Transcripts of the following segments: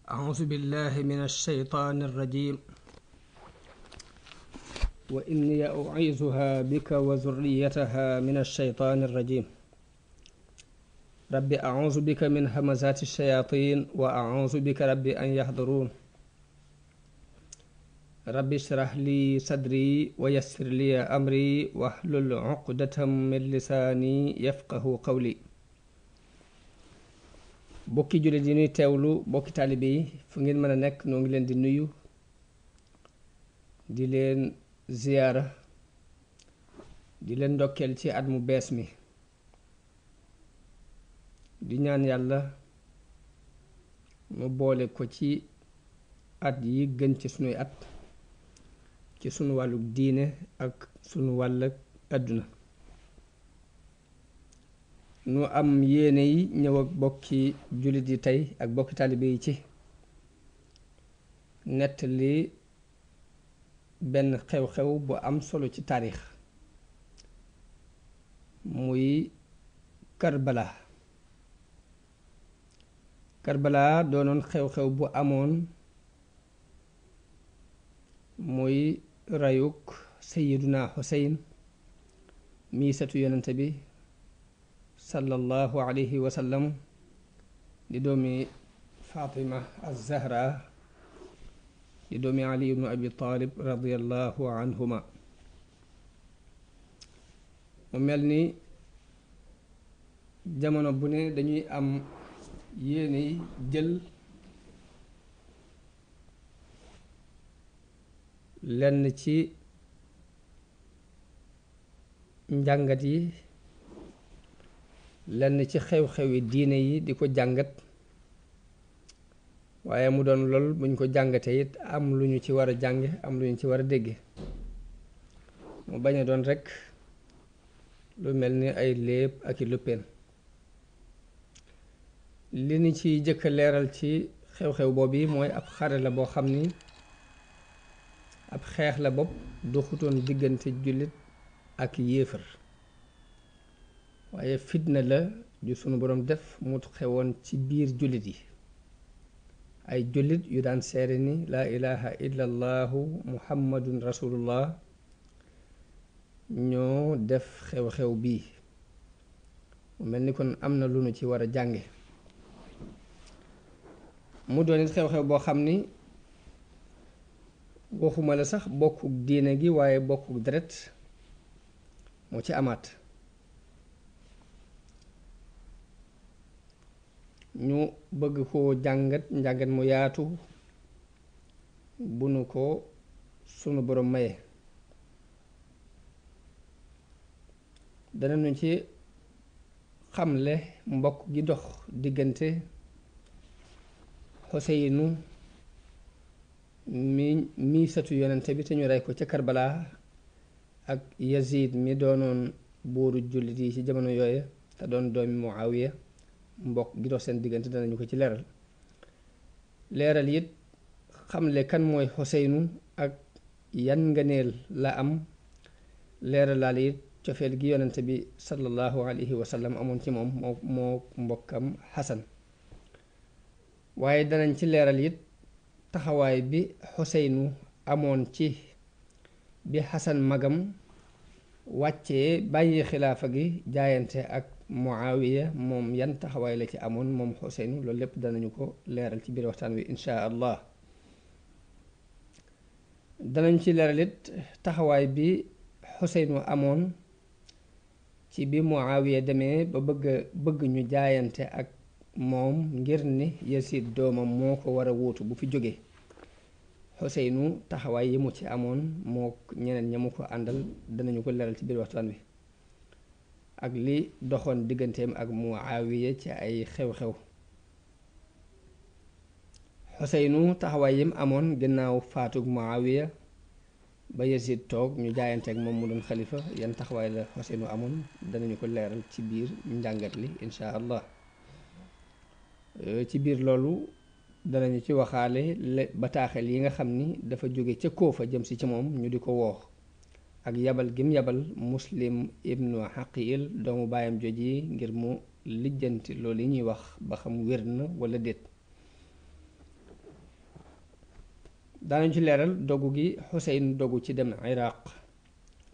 أعوذ بالله من الشيطان الرجيم وإني أعيذها بك وذريتها من الشيطان الرجيم رب أعوذ بك من همزات الشياطين وأعوذ بك رب أن يحضرون رب اشرح لي صدري ويسر لي أمري واحلل عقدة من لساني يفقه قولي bokki jullit yi ñuy teewlu bokki taalibe yi fu ngeen mën a nekk noo ngi leen di nuyu di leen ziyaara di leen ndokkeel ci at mu bees mi di ñaan yàlla mu boole ko ci at yi gën ci sunuy at ci sunu wàllu diine ak sunu wàll àdduna nu am yéene yi ñëw ak bokki jullit yi tey ak bokki taalibe yi ci nettali benn xew-xew bu am solo ci taarix muy Karbala doonoon xew-xew bu amoon muy rayuk Sayyiduna Xuseyn mii satu yonente bi sallallahu alayhi wa sallam di doomi Fatima az-Zahra di doomi Ali ibnu Abi Talib radiyallahu anhuma mu mel ni jamono bu ne dañuy am yéene jël lenn ci njàngat yi lenn ci xew-xewi diine yi di ko jàngat waaye mu doon lool buñ ko jàngatee it am lu ñu ci war a jànge am lu ñu ci war a dégge mu bañ a doon rekk lu mel ni ay léeb ak i luppeen li ni ci jëkk leeral ci xew-xew boobu mooy ab xare la boo xam ni ab xeex la bopp du xutoon diggante jullit ak yéefar waaye fitna la ju sunu boroom def mu xewoon ci biir jullit yi ay jullit yu daan seere ni laa ilaha illa allahu muhammadun rasulullah ñoo def xew-xew bii mu mel ni kon am na lu nu ci war a jànge mu doon it xew-xew boo xam ni waxuma la sax bokkuk diine gi waaye bokkuk deret moo ci amaat ñu bëgg koo njàngat mu yaatu bu nu ko sunu borom maye danañu ci xamle mbokk gi dox diggante Xuseynu mi satu yonente bi te ñu rey ko ca Karbala ak Yazid mi doonoon buuru jullit yi ci jamono yooye te doon doomi Muawiya mbokk gi dox seen diggante danañu ko ci leeral it xamle kan mooy Xuseynu ak yan ngëneel la am leeralaal it cofeel gi yonente bi sallallahu alayhi wa sallam amoon ci moom moo mbokkam Xasan waaye danañ ci leeral it taxawaay bi Xuseynu amoon ci bi Xasan magam wàccee bàyyi xilaafa gi jaayante ak Muawiya moom yan taxawaay la ci amoon moom Xuseynu loolu lépp danañu ko leeral ci biir waxtaan wi inshaa allah danañ ci leeral it taxawaay bi Xuseynu amoon ci bi Muawiya demee ba bëgg ñu jaayante ak moom ngir ni Yasid doomam moo ko war a wuutu bu fi jógee Xuseynu taxawaay yi mu ci amoon moo ñeneen ña mu ko àndal danañu ko leeral ci biir waxtaan wi ak li doxoon digganteem ak Muawiya ci ay xew-xew Xuseynu taxawaay yim amoon gannaaw faatug Muawiya ba Yazid toog ñu jaayante ak moom mu doon xalifa yan taxawaay la Xuseynu amoon danañu ko leeral ci biir njàngat li inshaa allah ci biir loolu danañu ci waxaale bataaxel yi nga xam ni dafa jóge ca Koofa jëm si ci moom ñu di ko woo ak yabal gim yabal Muslim ibnu Xaqiil doomu baayam joji ngir mu lijjanti loolu yi ñuy wax ba xam wér na walla déet daanañ ci leeral dogu gi Xuseyn dogu ci dem Iraq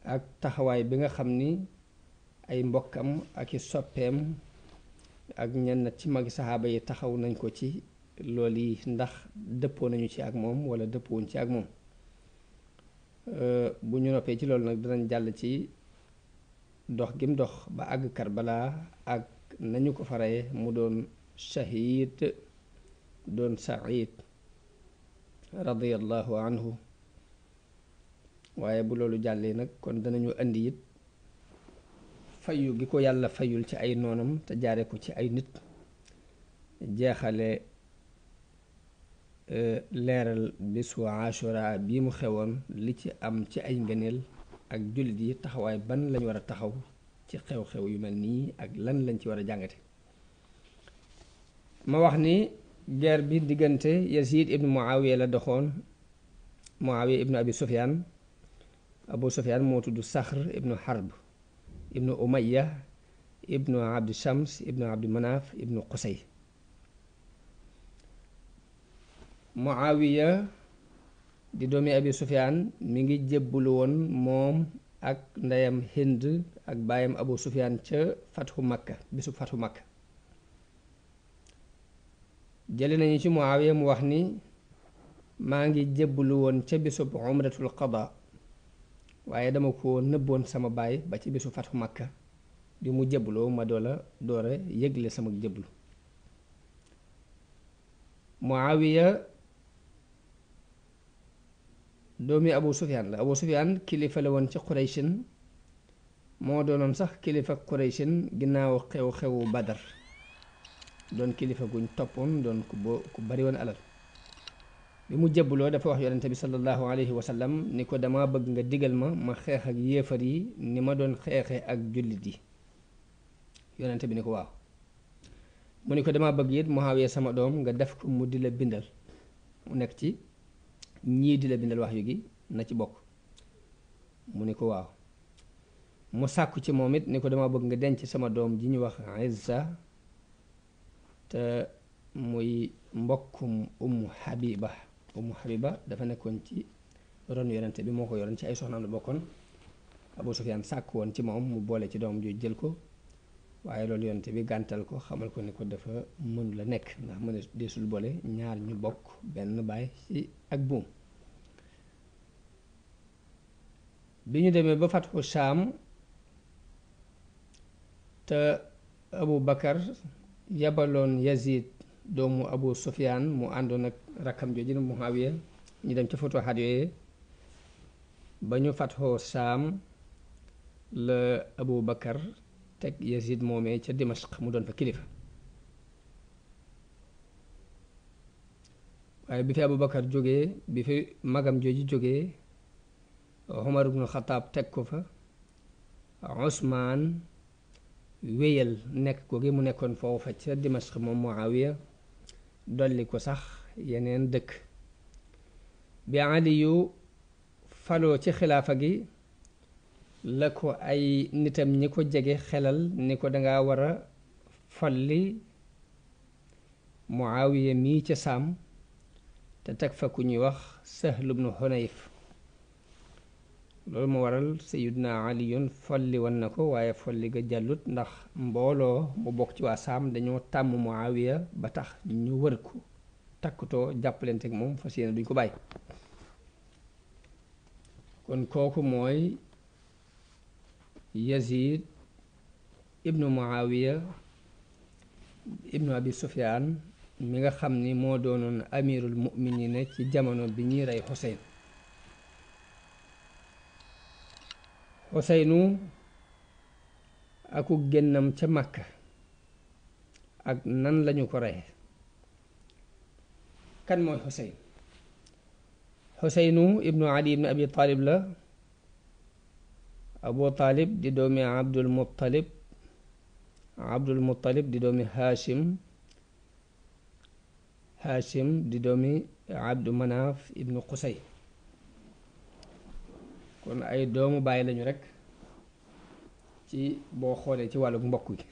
ak taxawaay bi nga xam ni ay mbokkam ak i soppeem ak ñenn ci magi saxaaba yi taxaw nañ ko ci loolu yi ndax dëppoo nañu ci ak moom wala dëppoowuñ ci ak moom. bu ñu noppee ci loolu nag danañ jàll ci dox gim dox ba àgg Karbala ak nañu ko faree mu doon shahid doon said radiyallahu anhu. waaye bu loolu jàllee nag kon danañu indi it fayu gi ko yàlla fayul ci ay noonam te jaare ko ci ay nit, jeexale leeral bisu Ashura bii mu xewoon li ci am ci ay ngëneel ak jullit yi taxawaay ban lañ war a taxaw ci xew-xew yu mel nii ak lan lañ ci war a jàngate. ma wax ni guerre bi diggante Yazid ibnu Muawiya la doxoon. Muawiya ibnu Abi Sufyaan, Abu Sufyaan moo tudd Saxr ibnu Harb ibnu Umayya ibnu Abdi Shams ibnu Abdi Manaaf ibnu Qusay. Muawiya di doomi Abi Sufyaan mi ngi jébbulu woon moom ak ndeyam Hind ak baayam Abu Sufyaan ca fatxu Makka, bisu fatxu Makka. jële nañu ci Muawiya mu wax ni maa ngi jébbulu woon ca bisub umratul qada, waaye dama ko nëbboon sama baay ba ci bisu fatxu Makka, bi mu jébbuloo ma doora yëgle sama jébbulu. Muawiya doomi Abu Sufyaan la. Abu Sufyaan kilifa la woon ci Qurayshin, moo doonoon sax kilifa Qurayshin ginnaaw xew-xewu Badar, doon kilifa guñ toppoon, doon ku bari woon alal. bi mu jébbuloo dafa wax yonente bi sallallahu alayhi wa sallam ni ko dama bëgg nga digal ma xeex ak yéefar yi ni ma doon xeexe ak jullit yi. yonente bi ni ko waaw. mu ni ko dama bëgg it Muawiya sama doom nga def ko mu di la bindal, mu nekk ci ñii di la bindal wax yu gi na ci bokk. mu ni ko waaw. mu sàkku ci moom it ni ko dama bëgg nga denc sama doom ji ñu wax Izza te muy mbokkum Ummu Habiba dafa nekkoon ci ron yonente bi, moo ko yoroon ci ay soxnaam la bokkoon. Abu Sufyaan sàkk woon ci moom mu boole ci doom ju jël ko, waaye loolu yonente bi gàntal ko, xamal ko ni ko dafa mënu la nekk ndax mën a deesul boole ñaar ñu bokk benn baay ci ak buum. bi ñu demee ba fatxu Shaam te Abu Bakar yabaloon Yazid doomu Abu Sufyaan mu àndoon ak rakkam jooju Muawiya ñu dem ca futuhaat yooyu. ba ñu fatxoo Shaam la Abu Bakar teg Yazid moomee ca Dimashq mu doon fa kilifa. waaye bi fi Abu Bakar jógee, bi fi magam jooju jógee, Umar ibnu Xataab teg ko fa. Usmaan wéyal nekk ko gi mu nekkoon foofa ca Dimashq moom Muawiya, dolli ko sax yeneen dëkk. bi Aliyu faloo ci xilaafa gi la ko ay nitam ñi ko jege xelal ni ko danga war a folli Muawiya mii ca Saam te teg fa ku ñuy wax Sahl ibnu Hunayf. loolu moo waral Sayyiduna Aliyun folli woon na ko, waaye folli ga jàllut ndax mbooloo mu bokk ci waa Saam dañoo tàmm Muawiya ba tax ñu wër ko takkutoo jàppalenteeg moom fas yéene duñ ko bàyyi. kon kooku mooy Yazid ibnu Muawiya ibnu Abi Sufyaan mi nga xam ni moo doonoon amirul mu'minina ci jamono bi ñuy rey Xuseyn. Xuseynu aku génnam ca Makka ak nan lañu ko reye. kan mooy Xuseyn? Xuseynu ibnu Ali ibnu Abi Talib la. Abu Talib di doomi Abdul Muttalib di doomi Hashim di doomi Abdu Manaaf ibnu Qusay. kon ay doomu bàyyi lañu rekk ci boo xoolee ci wàllu mbokk gi.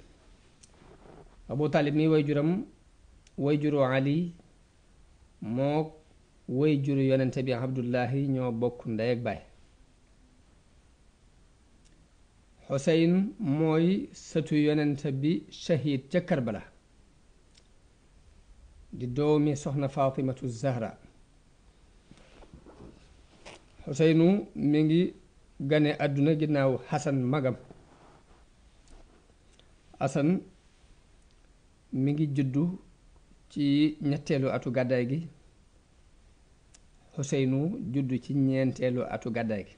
Abu Talib mi way juru Ali mook woy juru yonente bi Abdullahi ñoo bokk ndey ak baay. Xuseyn mooy sëtu yonente bi shahid ca Karbala di doomi soxna Fatimatu Zahra. Xuseynu mi ngi gane àdduna ginnaaw Xasan magam. Xasan mi ngi juddu ci ñetteelu atu gàddaay gi. Xuseynu juddu ci ñeenteelu atu gàddaay gi.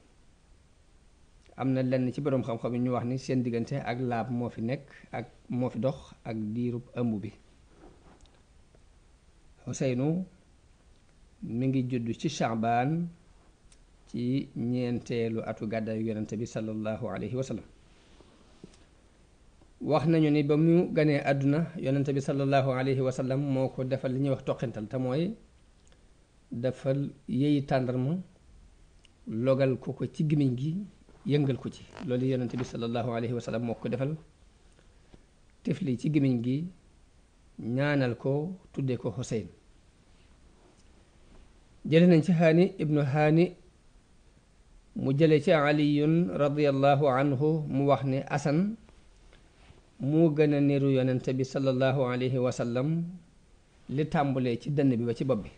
am na lenn ci boroom xam-xam yi ñu wax ni seen diggante ak laab moo fi nekk ak moo fi dox ak diirub ëmb bi. Xuseynu mi ngi juddu ci Shaabaan ci ñeenteelu atu gàddaayu yonente bi sallallahu alayhi wa sallam. wax nañu ni ba mu ganee àdduna yonente bi sallallahu alayhi wa sallam moo ko defal li ñuy wax toqintal te mooy defal yeey tàndarma logal ko ci gémmiñ gi yëngal ko ci loolu yonente bi sallallahu alayhi wa sallam moo ko defal tifli ci gémmiñ gi ñaanal ko tuddee ko Xuseyn. jële nañ ci Haani ibnu Haani mu jële ci Aliyun radiyallahu anhu mu wax ne Asan moo gën a niru yonente bi sallallahu alayhi wa sallam li tàmbulee ci dënn bi ba ci bopp bi,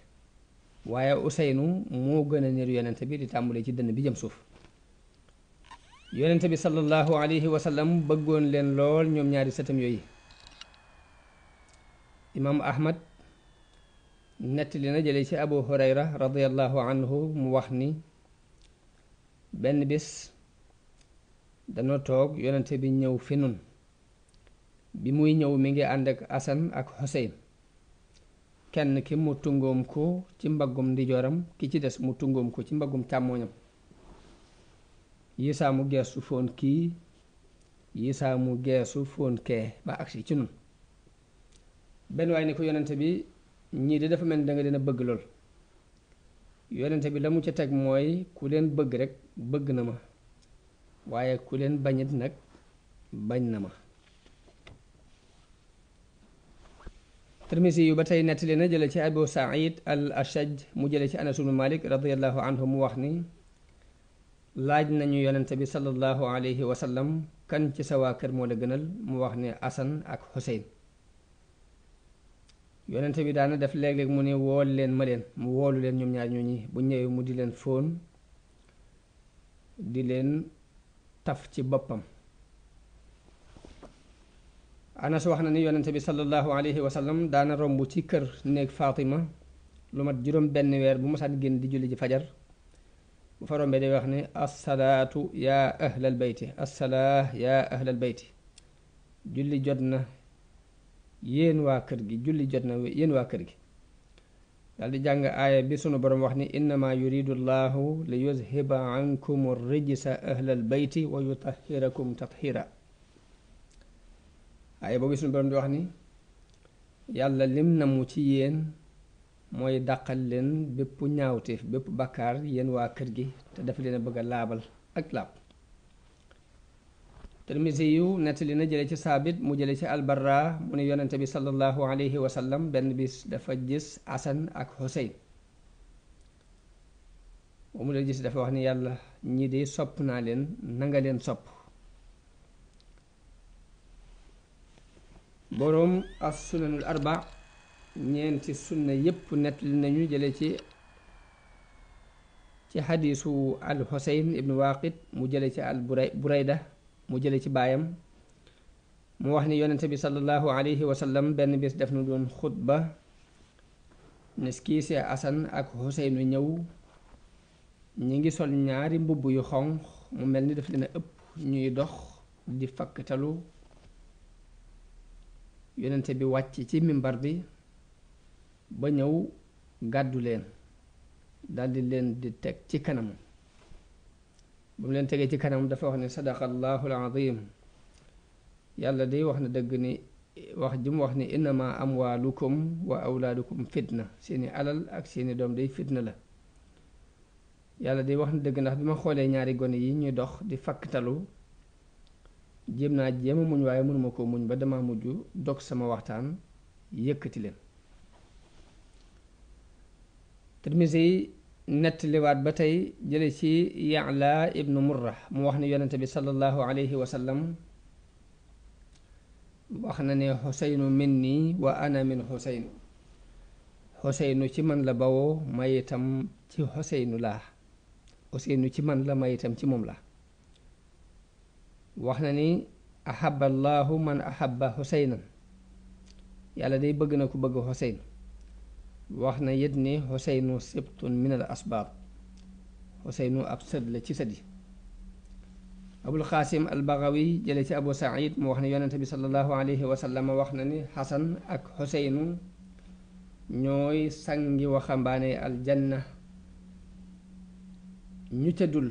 waaye Useynu moo gën a niru yonente bi li tàmbulee ci dënn bi jëm suuf. yonente bi sallallahu alayhi wa sallam bëggoon leen lool ñoom ñaari sëtam yooyu. imaam Ahmad nettali na jële ci Abu Hurayra radiyallahu anhu mu wax ni benn bis dana toog yonente bi ñëw fi nun. bi muy ñëw mi ngi ànd ak Asan ak Xuseyn, kenn ki mu tungoom ko ci mbaggum ndijooram, ki ci des mu tungoom ko ci mbaggum càmmooñam. yisaa mu geesu foon kii, yisaa mu geesu foon kee ba agsi ci nun. benn waay ni ko yonente bi ñii de dafa mel ni danga leen a bëgg lool. yonente bi la mu ca teg mooy ku leen bëgg rek bëgg na ma, waaye ku leen bañit nag bañ na ma. Tirmisi yu ba tey nettali na jële ci Abu Saïd al Ashaj mu jële ci Anas ibnu Malik radiyallahu anhu mu wax ni laaj nañu yonente bi sallallahu alayhi wa sallam kan ci sa waa kër moo la gënal, mu wax ne Asan ak Xuseyn. yonente bi daana def léeg-léeg mu ne wool leen ma leen, mu woolu leen ñoom ñaar ñooñi bu ñëwee mu di leen fóon di leen taf ci boppam. Anas wax na ni yonente bi sallallahu alayhi wa sallam daana romb ci kër néeg Fatima lu mat juróom benn weer bu masaan génn di julli ji fajar. bu fa rombee day wax ne assalaatu yaa ahlal bayti, assalaa yaa ahlal bayti, julli jot na yéen waa kër gi, julli jot na yéen waa kër gi. daal di jàng aaya bi sunu borom wax ni innama yuridu llahu li yuzhiba ankum rijsa ahlal bayti wa yutahhirakum tathira. aaya boobu sunu borom di wax ni yàlla lim namu ci yéen mooy dàqal leen bépp ñaawteef bépp bàkkaar yéen waa kër gi te dafa leen a bëgg a laabal ak laab. Tirmisi yu nettali na jële ci Saabit mu jële ci Albarra mu ne yonente bi sallallahu alayhi wa sallam benn bis dafa gis Asan ak Xuseyn. ba mu dee gis dafa wax ni yàlla ñii de sopp naa leen, nanga leen sopp. boroom as sunanul arba ñeenti sunna yépp nettali nañu jële ci xadiisu al Xuseyn ibnu Waaqid mu jële ci al Burayda mu jële ci baayam mu wax ni yonente bi sallallahu alayhi wa sallam benn bis def na doon xutba nes kii see Asan ak Xuseynu ñëw ñi ngi sol ñaari mbubb yu xonq mu mel ni daf leen a ëpp ñuy dox di fakktalu. yonente bi wàcc ci mimbar bi ba ñëw gàddu leen daldi leen di teg ci kanam. ba mu leen tegee ci kanam dafa wax ne sadaqallahu alazim, yàlla day wax na dëgg ni wax ji mu wax ni innama amwaalukum wa awlaadukum fitna, seeni alal ak seeni doom day fitna la. yàlla day wax na dëgg ndax bi ma xoolee ñaari gone yi ñuy dox di fakktalu jéem a muñ waaye mënuma koo muñ ba dama mujj dog sama waxtaan yëkkati leen. Tirmisi nettaliwaat ba tey jële ci Ya'la ibnu Murra mu wax ne yonente bi sallallahu alayhi wa sallam wax na ne xuseynu minni wa ana min xuseynu, xuseynu ci man la bawoo may itam ci xuseynu laa, xuseynu ci man la may itam ci moom la. wax na ni ahaba allahu man ahaba xuseynan, yàlla day bëgg na ku bëgg xuseynu. wax na yit ni xuseynu sibtun min al asbaab, xuseynu ab sët la ci sët yi. abul xaasim al bagawi jële ci abu saïd mu wax ne yonente bi sallallahu alayhi wa sallam wax na ni xasan ak xuseynu ñooy sangi waxambaane aljanna ñu tëddul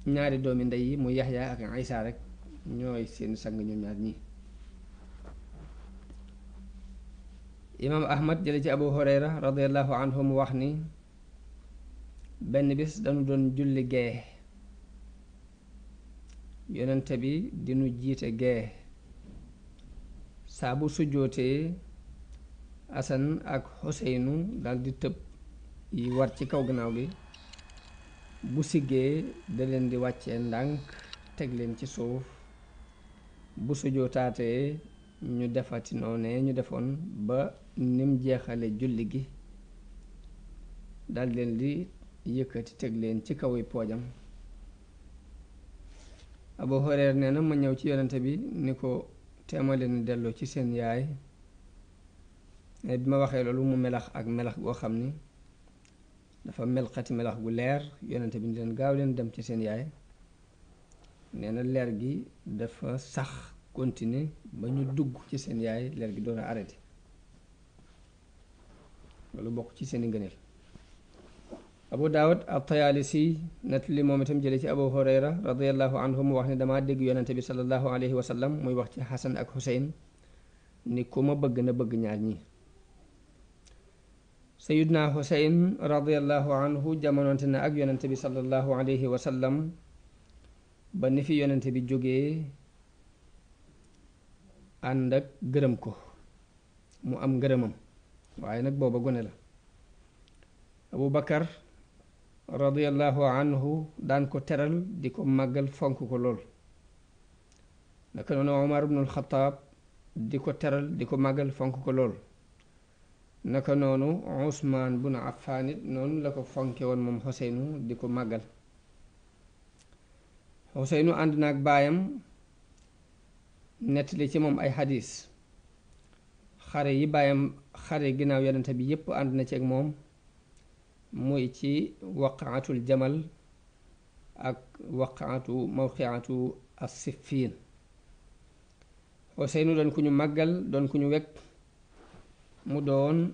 ñaari doomi ndey yi mu yaxya ak isa rek ñooy seen sang ñoom ñaar ñi. imaam ahmad jële ci abu hurayra radiallahu anhu mu wax ni benn bis dañu doon julli gee, yonente bi dinu jiite gee, saa bu sujjootee asan ak xuseynu daldi tëb yi war ci kaw gannaaw gi, bu siggee da leen di wàccee ndànk teg leen ci suuf, bu sujjootaatee ñu defati noonee ñu defoon ba nim jeexale julli gi, dal leen di yëkkati teg leen ci kaw yi poojam. Abu Hurayra nee na ma ñëw ci yonente bi ni ko teema leen delloo ci seen yaay. bi ma waxee loolu mu melax ak melax goo xam ni dafa melxati melax gu leer, yonente bi ni leen gaaw leen dem ci seen yaay. nee na leer gi dafa sax continuer ba ñu dugg ci seen yaay, leer gi doon a arrêté. loolu bokk ci seeni ngëneel. Abu Daawud at-Tayaalisi nettali moom itam jële ci Abu Hurayra radiyallahu anhu mu wax ne damaa dégg yonente bi sallallahu alayhi wa sallam muy wax ci Xasan ak Xuseyn ni ku ma bëgg na bëgg ñaar ñi. Sayyidna Xuseyn radiyallahu anhu jamonoonte na ak yonente bi sallallahu alayhi wa sallam ba ni fi yonente bi jógee ànd ak gërëm ko, mu am ngërëmam, waaye nag booba gone la. Abu Bakar radiyallahu anhu daan ko teral di ko màggal fonk ko lool. naka noonu Umar ibnul Xataab di ko teral di ko màggal fonk ko lool. naka noonu Usmaan bun Affaan it noonu la ko fonke woon moom Xuseynu di ko màggal. Xuseynu ànd na ak baayam nettali ci moom ay xadiis. xare yi baayam xare ginnaaw yonente bi yépp ànd na ci ak moom, muy ci waqaatul jamal ak waqaatu mawqiatu as-Siffiin. Xuseynu doon ku ñu màggal, doon ku ñu wekk, mu doon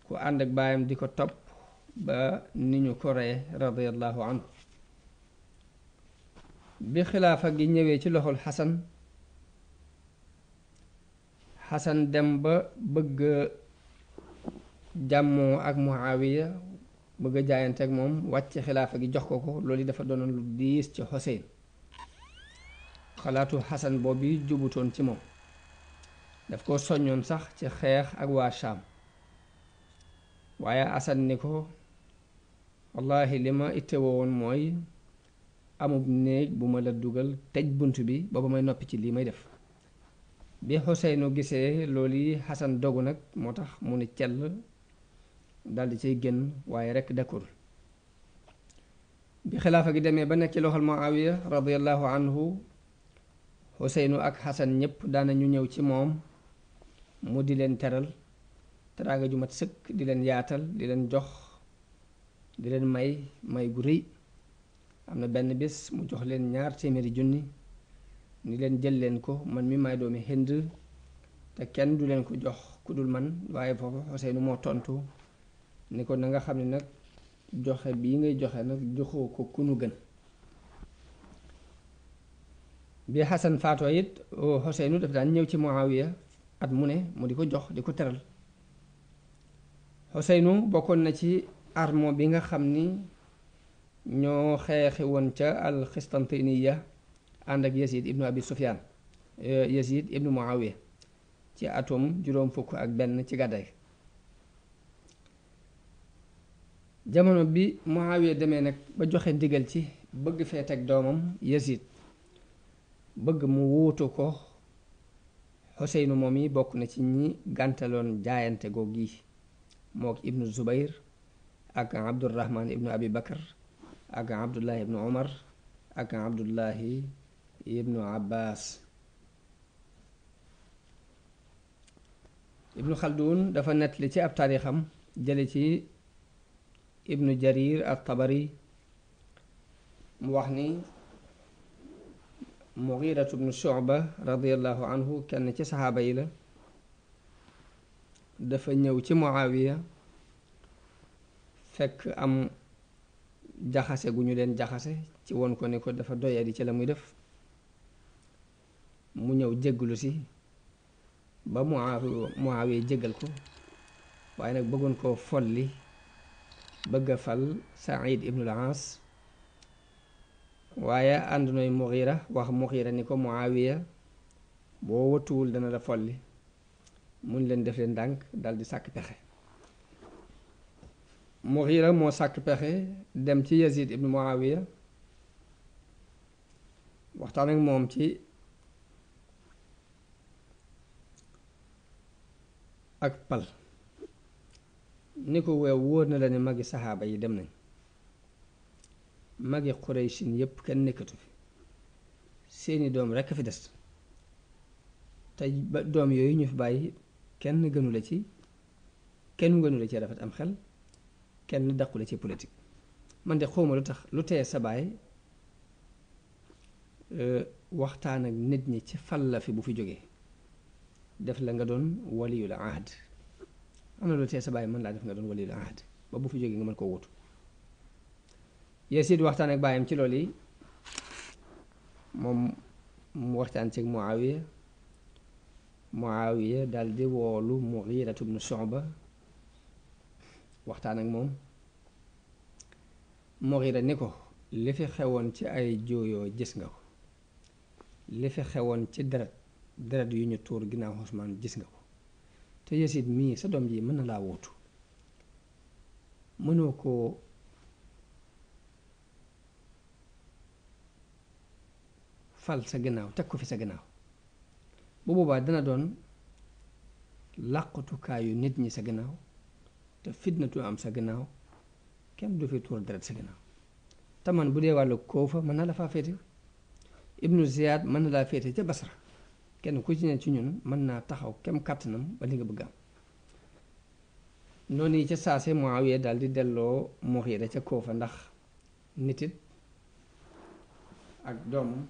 ku ànd ak baayam di ko topp ba ni ñu ko reye radiyallahu anhu. bi xilaafa gi ñëwee ci loxol Xasan dem ba bëgg jàmmoo ak Muawiya, bëgg a jaayante ak moom, wàcc xilaafa gi jox ko loolu yi dafa doonoon lu diis ci Xuseyn. xalaatu Xasan boobu jubutoon ci moom, daf ko soññoon sax ci xeex ak waa Shaam. waaye Xasan ni ko wallahi li ma ittewoo woon mooy amub néeg bu ma la dugal, tëj bunt bi ba may noppi ci lii may def. bi Xuseynu gisee loolu yi Xasan dogu nag, moo tax mu ni cell daldi ciy génn, waaye rekk dakkul. bi xilaafa gi demee ba nekk ci loxol Muawiya radiyallahu anhu, Xuseynu ak Xasan ñépp daanañu ñëw ci moom mu di leen teral teraanga ju mat sëkk, di leen yaatal, di leen jox, di leen may gu rëy. am na benn bis mu jox leen 200 junni ni leen jël leen ko, man mi may doomi Hind te kenn du leen ko jox ku dul man. waaye foofu Xuseynu moo tontu ni ko na nga xam ne nag joxe bii ngay joxe nag joxoo ko ku nu gën. bi Xasan faatoo it Xuseynu dafa daan ñëw ci Muawiya at mu ne mu di ko jox, di ko teral. Xuseynu bokkoon na ci armo bi nga xam ni ñoo xeexi woon ca al-Xistantiniya ànd ak Yazid ibnu Abi Sufyaan, Yazid ibnu Muawiya ci atum 61 ci gàddaay. jamono bi Muawiya demee nag ba joxe ndigal ci bëgg fee teg doomam Yazid bëgg mu wuutu ko Xuseynu moom yi bokk na ci ñi gàntaloon jaayante googu yi mook ibnu Zubayr ak Abdurrahman ibnu Abi Bakar ak Abdullahi ibnu Omar ak Abdullahi ibnu Abbas. ibnu Xaldun dafa nettali ci ab taarixam jële ci ibnu Jarir at-Tabari mu wax ni Mughiratu bnu Shu'ba radiyallahu anhu kenn ci saxaaba yi la, dafa ñëw ci Muawiya fekk am jaxase gu ñu leen jaxase ci won ko ne ko dafa doyadi ci la muy def, mu ñëw jégglu si ba Muawiya jéggal ko, waaye nag bëggoon koo folli bëgg a fal Saïd ibnul Aas, waaye ànd nooy Mughira wax Mughira ni ko Muawiya boo wëtuwul dana la folli, mun leen def leen ndànk dal di sàkk pexe. Mughira moo sàkk pexe dem ci Yazid ibnu Muawiya waxtaan ak moom ci ak pal, ni ko weew wóor na la ne magi saxaaba yi dem nañ, magi Quraysin yépp kenn nekkatu fi, seeni doom rekk a fi des, te ba doom yooyu ñu fi bàyyi kenn gënu la ci rafet am xel, kenn daqu la ci politique. man de xawma lu tax lu teye sa baay waxtaan ak nit ñi ci fal la fi bu fi jógee def la nga doon waliyul ahd, am na lu teye sa baay mën laa def nga doon waliyul ahd ba bu fi jógee nga mën koo wutu. Yasid waxtaan ak baayam ci loolu yi, moom mu waxtaan ci Muawiya dal di woolu Mughiratu bnu Shu'ba waxtaan ak moom. Mughira ni ko li fi xewoon ci ay jooyoo gis nga ko, li fi xewoon ci deret yu ñu tuur ginnaaw Usmaan gis nga ko, te Yasid mii sa doom ji mën na laa wuutu, mënoo koo fal sa gannaaw teg ko fi sa gannaaw, bu boobaa dana doon làqutukaayu nit ñi sa gannaaw, te fitnatu am sa gannaaw, kenn du fi tuur deret sa gannaaw. te man bu dee wàllu Koofa mën na la faa féete, ibnu Ziyad mën na laa féete ca Basra, kenn ku ci ne ci ñun mën naa taxaw kem kàttanam ba li nga bëgg am. noonu yi ca saase Muawiya daal di delloo Mughira ca Koofa, ndax nitit ak doomam,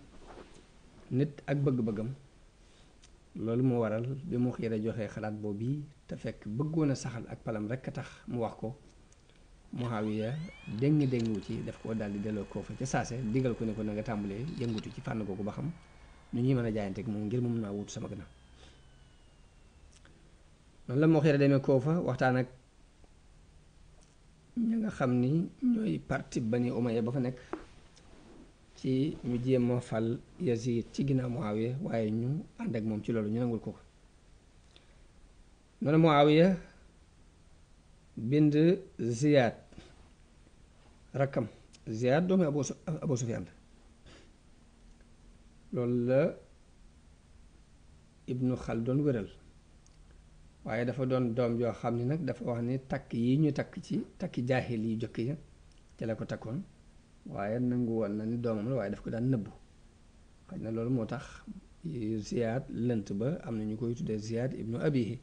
nit ak bëgg-bëggam, loolu moo waral bi Mughira joxee xalaat boobu yi te fekk bëggoon a saxal ak palam rekk a tax mu wax ko, Muawiya déngi ci def ko daal di delloo Koofa ca saase, digal ko ne ko na nga tàmbalee yëngutu ci fànn googu ba xam nu ñuy mën a jaayante ak moom ngir mu mën naa wutu sama gannaaw. noonu la Mughira demee Koofa waxtaan ak ña nga xam ni ñooy parti Bani Umayya ba fa nekk ci ñu jéem a fal Yazid ci ginnaaw Muawiya, waaye ñu ànd ak moom ci loolu ñu nangul ko. noonu Muawiya bind Ziyad rakkam, Ziyad doomu Abu Sufyaan, loolu la Ibnu Xaldun wéral, waaye dafa doon doom joo xam ni nag dafa wax ni takk yi ñu takk ci takki jaahil yi jëkk ya ci la ko takkoon, waaye nangu woon na ni doomam la, waaye daf ko daan nëbbu. xëy na loolu moo tax Ziyad lënt ba am na ñu koy tuddee Ziyad ibnu Abihi,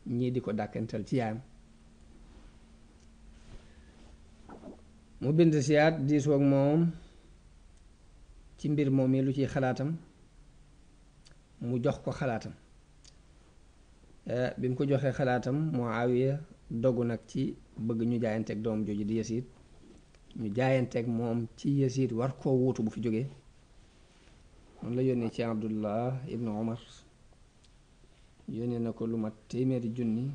ñii di ko dàkkantal ci yaayam. mu bind Ziyad diisoo ak moom ci mbir moom yi lu ciy xalaatam, mu jox ko xalaatam. bi mu ko joxee xalaatam, Muawiya dogu nag ci bëgg ñu jaayanteeg doom jooju di Yazid, ñu jaayanteeg moom ci Yazid war koo wuutu bu fi jógee. moom la yónnee ci Abdullah ibnu Omar, yónnee na ko lu mat téeméeri junni,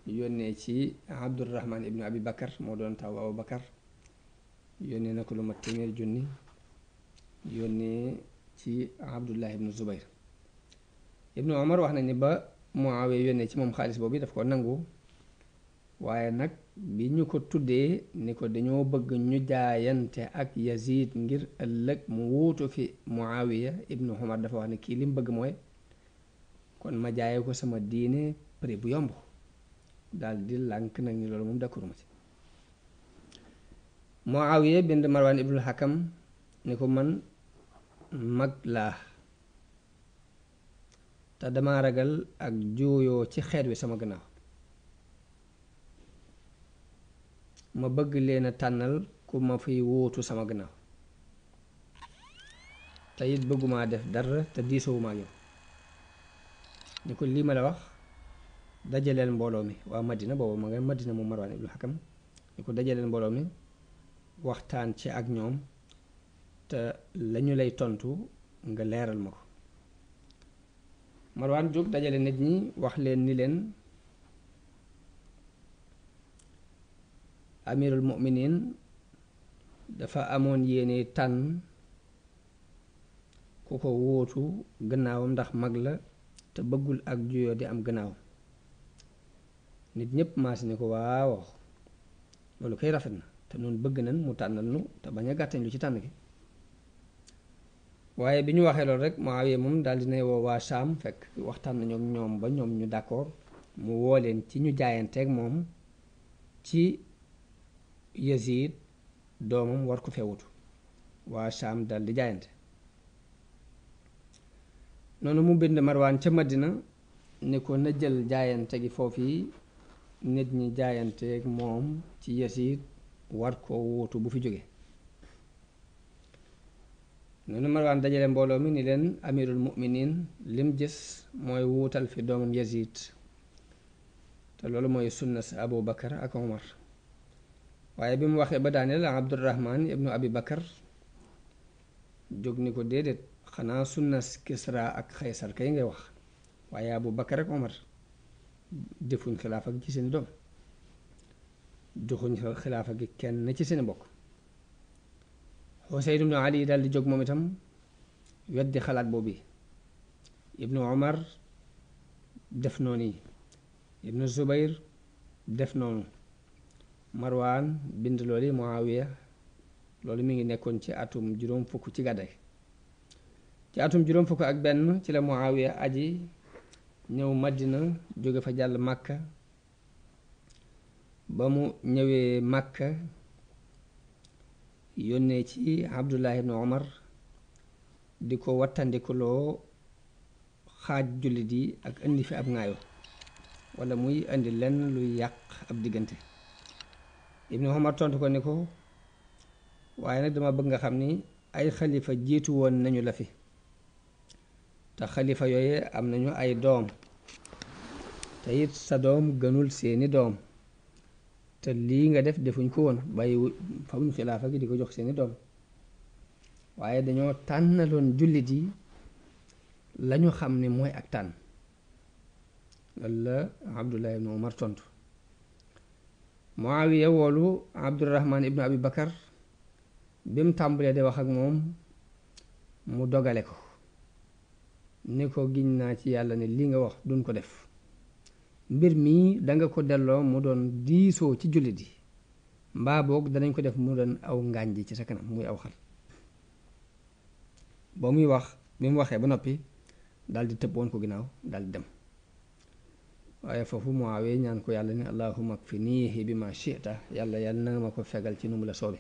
yónnee ci Abdurrahman ibnu Abi Bakar moo doon taw Abu Bakar, yónnee na ko lu mat téeméeri junni, yónnee ci Abdullah ibnu Zubayr. ibnu Omar wax na ni ba Muawiya yónnee ci moom xaalis boobu daf ko nangu, waaye nag bi ñu ko tuddee ni ko dañoo bëgg ñu jaayante ak Yazid ngir ëllëg mu wuutu fi Muawiya ibnu Umar dafa wax ne kii li mu bëgg mooy kon ma jaaye ko sama diine prix bu yomb daal di lànk nag ni loolu moom d'accord ma ci. Muawiya bind Marwan ibnul Hakam ni ko man mag laa te dama ragal ak juuyoo ci xeet wi sama gannaaw, ma bëgg leen a tànnal ku ma fiy wuutu sama gannaaw te it bëggumaa def dara te diisowuma ak yow. ni ko lii ma la wax dajaleel mbooloo mi waa Madina, boobu ma nga Madina moom Marwan ibnul Hakam, ni ko dajaleel mbooloo mi waxtaan ci ak ñoom te lañu lay tontu nga leeral ma ko. Marwan jóg dajale nit ñi wax leen ni leen amirul mu'minin dafa amoon yéene tànn ku ko wóotu gannaawam ndax mag la te bëggul ak juyoo di am gannaaw. nit ñépp maasi ni ko waaw loolu koy rafet na te noonu bëgg nañ mu tànnal nu te bañ a gàttañ lu ci tànn gi. waaye bi ñu waxee loolu rek Muawiya moom daal dinay woo waa Saam, fekk waxtaan nañu ak ñoom ba ñoom ñu d'accord, mu woo leen ci ñu jaayanteeg moom ci Yazid doomam war ko fewutu. waa Saam dal di jaayante. noonu mu bind Marwaan ca Madina ni ko na jël jaayante gi foofu yi nit ñi jaayanteeg moom ci Yazid war koo wuutu bu fi jóge. noonu Marwaan dajale mbooloo mi ni leen amirul mu'minin lim gis mooy wuutal fi doomam Yazid te loolu mooy sunna sa Abu Bakar ak Omar. waaye bi mu waxee ba daaneel Abdurrahman ibnu Abi Bakar jóg ni ko déedéet, xanaa sunna Kisra ak Xaysar kay ngay wax, waaye Abu Bakar ak Omar defuñ xilaafa gi ci seeni doom, joxuñ xilaafa gi kenn ci seeni mbokk. Xuseyn ibnu Ali daal di jóg moom itam weddi xalaat boobu. Ibnu Omar def noonu yi, Ibnu Zubayr def noonu. Marwaan bind loolu Muawiya, loolu mi ngi nekkoon ci atum juróom fukk ci gàddaay. ci atum juróom fukk ak benn ci la Muawiya aji ñëw Madina, jóge fa jàll Màkka. ba mu ñëwee Màkka yónnee ci Abdullah ibn Omar di ko wattandikuloo xaaj jullit yi ak indi fi ab ŋaayo wala muy indi lenn luy yàq ab diggante. Ibn Omar tontu ko ni ko waaye nag dama bëgg nga xam ni ay xalifa jiitu woon nañu la fi te xalifa yooye am nañu ay doom te it sa doom gënul seeni doom te lii nga def defuñ ko woon, bàyyi fawuñ xilaafa gi di ko jox seeni doom, waaye dañoo tànnaloon jullit yi lañu xam ne mooy ak tànn. loolu la Abdullah ibn Umar tontu. Muawiya woolu Abdurrahman ibnu Abi Bakar bi mu tàmbalee di wax ak moom mu dogale ko ni ko giñ naa ci yàlla ne li nga wax duñ ko def, mbir mii danga ko delloo mu doon diisoo ci jullit yi, mbaa boog danañ ko def mu doon aw ngànj ci sa kanam muy aw xal. ba muy wax bi mu waxee ba noppi dal di tëb woon ko ginnaaw dal di dem. waaye foofu Muawiya ñaan ko yàlla ni allahumma kfinihi bima shi'ta, yàlla na ma ko fegal ci nu mu la soobe.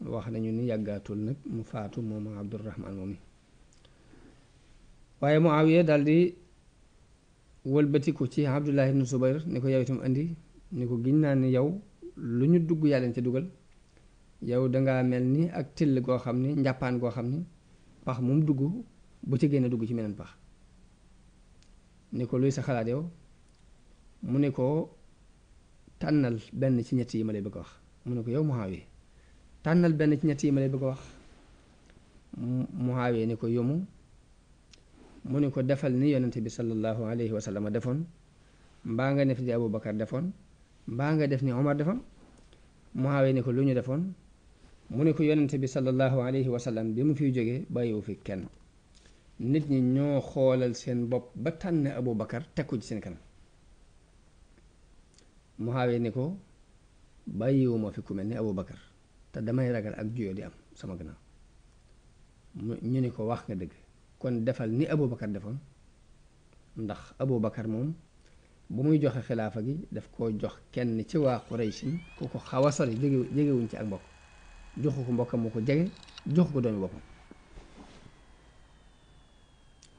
wax nañu ni yàggaatul nag mu faatu moom Abdurrahman moom mi. waaye Muawiya dal di wëlbatiku ci Abdullah ibn Zubayr ni ko yow itam andi, ni ko giñ naa ni yow lu ñu dugg yàlla ci dugal, yow dangaa mel ni ak till goo xam ni, njàppaan goo xam ni pax moom dugg bu ci génne dugg ci meneen pax. ni ko luy sa xalaat yow, mu ne ko tànnal benn ci ñett yi ma lay bëgg a wax. mu ne ko yow Muawiya tànnal benn ci ñett yi ma lay bëgg a wax. Muawiya ni ko yomu, mu ne ko defal ni yonente bi sallallahu alayhi wa sallam defoon, mbaa nga def ni Abu Bakar defoon, mbaa nga def ni Omar defoon. Muawiya ni ko lu ñu defoon, mu ne ko yonente bi sallallahu alayhi wa sallam bi mu fiy jógee bàyyiwu fi kenn, nit ñi ñoo xoolal seen bopp ba tànn Abu Bakar teg ko ci seen kanam. Muawiya ni ko bàyyiwuma fi ku mel ni Abubakar te damay ragal ak juyoo di am sama gannaaw ñu ni ko wax nga dëgg kon defal ni Abubakar defoon ndax Abubakar moom bu muy joxe xilaafa gi daf koo jox kenn ci waa Quraysin ku ko xaw a sori jegewuñ ci ak mbokk joxu ko mbokkam mu ko jege joxu ko doomi boppam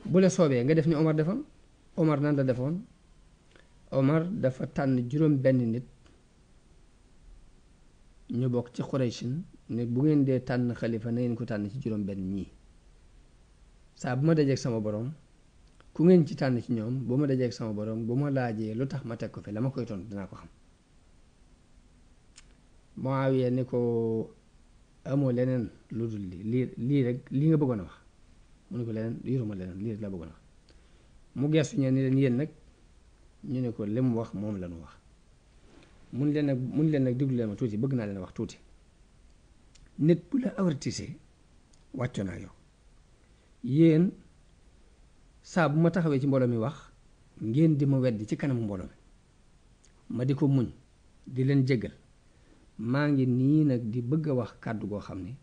bu la soobee nga def ni Omar defoon Omar nan la defoon Omar dafa tànn juróom benn nit ñu bokk ci Quraysin ne bu ngeen dee tànn xalifa na ngeen ko tànn ci juróom benn ñii saa bu ma dajeeg sama borom ku ngeen ci tànn ci ñoom bu ma dajeeg sama borom bu ma laajee lu tax ma teg ko fi la ma koy tontu dinaa ko xam Muawiya ni ko amoo leneen lu dul lii rek lii nga bëggoon a wax mu ne ko leneen yoruma leneen lii rek la bëggoon a wax mu geesu ñeen ni leen yéen nag ñu ne ko li mu wax moom la ñu wax mun leen nag déglu leen ma tuuti bëgg naa leen wax tuuti nit bu la avertise wàcco naa yow yéen saa bu ma taxawee ci mbooloo mi wax ngeen di ma weddi ci kanamu mbooloo mi ma di ko muñ di leen jéggal maa ngi nii nag di bëgg a wax kàddu goo xam ne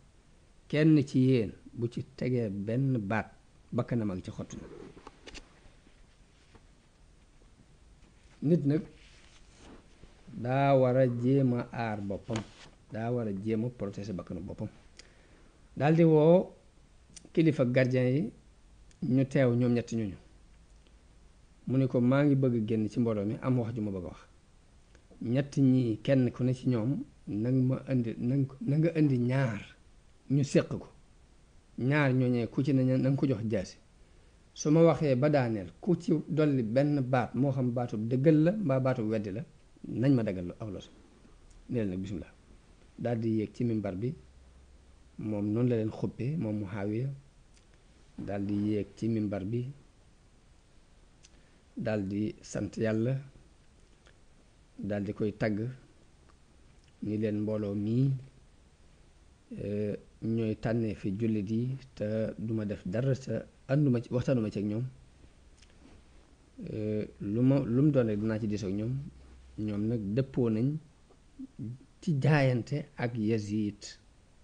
kenn ci yéen bu ci tegee benn baat bakkanam ak ci xottu na nit nag daa war a jéem a aar boppam daa war a jéem a protéger bakkanu boppam daldi woo kilifa gardien yi ñu teew ñoom ñetti ñooñu mu ne ko maa ngi bëgg génn ci mbooloo mi am wax ju ma bëgg a wax ñett ñi kenn ku ne ci ñoom na nga indi ñaar ñu séq ko ñaar ñooñee ku ci ne na nga ko jox jaasi su ma waxee ba daaneel ku ci dolli benn baat moo xam baatu dëggal la mbaa baatu weddi la nañ ma dagal aw los ne leen nag bismillah daldi yéeg ci mimbar bi moom noonu la leen xuppe moom Muawiya daldi yéeg ci mimbar bi daldi sant yàlla daldi koy tagg ni leen mbooloo mii ñooy tànnee fi jullit yi te duma def dara sa ànduma ci waxtaanuma ci ak ñoom lu mu doon rek dinaa ci diis ak ñoom ñoom nag dëppoo nañ ci jaayante ak Yazid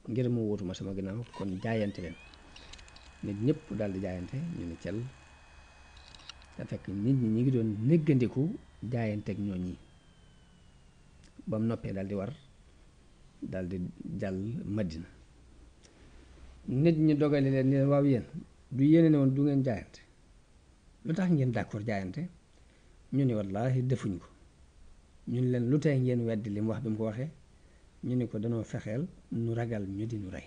ngir mu wóotuma sama gannaaw kon jaayante leen nit ñëpp daldi jaayante ñu ne cel te fekk nit ñi ngi doon néggandiku jaayante ak ñooñ ñi ba mu noppee daldi war daldi jàll Madina nit ñi dogale leen ni leen waaw yéen du yéene ne woon du ngeen jaayante lu tax ngeen d'accord jaayante ñu ne wallaahi defuñ ko ñu ne leen lu tey ngeen weddi li mu wax bi mu ko waxee ñu ne ko danoo fexeel nu ragal ñu di nu rey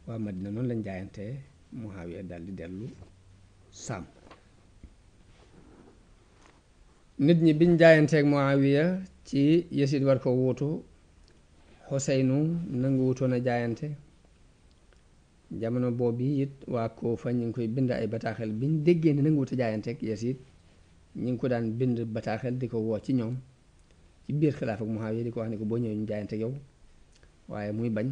waa Madina noonu lañ jaayantee Muawiya daldi dellu Saam nit ñi biñ jaayanteeg Muawiya ci Yazid war ko wuutu Xuseynu nangu wutoon a jaayante jamono boobu it waa Kuufa ñu ngi koy bind ay bataaxel biñ déggee ne nangu wut a jaayanteeg Yazid ñu ngi ko daan bind bataaxel di ko woo ci ñoom ci biir xilaaf ak Muawiya di ko wax ne ko boo ñëwee ñu jaayanteeg yow waaye muy bañ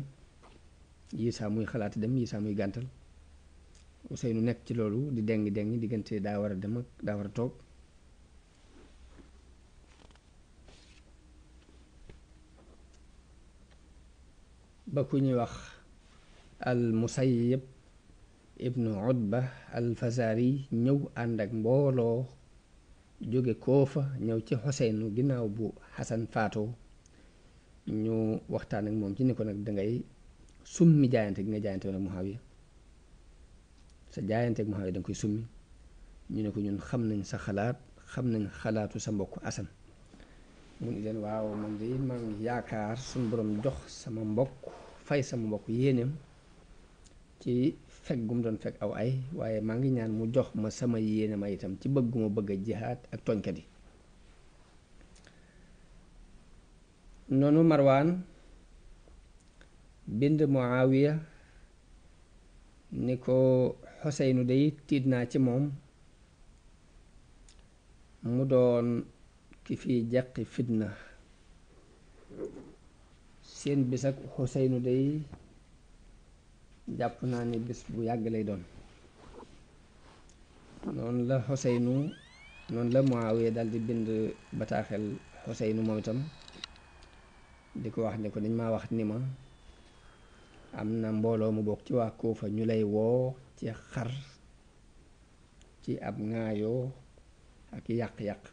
yi saa muy xalaat dem yi saa muy gàntal Xuseynu nekk ci loolu di dengi diggante daa war a dem ak daa war a toog ba ku ñuy wax al Musayyib ibnu Utba al Fazari ñëw ànd ak mbooloo jóge Koofa ñëw ci Xuseynu ginnaaw bu Xasan faatoo ñu waxtaan ak moom ci ni ko nag dangay summi jaayante gi nga jaayante woon ak Muawiya sa jaayante ak Muawiya danga koy summi ñu ne ko ñun xam nañ sa xalaat xam nañ xalaatu sa mbokk Asan mu ni leen waaw man de maa ngi yaakaar suñu borom jox sama mbokk fay sama mbokk yéeneem ci fekk gu mu doon fekk aw ay waaye maa ngi ñaan mu jox ma sama yéene ma itam ci bëgguma bëgg a jihaad ak tooñkat yi noonu Marwaan bind Muawiya ni ko Xuseynu day tiit naa ci moom mu doon ki fi jàqi fitna seen bis ak Xuseynu day jàpp naa ni bis bu yàgg lay doon noonu la Muawiya daldi bind bataaxel Xuseynu moom itam di ko wax ne ko dañ maa wax ni ma am na mbooloo mu bokk ci waa Kuufa ñu lay woo ci xar ci ab ŋaayoo ak yàq-yàq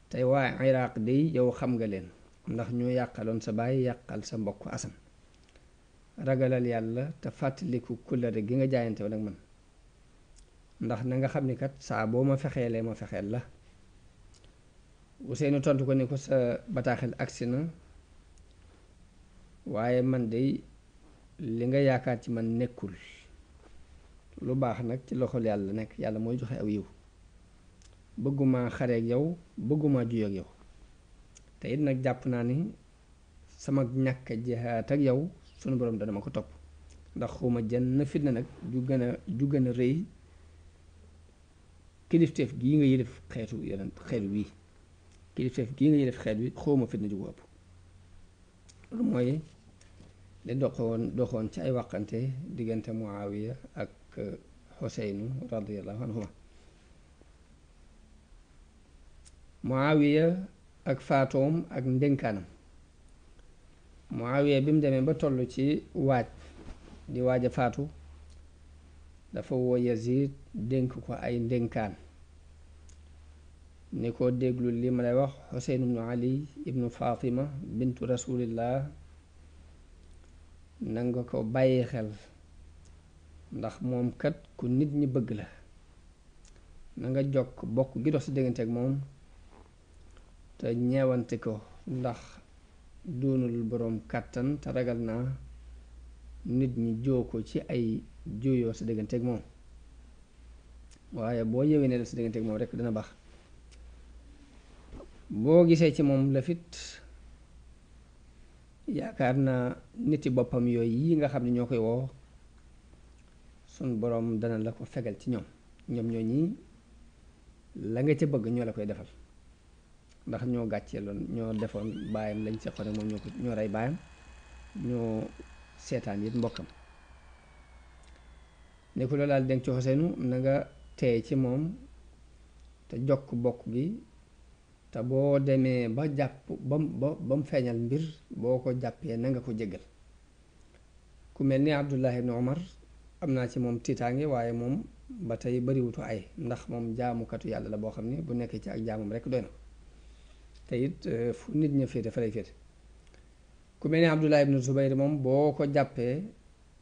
tey waa Iraq day yow xam nga leen ndax ñoo yàqaloon sa baay yàqal sa mbokk Asan ragalal yàlla te fàttaliku kóllëre gi nga jaayante woon ak man ndax na nga xam ni kat saa boo ma fexeelee ma fexeel la Useynu tontu ko ni ko sa bataaxel agsi na waaye man de li nga yaakaar ci man nekkul lu baax nag ci loxol yàlla nekk yàlla mooy joxe aw yiw bëgguma xareek yow bëgguma juyoog yow te it nag jàpp naa ni sama ñàkk jihaat ak yow sunu borom dana ma ko topp ndax xuma jenn fitna nag ju gën a rëy kilifteef gii nga yëlif xeetu yeneen xeet wii kilifteef gii nga yëlif xeet wi xawma fitna ju ko ëpp lu mooy li doxoon ci ay waqante diggante Muawiya ak Xuseynu radiyallahu anhuma Muawiya ak faatoom ak ndénkaanam Muawiya bi mu demee ba toll ci di waaj a faatu dafa woo Yazid dénk ko ay ndénkaan ni ko déglu li ma lay wax Xuseyn ibnu Ali ibnu Fatima bintu rasulillah nanga ko bàyyi xel ndax moom kat ku nit ñi bëgg la na nga jokk bokk gi dox ci diggante ak moom te ñeewante ko ndax doonul boroom kàttan te ragal naa nit ñi joo ko ci ay juyoo sa diggante ak moom waaye boo yëwee ne la sa diggante ak moom rekk dana baax boo gisee ci moom la fit yaakaar naa niti boppam yooyu yi nga xam ne ñoo koy woo sun boroom dana la ko fegal ci ñoom ñoo ñi la nga ca bëgg ñoo la koy defal ndax ñoo gàcceeloon ñoo defoon baayam lañ seqoon ak moom ñoo rey baayam ñoo seetaan it mbokkam ne ko loolu daal denk ci Xuseynu na nga teey ci moom te jokk bokk gi te boo demee ba jàpp ba mu feeñal mbir boo ko jàppee na nga ko jéggal ku mel ni Abdullah ibn Omar am naa ci moom tiitaange waaye moom ba tey bariwutu ay ndax moom jaamukatu yàlla la boo xam ne bu nekkee ci ak jaamam rekk doy na te it fu nit ña féete fa lay féete ku mel ni Abdullah ibn Zubayr moom boo ko jàppee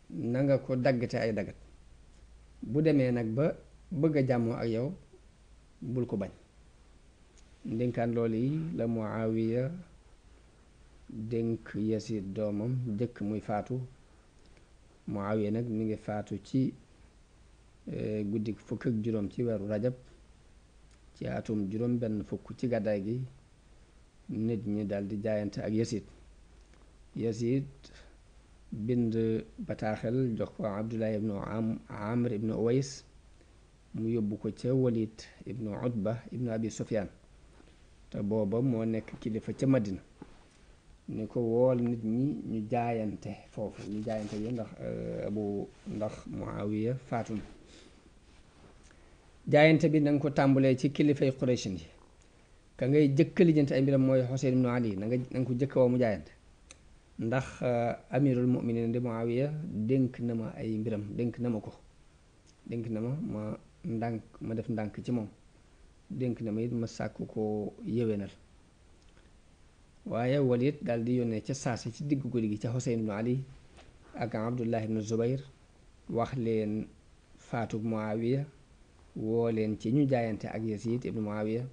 na nga ko daggate ay daggat bu demee nag ba bëgg a jàmmoo ak yow bul ko bañ ndénkaan loolu yi la Muawiya dénk Yasid doomam jëkk muy faatu Muawiya nag mi ngi faatu ci guddi fukk ak juróom ci weeru rajab ci atum juróom benn fukk ci gàddaay gi nit ñi daldi jaayante ak Yasid bind bataaxel jox ko Abdullah ibnu Amr ibnu Uways mu yóbbu ko ca Walid ibnu Utba ibnu Abi Sufyaan te booba moo nekk kilifa ca Madina ni ko wool nit ñi ñu jaayante foofu ñu jaayante yi ndax Muawiya faatu na jaayante bi nanga ko tàmbalee ci kilifay Qurayshin yi ka ngay jëkk lijjante ay mbiram mooy Xuseyn ibnu Ali nanga ko jëkk woo mu jaayante ndax amirul mu'minin di Muawiya dénk na ma ay mbiram dénk na ma def ndànk ci moom dénk na ma it ma sàkku ko yéwénal waaye Walid daal di yónnee ca saasi ci diggu guddi gi ca Xuseyn ibnu Ali ak Abdullah ibnu Zubayr wax leen faatu Muawiya woo leen ci ñu jaayante ak Yazid ibnu Muawiya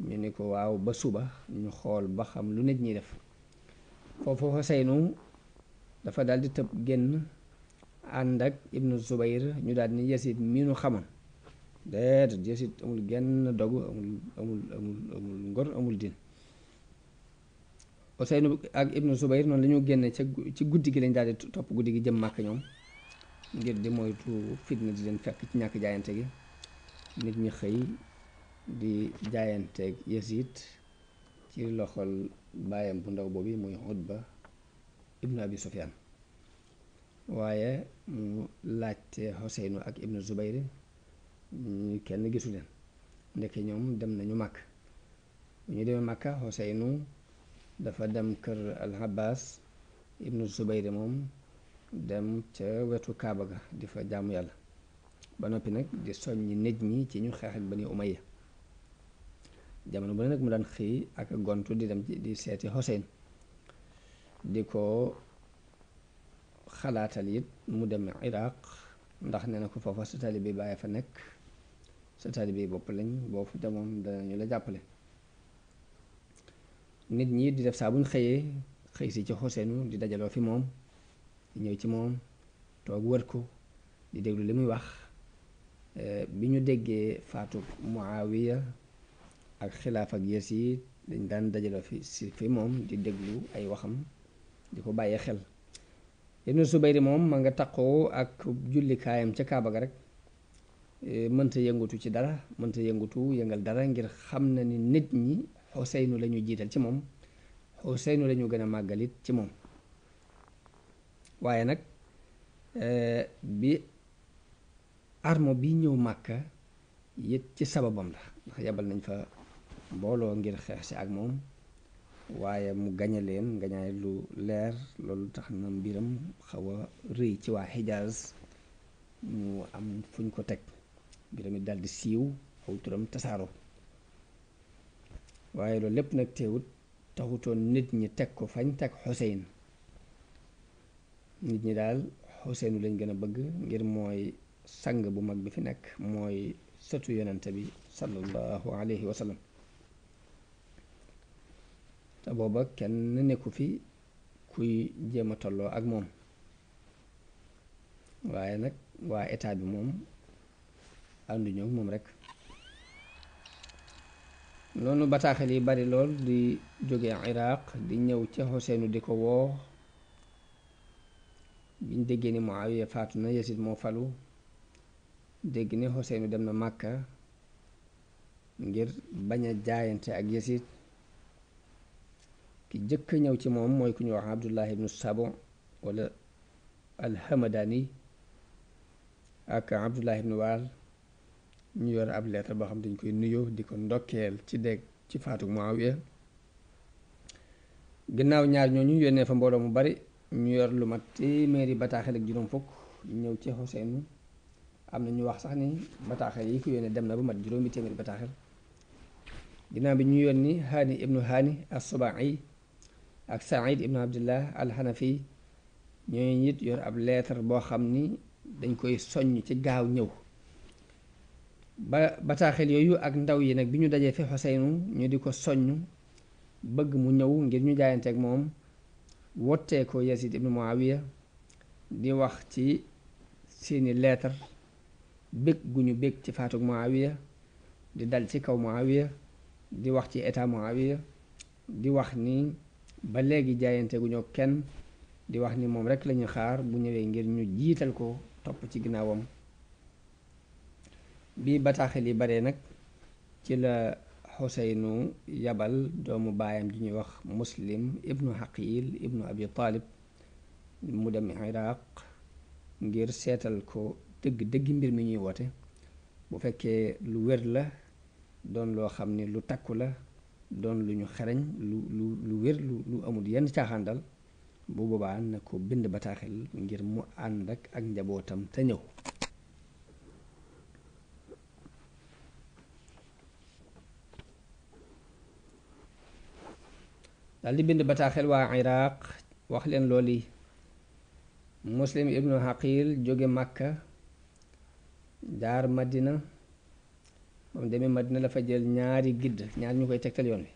ñu ni ko waaw ba suba ñu xool ba xam lu nit ñi def foofu Xuseynu dafa daldi tëb génn ànd ak ibnu Zubayr ñu daal ni Yazid mi nu xamoon déedéet Yazid amul genn dogu amul ngor amul din Xuseynu ak ibnu Zubayr noonu la ñu génne ci guddi gi lañ daal di topp guddi gi jëm Màkka ñoom ngir di moytu fitna di leen fekk ci ñàkk jaayante gi nit ñi xëy di jaayanteeg Yazid ci loxol baayam bu ndaw boobu muy Utba ibnu Abi Sufyaan waaye mu laajte Xuseynu ak ibnu Zubayr ñu kenn gisu leen ndeke ñoom dem nañu màkk bu ñu demee Makka Xuseynu dafa dem kër al Abbas ibnu Zubayr moom dem ca wetu Kaaba ga di fa jaamu yàlla ba noppi nag di soññi nit ñi ci ñu xeex ak Bani Umayya jamono bu ne nag mu daan xëy ak gontu di dem di seeti Xuseyn di ko xalaatal it mu dem Iraq ndax nee na ko foofa sa taalibe bàyyi fa nekk sa taalibe bopp lañ boo fu demoon danañu la jàppale nit ñi di def saa buñ xëyee xëy si ci Xuseynu di dajaloo fi moom di ñëw ci moom toog wër ko di déglu li muy wax bi ñu déggee faatu Muawiya ak xilaaf ak Yasiid dañ daan dajaloo fi moom di déglu ay waxam di ko bàyyee xel Ibnu Zubayr moom ma nga taqoo ak jullikaayam ca Kaaba ga rek mënta yëngutu ci dara mënta yëngal dara ngir xam na ni nit ñi Xuseynu la ñu jiital ci moom Xuseynu la ñu gën a màggalit ci moom waaye nag bi armo bi ñëw Màkka it ci sababam la ndax yabal nañ fa mbooloo ngir xeex si ak moom waaye mu gañe leen gañaay lu leer loolu tax na mbiram xaw a rëy ci waa Xijaaz ñu am fuñ ko teg mbiram it daldi siiw aw turam tasaaroo waaye loolu lépp nag teewut taxutoon nit ñi teg ko fañ teg Xuseyn nit ñi daal Xuseynu lañ gën a bëgg ngir mooy sang bu mag bi fi nekk mooy sëtu yonente bi sallallahu alayhi wa sallam te booba kenn nekku fi kuy jéem a tolloo ak moom waaye nag waa état bi moom ànduñu ak moom rek noonu bataaxel yi bari lool di jóge Iraq di ñëw ca Xuseynu di ko woo biñ déggee ni Muawiya faatu na Yasid moo falu dégg ni Xuseynu dem na Màkka ngir bañ a jaayante ak Yasid ki jëkk ñëw ci moom mooy ku ñu wax Abdullah ibnu Sabo wala alhamadani ak Abdullah ibnu Waal ñu yor ab lettre boo xam dañ koy nuyoo di ko ndokkeel ci dégg ci faatu Muawiya ginnaaw ñaar ñooñu yónnee fa mbooloo mu bari ñu yor lu mat téeméeri bataaxel ak juróom fukk ñëw ci Xuseynu am na ñu wax sax ni bataaxel yi ko yónnee dem na ba mat juróomi téeméeri bataaxel ginnaaw bi ñu yónni Haani ibnu Haani as-Subai ak Saïd ibnu Abdullah al-Hanafi ñooñu it yor ab lettre boo xam ni dañ koy soññ ci gaaw ñëw ba bataaxel yooyu ak ndaw yi nag bi ñu dajee fi Xuseynu ñu di ko soññ bëgg mu ñëw ngir ñu jaayanteeg moom wottee ko Yazid ibnu Muawiya di wax ci seeni lettre bég gu ñu bég ci faatug Muawiya di dal ci kaw Muawiya di wax ci état Muawiya di wax ni ba léegi jaayante gu ñoo kenn di wax ni moom rek lañuy xaar bu ñëwee ngir ñu jiital ko topp ci ginnaawam bi bataaxel yi bare nag ci la Xuseynu yabal doomu baayam ji ñuy wax Muslim ibnu Xaqil ibnu Abi Talib mu dem Iraq ngir seetal ko dëgg mbir mi ñuy woote bu fekkee lu wér la doon loo xam ne lu takku la doon lu ñu xereñ lu wér lu amul yenn caaxaan dal bu boobaa na ko bind bataaxel ngir mu ànd ak njabootam te ñëw dal di bind bataaxel waa Iraq wax leen loolu yi Muslim ibnu Xaqil jóge Makka jaar Madina ba mu demee Madina la fa jël ñaari gidd ñaar ñu koy tegtal yoon wi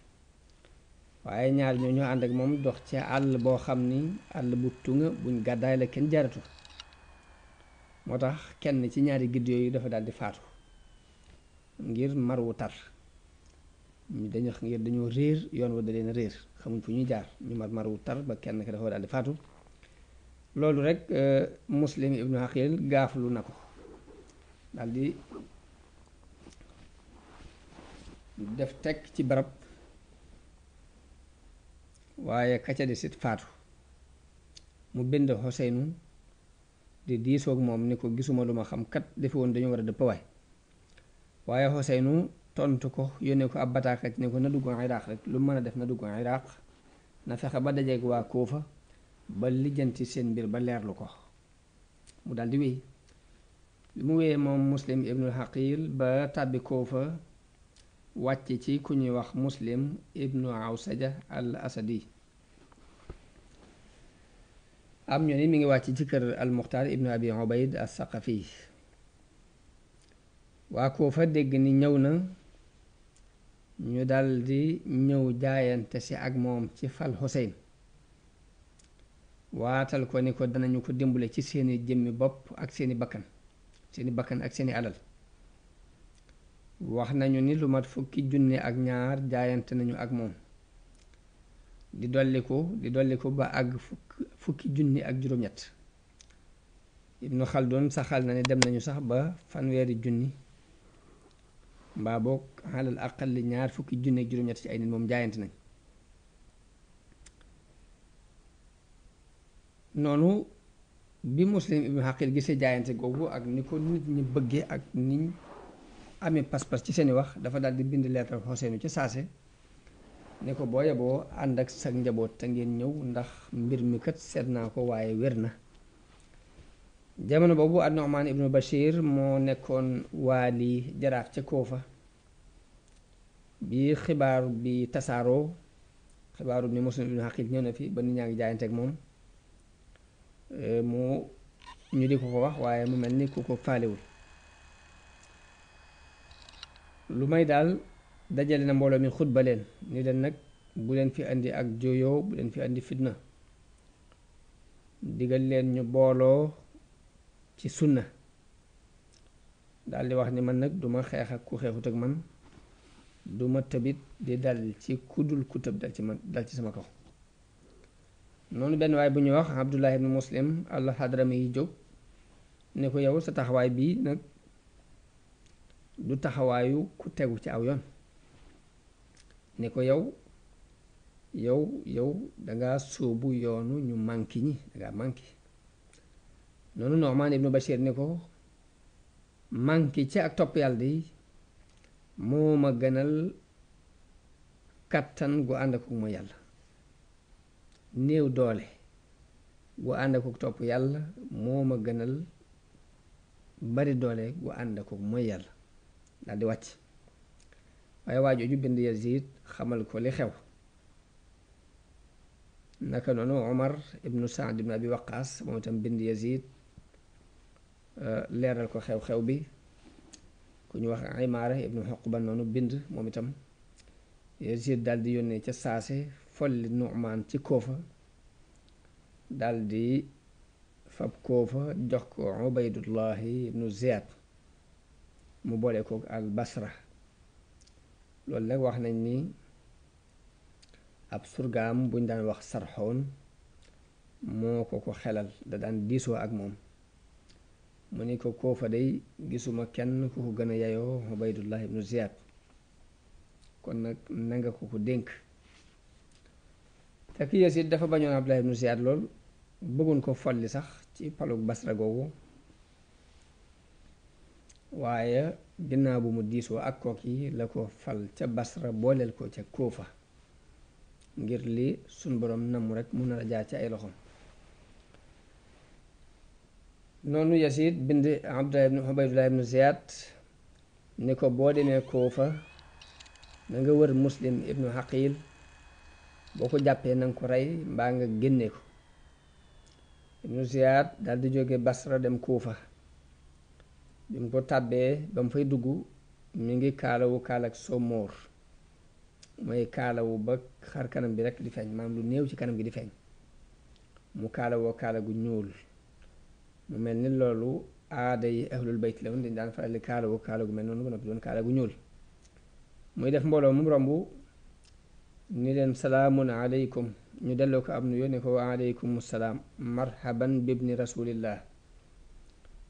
waaye ñaar ñoo ànd ak moom dox ci àll boo xam ni àll bu tunga buñ gàddaay la kenn jaaratu moo tax kenn ci ñaari gidd yooyu dafa daldi faatu ngir mar wu tar ñu dañoo réer yoon wa da leen réer xamuñ fu ñuy jaar ñu mar wu tar ba kenn ki dafa daldi faatu loolu rek Muslim ibnu Xaqil gaaflu na ko daldi def teg ci barab waaye kaca di sit faatu mu bind Xuseynu di diisoog moom ni ko gisuma lu ma xam kat defe woon dañu war a dëpp waay waaye Xuseynu tontu ko yónnee ko ab bataaxal ne ko na dugg Iraq rek lu mën a def na dugg Iraq na fexe ba dajeeg waa Kuufa ba lijjanti seen mbir ba leerlu ko mu daldi wéy bi mu wéyee moom Muslim ibnul Haqil ba tàbbi Kuufa wàcc ci ku ñuy wax Muslim ibnu Awsaja al Asadi am ñu ni mi ngi wàcc ci kër al Muxtaar ibnu Abi Ubayd as Saqafi waa Kuufa dégg ni ñëw na ñu daldi ñëw jaayante si ak moom ci fal Xuseyn waatal ko ni ko danañu ko dimbale ci seeni jëmmi bopp ak seeni bakkan ak seeni alal wax nañu ni lu mat 10,000 ak ñaar jaayante nañu ak moom di dolliku ba àgg 10,000 ak juróom-ñett Ibnu Xaldun saxal na ne dem nañu sax ba 1,000,000 mbaa boog xalal aqalli 20,000 ak juróom-ñett ci ay nit moom jaayante nañ noonu bi Muslim ibnu Haqil gisee jaayante googu ak ni ko nit ñi bëggee ak niñ amee pas-pas ci seeni wax dafa daal di bind leetar Xuseynu ci saase ne ko boo yeboo ànd ak sa njaboot te ngeen ñëw ndax mbir mi kat seet naa ko waaye wér na jamono boobu an-Nu'man ibnu Bashir moo nekkoon waali jaraaf ca Kuufa bi xibaar bi tasaaroo xibaaru ni Muslim ibnu Haqil ñëw na fi ba nit ñaa ngi jaayante ak moom mu ñu di ko wax waaye mu mel ni ku ko faalewul lu may daal dajale na mbooloo mi xutba leen ni leen nag bu leen fi andi ak jooyoo bu leen fi andi fitna digal leen ñu booloo ci sunna daldi wax ni man nag duma xeex ak ku xeexut ak man duma tëbit di dal ci kudul ku tëb dal ci sama kaw noonu benn waay bu ñuy wax Abdullah ibn Muslim al-Hadrami yi jóg ne ko yow sa taxawaay bii nag du taxawaayu ku tegu ci aw yoon ne ko yow danga sóobu yoonu ñu manki ñi danga manki noonu Nu'man ibnu Bashir ne ko manki ci ak topp yàlla di moo ma gënal kattan gu ànd ak ma yàlla néew doole gu ànd ak topp yàlla moo ma gënal bari doole gu ànd ak mooy yàlla daal di wàcc waaye waajooju bind Yazid xamal ko li xew naka noonu Omar ibnu Saad ibnu Abi Waqaas moom itam bind Yazid leeral ko xew-xew bi ku ñu wax Imaara ibnu Uqba noonu bind moom itam Yazid daal di yónnee ca saase folli Nu'man ci Kuufa daal di fab Kuufa jox ko Ubaydullahi ibnu Ziyad mu boole ko al Basra loolu nag wax nañ ni ab surgaam buñ daan wax Sarxoon moo ko xelal da daan diisoo ak moom mu ni ko Kuufa day gisuma kenn ku ko gën a yayoo Ubaydullah ibnu Ziyad kon nag nanga ko dénk fekk Yazid dafa bañoon Abdullah ibnu Ziyad lool bëggoon ko folli sax ci palug Basra googu waaye ginnaaw bu mu diisoo ak kooki la ko fal ca Basra booleel ko ca Kuufa ngir li suñ boroom namm rek mun na la jaar ci ay loxoom noonu Yazid bind Ubaydullah ibnu Ziyad ni ko boo demee Kuufa na nga wër Muslim ibnu Haqil boo ko jàppee na nga ko rey mbaa nga génne ko ibnu Ziyad dal di jóge Basra dem Kuufa bi mu ko tàbbee ba mu fay dugg mi ngi kaalawu kaalak somóor mooy kaalawu ba xar kanam bi rekk di feeñ maanaam lu néew ci kanam gi di feeñ mu kaalawoo kaala gu ñuul mu mel ni loolu aada yi ahlul bayt la woon dañ daan faral di kaalawu kaala gu mel noonu ba noppi doon kaala gu ñuul muy def mbooloo mu romb ni leen salaamun aleykum ñu delloo ko am nuyoo ne ko wa aleykum salaam marhaban bibni rasulillah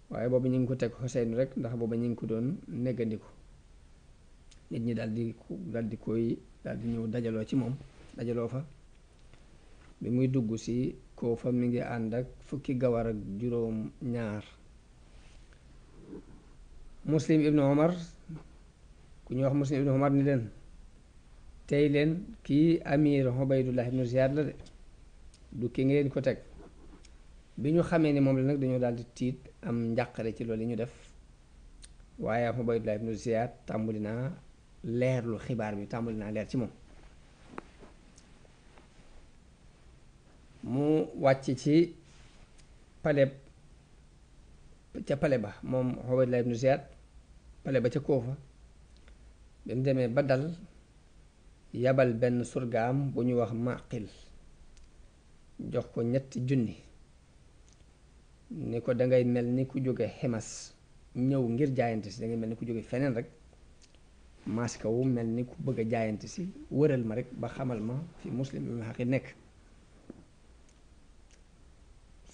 waaye boobu ñu ngi ko teg Xuseyn rek ndax boobu ñu ngi ko doon neggandiku nit ñi daal di ñëw dajaloo ci moom dajaloo fa bi muy dugg si Kuufa mi ngi ànd ak 10 gawar ak juróom ñaar Muslim ibnu Omar ku ñuy wax Muslim ibnu Umar ni leen tey leen kii amir Ubaydullah ibnu Ziyad la de du ki ngeen ko teg. bi ñu xamee ni moom la nag dañoo daal di tiit am njàqare ci loolu yi ñu def waaye Ubaydullah ibnu Ziyad tàmbali naa leerlu xibaar bi tàmbali naa leer ci moom mu wàcc ci pale ba moom Ubaydullah ibnu Ziyad pale ba ca Kuufa bi mu demee ba dal yabal benn surgaam bu ñu wax Maqil jox ko 3,000 ni ko dangay mel ni ku jóge Ximas ñëw ngir jaayante si dangay mel ni ku jóge feneen rek maaska wu mel ni ku bëgg a jaayante si wëral ma rek ba xamal ma fi Muslim ibnu Aqil nekk.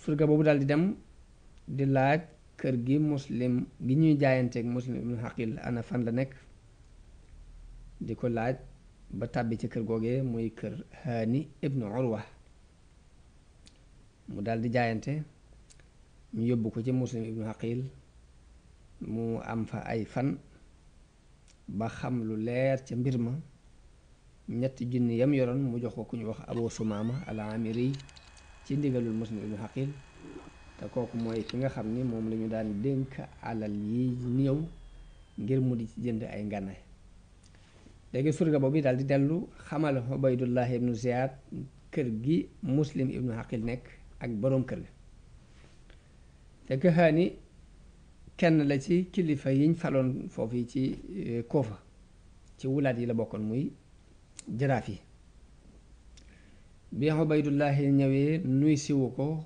surga boobu daal di dem di laaj kër gi Muslim gi ñuy jaayanteeg Muslim ibnu Aqil ana fan la nekk di ko laaj ba tàbbi ci kër googee muy kër Haani ibnu Urwa mu daal di jaayante ñu yóbbu ko ci Muslim ibnu Aqil mu am fa ay fan ba xam lu leer ca mbir ma 3,000 yam yoroon mu jox ko ku ñu wax Abu Sumaama al-Amiri ci ndigalul Muslim ibnu Aqil te kooku mooy ki nga xam ni moom la ñu daan dénk alal yi ñëw ngir mu di ci jënd ay ngànnaay. léegi surga boobu daal di dellu xamal Ubaydullah ibnu Ziyad kër gi Muslim ibnu Aqil nekk ak boroom kër ga fekk Haani kenn la ci kilifa yiñ faloon foofu yi ci Kuufa ci wulaat yi la bokkoon muy jaraaf yi bi Ubaydullah ñëwee nuy siwu ko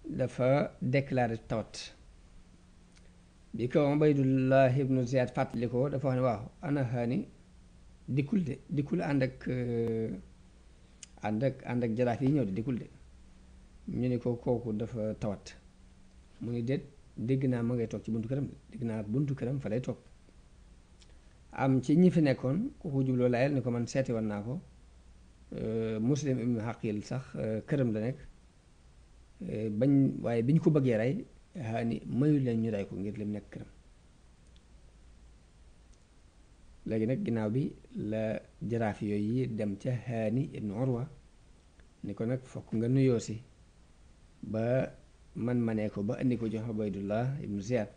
dafa déclaré tawat bi ko Ubaydullah ibnu Ziyad fàttali ko dafa wax ne waaw ana Haani dikkul ànd ak jaraaf yi ñëw de dikkul de ñu ni ko kooku dafa tawat mu ni déet dégg naa ma ngay toog ci buntu këram dégg naa buntu këram fa lay toog am ci ñi fi nekkoon ku ko jubloo layel ni ko man seeti woon naa ko Muslim ibnu Aqil sax këram la nekk waaye bi ñu ko bëggee rey Haani mayu leen ñu rey ko ngir lim nekk këram. léegi nag ginnaaw bi la jaraaf yooyu yi dem ca Haani ibnu Urwa ni ko nag fokk nga nuyoo si ba man manee ko ba indi ko jox Ubaydullah ibnu Ziyad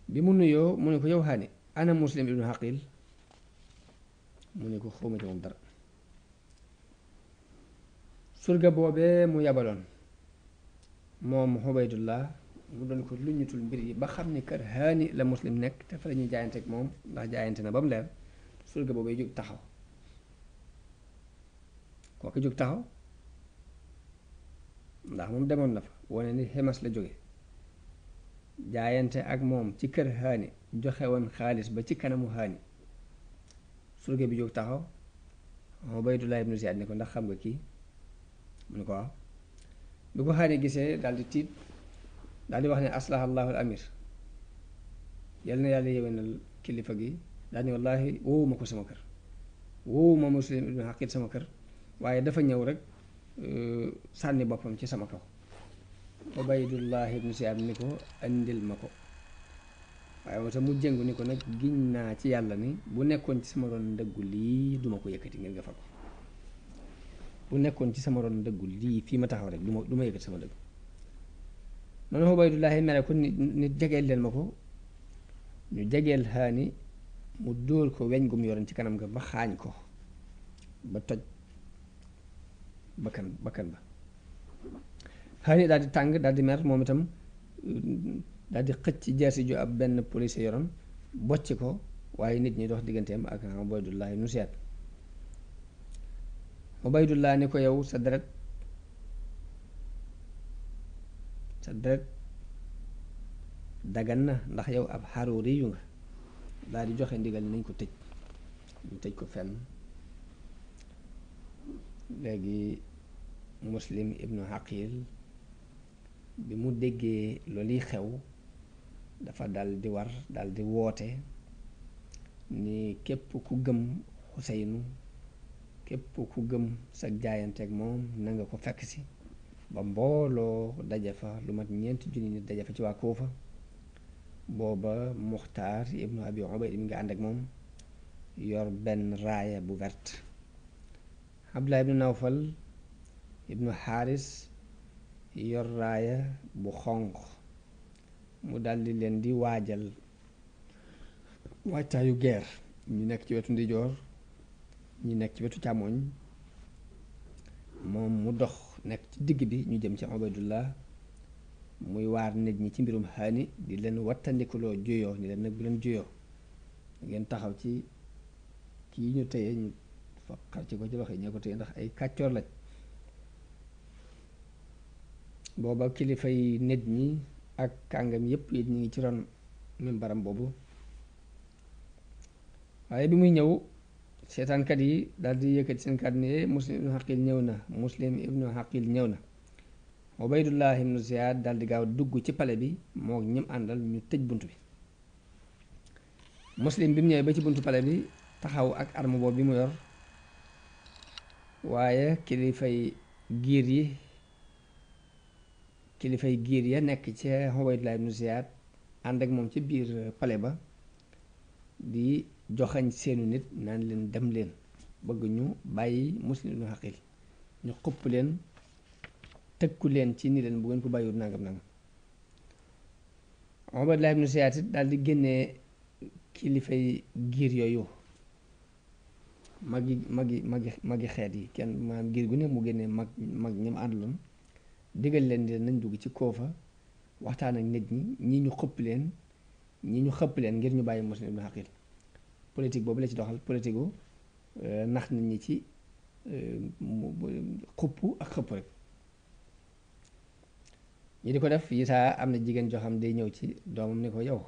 bi mu nuyoo mu ne ko yow Haani ana Muslim ibnu Aqil mu ne ko xawma ci moom dara. surga boobee mu yabaloon moom Ubaydullah mu doon ko luñutul mbir yi ba xam ni kër Haani la Muslim nekk te fa la ñuy jaayante ak moom ndax jaayante na ba mu leer surga boobee jóg taxaw kooku jóg taxaw ndax moom demoon na fa wane ni Ximas la jóge jaayante ak moom ci kër Haani joxe woon xaalis ba ci kanamu Haani surga bi jóg taxaw Ubaydullah ibnu Ziyad ni ko ndax xam nga kii mu ne ko waaw bi ko Haani gisee daal di tiit daal di wax ne aslaha allahu al amir yal na yàlla yéwénal kilifa gi daal ni wallaahi woowuma ko sama kër woowuma Muslim ibnu Aqil sama kër waaye dafa ñëw rek sànni boppam ci sama kaw. Ubaydullah ibnu Ziyad ni ko andil ma ko waaye moo tax mu jëngu ni ko nag giñ naa ci yàlla ni bu nekkoon ci sama ron ndëggu lii duma ko yëkkati ngir nga fa ko bu nekkoon ci sama ron ndëggu lii fii ma taxaw rek du ma yëkkati sama dëgg. noonu Ubaydullahi mere ko nit jegeel leen ma ko ñu jegeel Haani mu dóor ko weñ gu mu yoroon ci kanam ga ba xaañ ko ba toj bakkan ba Haani daal di tàng daal di mer moom itam daal di xëcc jeesi ju ab benn police yoroon bocc ko waaye nit ñi dox digganteem ak Ubaydullahi ibnu Ziyad. Ubaydullah ni ko yow sa deret dagan na ndax yow ab xaruuri yu nga daal di joxe ndigal nañ ko tëj ñu tëj ko fenn. léegi Muslim ibnu Aqil bi mu déggee loolu xew dafa dal di war dal di woote ni képp ku gëm Xuseynu képp ku gëm sa jaayanteeg moom na nga ko fekk si ba mbooloo daje fa lu mat 4 junni nit daje fa ci waa Kuufa booba Muxtaar ibnu Abi Ubayd mi nga ànd ak moom yor benn raaya bu vert. Abdullah ibnu Nawfal ibnu Xaaris yor raaya bu xonq. mu daldi leen di waajal waajtaayu guerre. ñu nekk ci wetu ndijoor ñi nekk ci wetu càmmoñ, moom mu dox nekk ci digg bi, ñu jëm ci Ubaydullah muy waar nit ñi ci mbirum xaani, di leen wattandikuloo juyoo, ni leen nag bu leen juyoo, ngeen taxaw ci kii ñu téye, ñu fa xar ci ko ci loxo yi ñoo ko téye ndax ay kàccoor lañ. booba kilifay nit ñi ak kàngam yépp it ñu ngi ci ron mimbaram boobu. waaye bi muy ñëw seetaankat yi daal di yëkkati seen kàddu ne Muslim ibnu Xaqil ñëw na, Muslim ibnu Xaqil ñëw na. Ubaydullah ibnu Ziyaad daal di gaaw dugg ci pale bi moo ñim àndal, ñu tëj bunt bi. Muslim bi mu ñëwee ba ci buntu pale bi taxaw ak arme boobu bi mu yor, waaye kilifay giir ya nekk ci Ubaydullah ibnu Ziyaad ànd ak moom ci biir pale ba di joxañ seenu nit naan leen dem leen, bëgg ñu bàyyi Muslim ibnu Xaqil, ñu xupp leen tëkku leen ci ni leen bu ngeen ko bàyyiwul nangam nangam. Ubaydullah ibnu Ziyaad it daal di génnee kilifay giir yooyu, magi xeet yi, kenn maanaam giir gu ne mu génnee mag ñam àndaloon, digal leen di nañ dugg ci koofa waxtaan ak nit ñi, ñi ñu xëpp leen ngir ñu bàyyi Muslim ibnu Xaqil. politique boobu la ci doxal, politique gu nax nit ñi ci xupp ak xëpp rek. ñi di ko def yi saa am na jigéen joo xam day ñëw ci doomam ni ko yow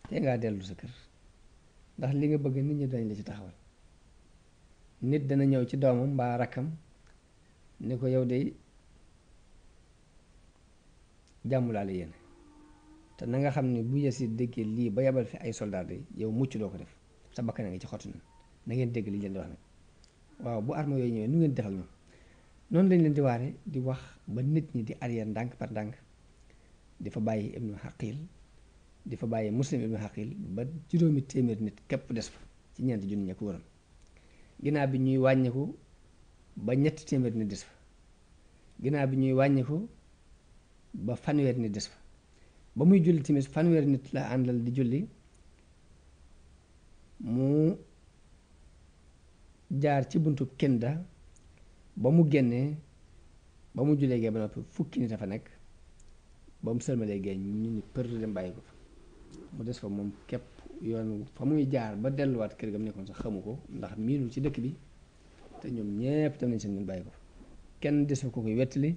te ngaa dellu sa kër, ndax li nga bëgg nit ñi dañ la ci taxawal. nit dana ñëw ci doomam mbaa rakkam ni ko yow de jàmm laa la yéene, te na nga xam ne bu Yasid déggee lii ba yabal fi ay soldat de yow mucc doo ko def, sa bakkan a ngi ci xottu na ngeen dégg li leen di wax nag. waaw bu arme yooyu ñëwee nu ngeen defal ñoom noonu lañ leen di waare di wax ba nit ñi di arrière ndànk par ndànk, di fa bàyyi ibnu Xaqil, di fa bàyyi Muslim ibnu Xaqil ba juróomi téeméer nit képp des fa ci ñeenti junni ña ko waroon. ginnaaw bi ñuy wàññiku ba ñetti téeméer nit des fa, ginnaaw bi ñuy wàññiku ba fanweer nit des fa. ba muy julli timis fanweer nit la àndal di julli, mu jaar ci buntu Kinda, ba mu génnee ba mu jullee gee ba noppi fukki nit a fa nekk, ba mu sëlmalee gee ñu ni për dem bàyyi ko fa, mu des fa moom képp. yoon fa muy jaar ba delluwaat kër ga mu nekkoon sax xamu ko, ndax miinul ci dëkk bi, te ñoom ñépp dem nañ seen bàyyi ko fa. kenn desu ko koy wettali,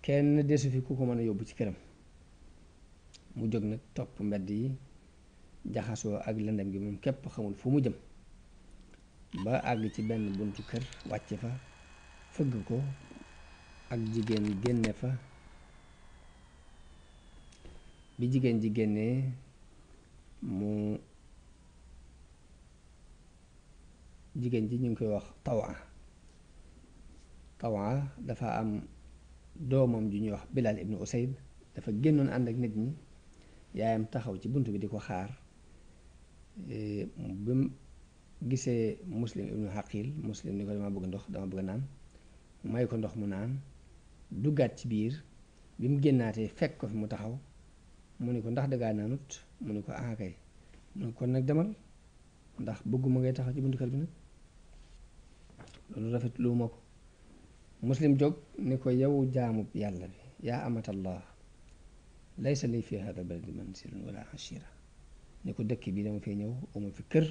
kenn desu fi ku ko mën a yóbbu ci këram. mu jóg nag topp mbedd yi jaxasoo ak lëndam gi, moom képp xamul fu mu jëm, ba àgg ci benn buntu kër wàcce fa, fëgg ko, ak jigéen génne fa. bi jigéen ji génnee jigéen ji ñu ngi koy wax Tawa dafa am doomam ju ñuy wax Bilal ibnu Usayd, dafa génnoon ànd ak nit ñi, yaayam taxaw ci bunt bi di ko xaar. bi mu gisee Muslim ibnu Xaqil, Muslim ni ko dama bëgg ndox, dama bëgg naan, may ko ndox mu naan, duggaat ci biir. bi mu génnaatee fekk ko fi mu taxaw, mu ni ko ndax dangaa naanut, mu ni ko ah kay, mu ni ko kon nag demal, ndax bëgguma ngay taxaw ci buntu kër bi nag, loolu rafet lu ma ko. Muslim jóg ni ko yow jaamub yàlla bi, yaa amatallah, laysa li fi hada baladi manzilun wala ashira, ni ko dëkk bi dama fee ñëw, uma fi kër,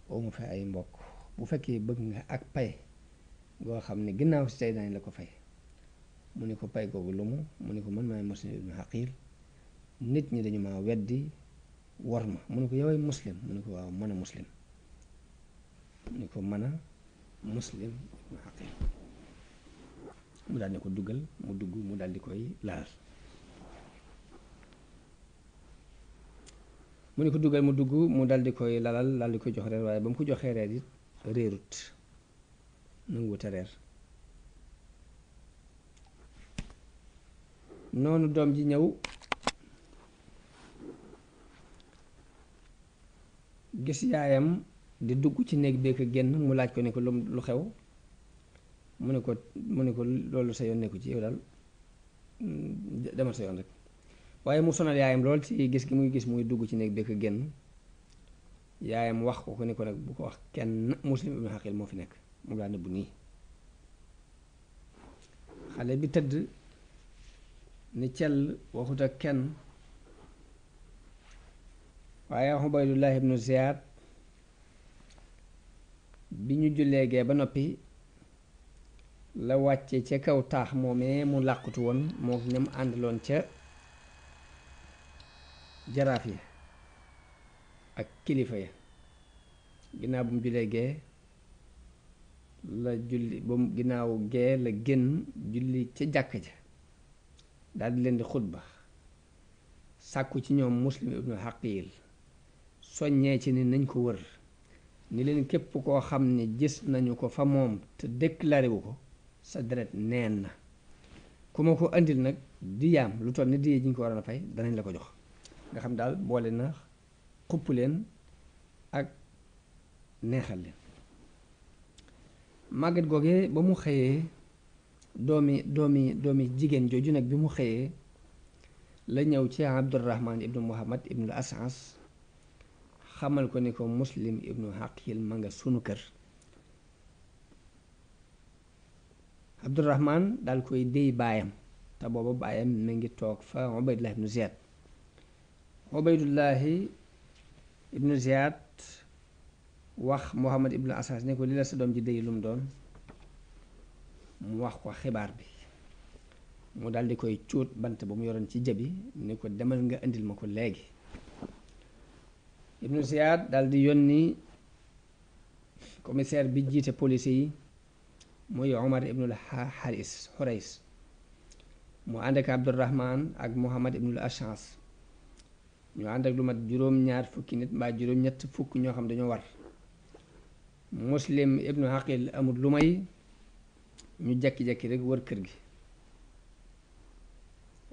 uma fi ay mbokk. bu fekkee bëgg nga ak pay goo xam ne ginnaaw si tey daañu la ko fay. mu ni ko pay googu lu mu ni ko man maay Muslim ibnu Xaqil, nit ñi dañu maa weddi war ma. mu ni ko yoway Muslim, mu ni ko waaw mën a Muslim, mu ni ko mën a Muslim ibnu Xaqil. mu daal di ko duggal, mu dugg, mu daal di koy laal. mu ni ko duggal mu dugg, mu daal di koy lalal, daal di koy jox reer, waaye ba mu ko joxee reer it réerut, nanguwute reer. noonu doom ji ñëw gis yaayam di dugg ci néeg bi ko génn mu laaj ko ne ko lu xew mu ne ko loolu sa yoon nekku ci yow daal demal sa yoon rek waaye mu sonal yaayam lool ci gis gi muy gis muy dugg ci néeg bi ko génn yaayam wax ko ni ko nag bu ko wax kenn Muslim ibnu Aqil moo fi nekk moom laa nëbbu nii xale bi tëdd ni cell waxut ak kenn waaye Ubaydullah ibnu Ziyaad bi ñu jullee gee ba noppi la wàcce ca kaw taax moomee mu làqutu woon moo ñam àndaloon ca jaraaf yi ak kilifa ya ginnaaw bu mu jullee gee la julli ba mu ginnaaw gee la génn julli ca jàkka ja daldi leen di xutba sàkku ci ñoom Muslim ibnu Aqil soññee ci ni nañ ko wër ni leen képp koo xam ne gis nañu ko fa moom te déclaré wu ko sa deret neen na ku ma ko andil nag diyaam lu toll ni diye ji ñu ko waroon a fay danañ la ko jox nga xam daal boole na xupp leen ak neexal leen màgget googee ba mu xëyee doomi jigéen jooju nag bi mu xëyee la ñëw ci Abdurrahman ibnu Muhammad ibnu Asas xamal ko ni ko Muslim ibnu Aqil ma nga sunu kër Abdurrahman daal koy déy baayam te booba baayam mi ngi toog fa Ubaydullah ibnu Ziyad Ubaydullahi ibnu Ziyad wax Muhammad ibnu Asas ne ko li la sa doom ji déy lu mu doon mu wax ko xibaar bi mu daldi koy cuut bant ba mu yoroon ci jëbi ni ko demal nga indil ma ko léegi ibnu Ziyad daldi yónni commissaire bi jiite police yi muy Omar ibnul Xurays mu ànd ak Abdurrahman ak Muhammad ibnul Ashas ñu ànd ak lu mat juróom-ñaar fukki nit mbaa juróom-ñett fukk ñoo xam dañoo war Muslim ibnu Aqil amul lu may ñu jekki-jekki rek wër kër gi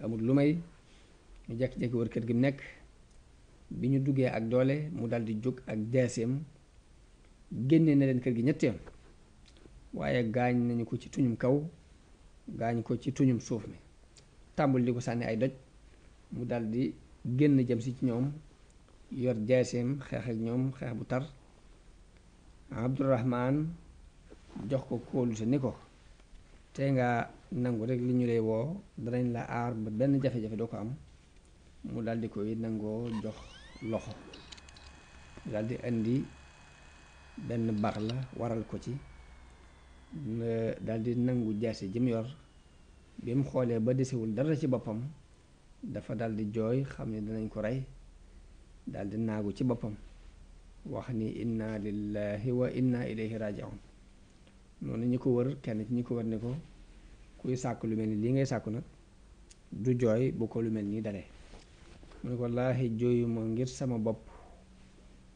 amul lu may ñu jekki-jekki wër kër gi mu nekk bi ñu duggee ak doole mu daldi jóg ak jaaseem génne na leen kër gi ñetti yoon waaye gaañ nañu ko ci tuñum kaw gaañ ko ci tuñum suuf mi tàmbul di ko sànni ay doj mu daldi génn jëm si ci ñoom yor jaaseem xeex ak ñoom xeex bu tar Abdurrahman jox ko kóolute ni ko te nga nangu rek li ñu lay woo danañ la aar ba benn jafe-jafe doo ko am mu daldi koy nangoo jox loxo daldi indi benn baax la waral ko ci daldi nangu jaase jëm yor bi mu xoolee ba desewul dara ci boppam dafa daldi jooy xam ne danañ ko rey daldi naagu ci boppam wax ni inna lillahi wa inna ilayhi raji'un noonu ñi ko wër kenn ci ñi ko wër ne ko kuy sàkk lu mel ni lii ngay sàkku nag du jooy bu ko lu mel nii dalee mu ne ko wallaahi jooyuma ngir sama bopp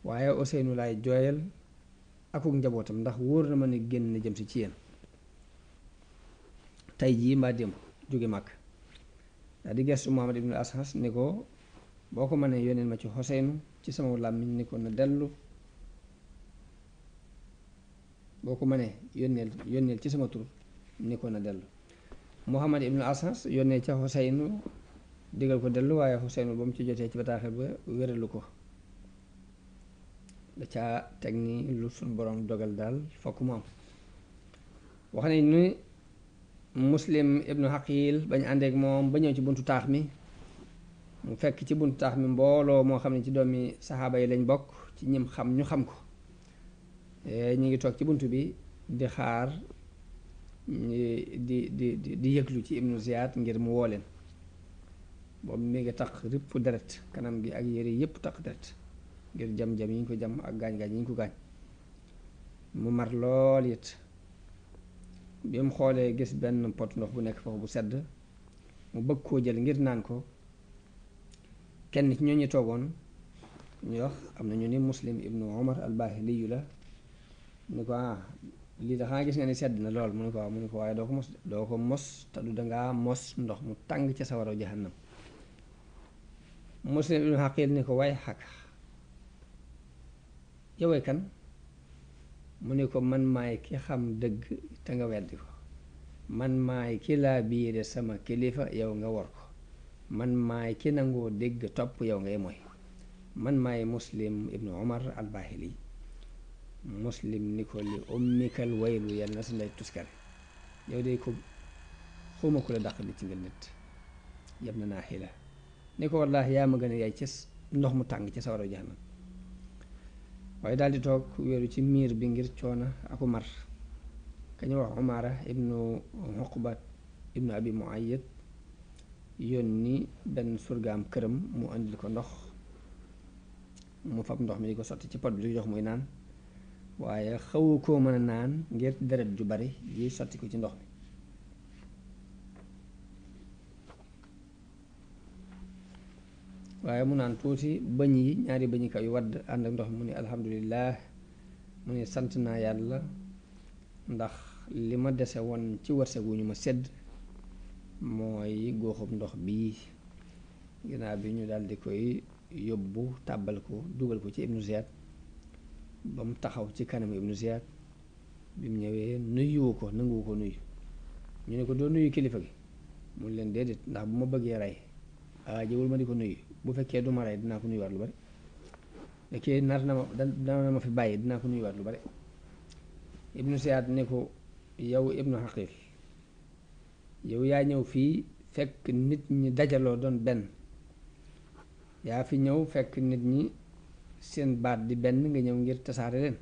waaye Ousseynou laay jooyal akuk njabootam ndax wóor na ma ne génn na jëm si ci yéen tey jii mbaa démb jóge màkk daal di gestu Muhammad ibnul Ashas ni ko boo ko mënee yónneel ma ci Ousseynou ci sama làmmiñ ni ko na dellu boo ko mënee yónneel ci sama tur ni ko na dellu Muhammad ibnul Ashas yónnee ca Ousseynou digal ko dellu waaye Ousseynou ba mu ci jotee ci bataaxel ba wéralu ko da caa teg ni lu suñ borom dogal daal fokk mu am wax nañ ni Muslim ibnu Aqil bañ àndeek moom ba ñëw ci buntu taax mi mu fekk ci buntu taax mi mbooloo moo xam ne ci doomi saxaaba yi lañ bokk ci ñim xam ñu xam ko ñu ngi toog ci bunt bi di xaar di yëglu ci ibnu Ziyad ngir mu woo leen boobu mi ngi tax ripp deret kanam gi ak yére yépp tax deret ngir jam-jam yi ñu ko jam ak gaañ-gaañ yi ñu ko gaañ mu mar lool it bi mu xoolee gis benn pot ndox bu nekk foofu bu sedd mu bëgg koo jël ngir naan ko kenn ci ñooñu toogoon ñu wax am na ñu ni Muslim ibnu Umar al-Bahili la mu ne ko lii da xanaa gis nga ni sedd na lool mu ne ko waaw mu ne ko waaye doo ko mos te du dangaa mos ndox mu tàng ca sawaraw jahannam Muslim ibnu Aqil ni ko waaye xaq yowee kan mu ne ko man maay ki xam dëgg te nga weddi ko, man maay ki laa biire sama kilifa yow nga wor ko, man maay ki nangoo dégg topp yow ngay mooy, man maay Muslim ibnu Umar al-Bahili. Muslim ni ko li ummikal waylu yal na sa ndey tuskare, yow de ko xawma ku la dàq li ci nga nit yam na naa xila ni ko wallaahi yaa ma gën a yaay ci ndox mu tàng ci sawara jahannam. waaye daal di toog wéeru ci miir bi ngir coona aku mar. ka ñu wax Umaara ibnu Uqbat ibnu Abi Muayyad yónni benn surgaam këram mu andil ko ndox, mu fab ndox mi di ko sotti ci pot bi di jox muy naan, waaye xawu koo mën a naan ngir deret ju bari ji sotti ko ci ndox mi. waaye mu naan tuuti bëñ yi ñaari bëñ kaw yu wadd ànd ak ndox mi mu ne alhamdulillah, mu ne sant naa yàlla ndax li ma dese woon ci wërsëg wu ñu ma sedd mooy góoxub ndox bii. ginnaaw bi ñu daal di koy yóbbu tàbbal ko dugal ko ci Ibnu Ziyad ba mu taxaw ci kanamu Ibnu Ziyad. bi mu ñëwee nuyuwu ko nanguwu ko nuyu. ñu ne ko doo nuyu kilifa gi mu leen déedéet, ndax bu ma bëggee rey jëwul ma di ko nuyu, bu fekkee du ma rey dinaa ko nuyuwaat lu bari, fekkee nar na ma dana ma fi bàyyi dinaa ko nuyuwaat lu bari. Ibnu Ziyad ne ko yow Ibnu Xaqil, yow yaa ñëw fii fekk nit ñi dajaloo doon benn, yaa fi ñëw fekk nit ñi seen baat di benn nga ñëw ngir tasaare leen,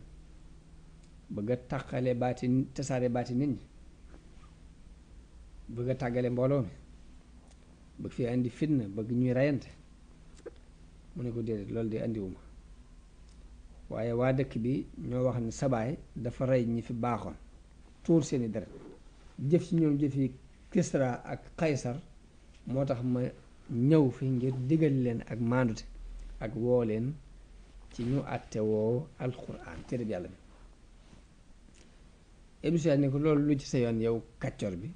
bëgg a tàqale baati tasaare baati nit ñi, bëgg a tàggale mbooloo mi, bëgg fi indi fitna, bëgg ñuy reyante. mu ne ko déedéet, loolu de indiwuma, waaye waa dëkk bi ñoo wax ne sabaay dafa rey ñi fi baaxoon tuur seeni deret, jëf ci ñoom jëfi Kisra ak Kaysar, moo tax ma ñëw fi ngir digal leen ak maandute ak woo leen ci ñu àtte woo alxuraan téere bi yàlla bi. Ibnu Siyad ne ko loolu lu ci sa yoon yow kàccor bi,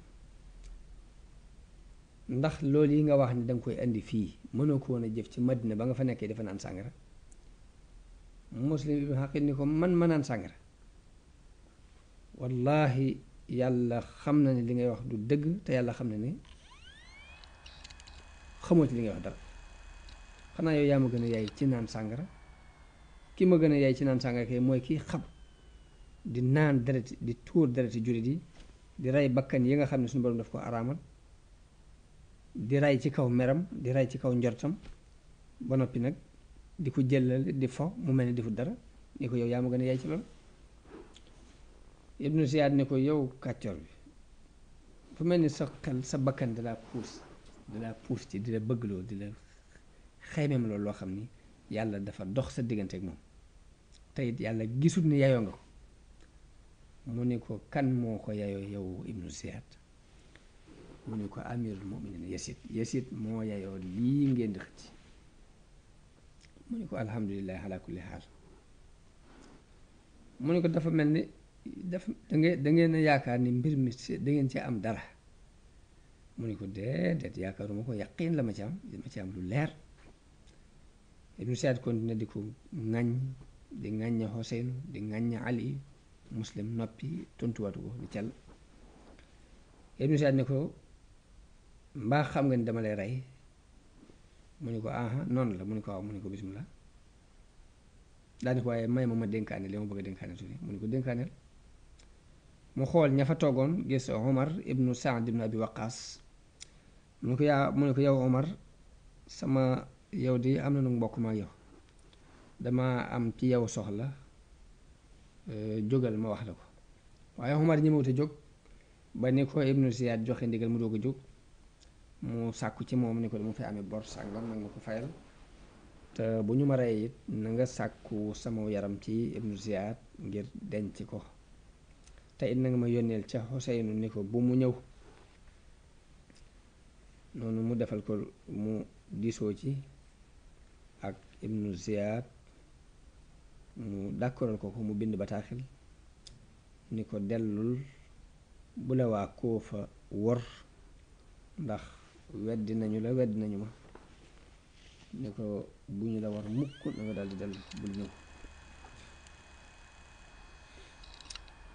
ndax loolu yi nga wax ni danga koy indi fii mënoo ko woon a jëf ci Madina ba nga fa nekkee dafa naan sàngara. Muslim ibnu Xaqil ni ko man ma naan sàngara, wallahi yàlla xam na ne li ngay wax du dëgg, te yàlla xam na ne xamoo ci li ngay wax dara, xanaa yow yaa ma gën a yaay ci naan sàngara. ki ma gën a yaay ci naan sàngara kay mooy kii xam di naan deret, di tuur dereti jullit yi, di rey bakkan yi nga xam ne suñu borom daf ko araamal, di rey ci kaw meram, di rey ci kaw njortam, ba noppi nag di ko jëlale di fo mu mel ni defut dara. ni ko yow yaa ma gën a yaay ci loolu. Ibnu Ziyad ne ko yow kàccoor bi, fu mel ni sa xel sa bakkan di la puus ci di la bëggloo, di la xaymeem loolu loo xam ni yàlla dafa dox sa diggante ak moom, te it yàlla gisul ni yayoo nga ko. mu ne ko kan moo ko yayoo yow Ibnu Ziyad? mu ne ko amirul muminin Yasid moo yayoo lii ngeen di xëcc. mu ne ko alhamdulilah ala kulli xaal. mu ne ko dafa mel ni da ngeen a yaakaar ni mbir mi da ngeen ci am dara. mu ne ko déedéet yaakaaruma ko, yaqiin la ma ci am lu leer. Ibnu Ziyad continué di ko ŋañ, di ŋañña Xuseynu, di ŋañña Ali. Muslim noppi tontuwaatu ko di cal. Ibnu Ziyad ne ko mbaa xam nga ni dama lay rey? mu ne ko aha noonu la. mu ne ko waaw. mu ne ko bismillah. daani ko waaye may ma dénkaane li ma bëgg a dénkaane tuuti. mu ne ko dénkaaneel. mu xool ña fa toogoon gis Omar ibnu Saad ibnu Abi Waqaas. mu ne ko yow Omar, sama yow di am na nu mbokk ma yow, dama am ci yow soxla, jógal ma wax la ko. waaye Omar ñi mawut a jóg ba ni ko Ibnu Ziyad joxe ndigal mu doog a jóg. mu sàkku ci moom ni ko dama fay amee bor sàngam nag ma ko fayal, te bu ñu ma rey it na nga sàkku sama yaram ci Ibnu Ziyad ngir denc ko, te it na nga ma yónneel ca Xuseynu ni ko bu mu ñëw. noonu mu defal ko, mu diisoo ci ak Ibnu Ziyad, mu d'accordal ko mu bind bataaxel ni ko dellul bu la waa Kuufa wor, ndax weddi nañu ma. ni ko bu ñu la war mukk na nga daldi dellu bul ñëw.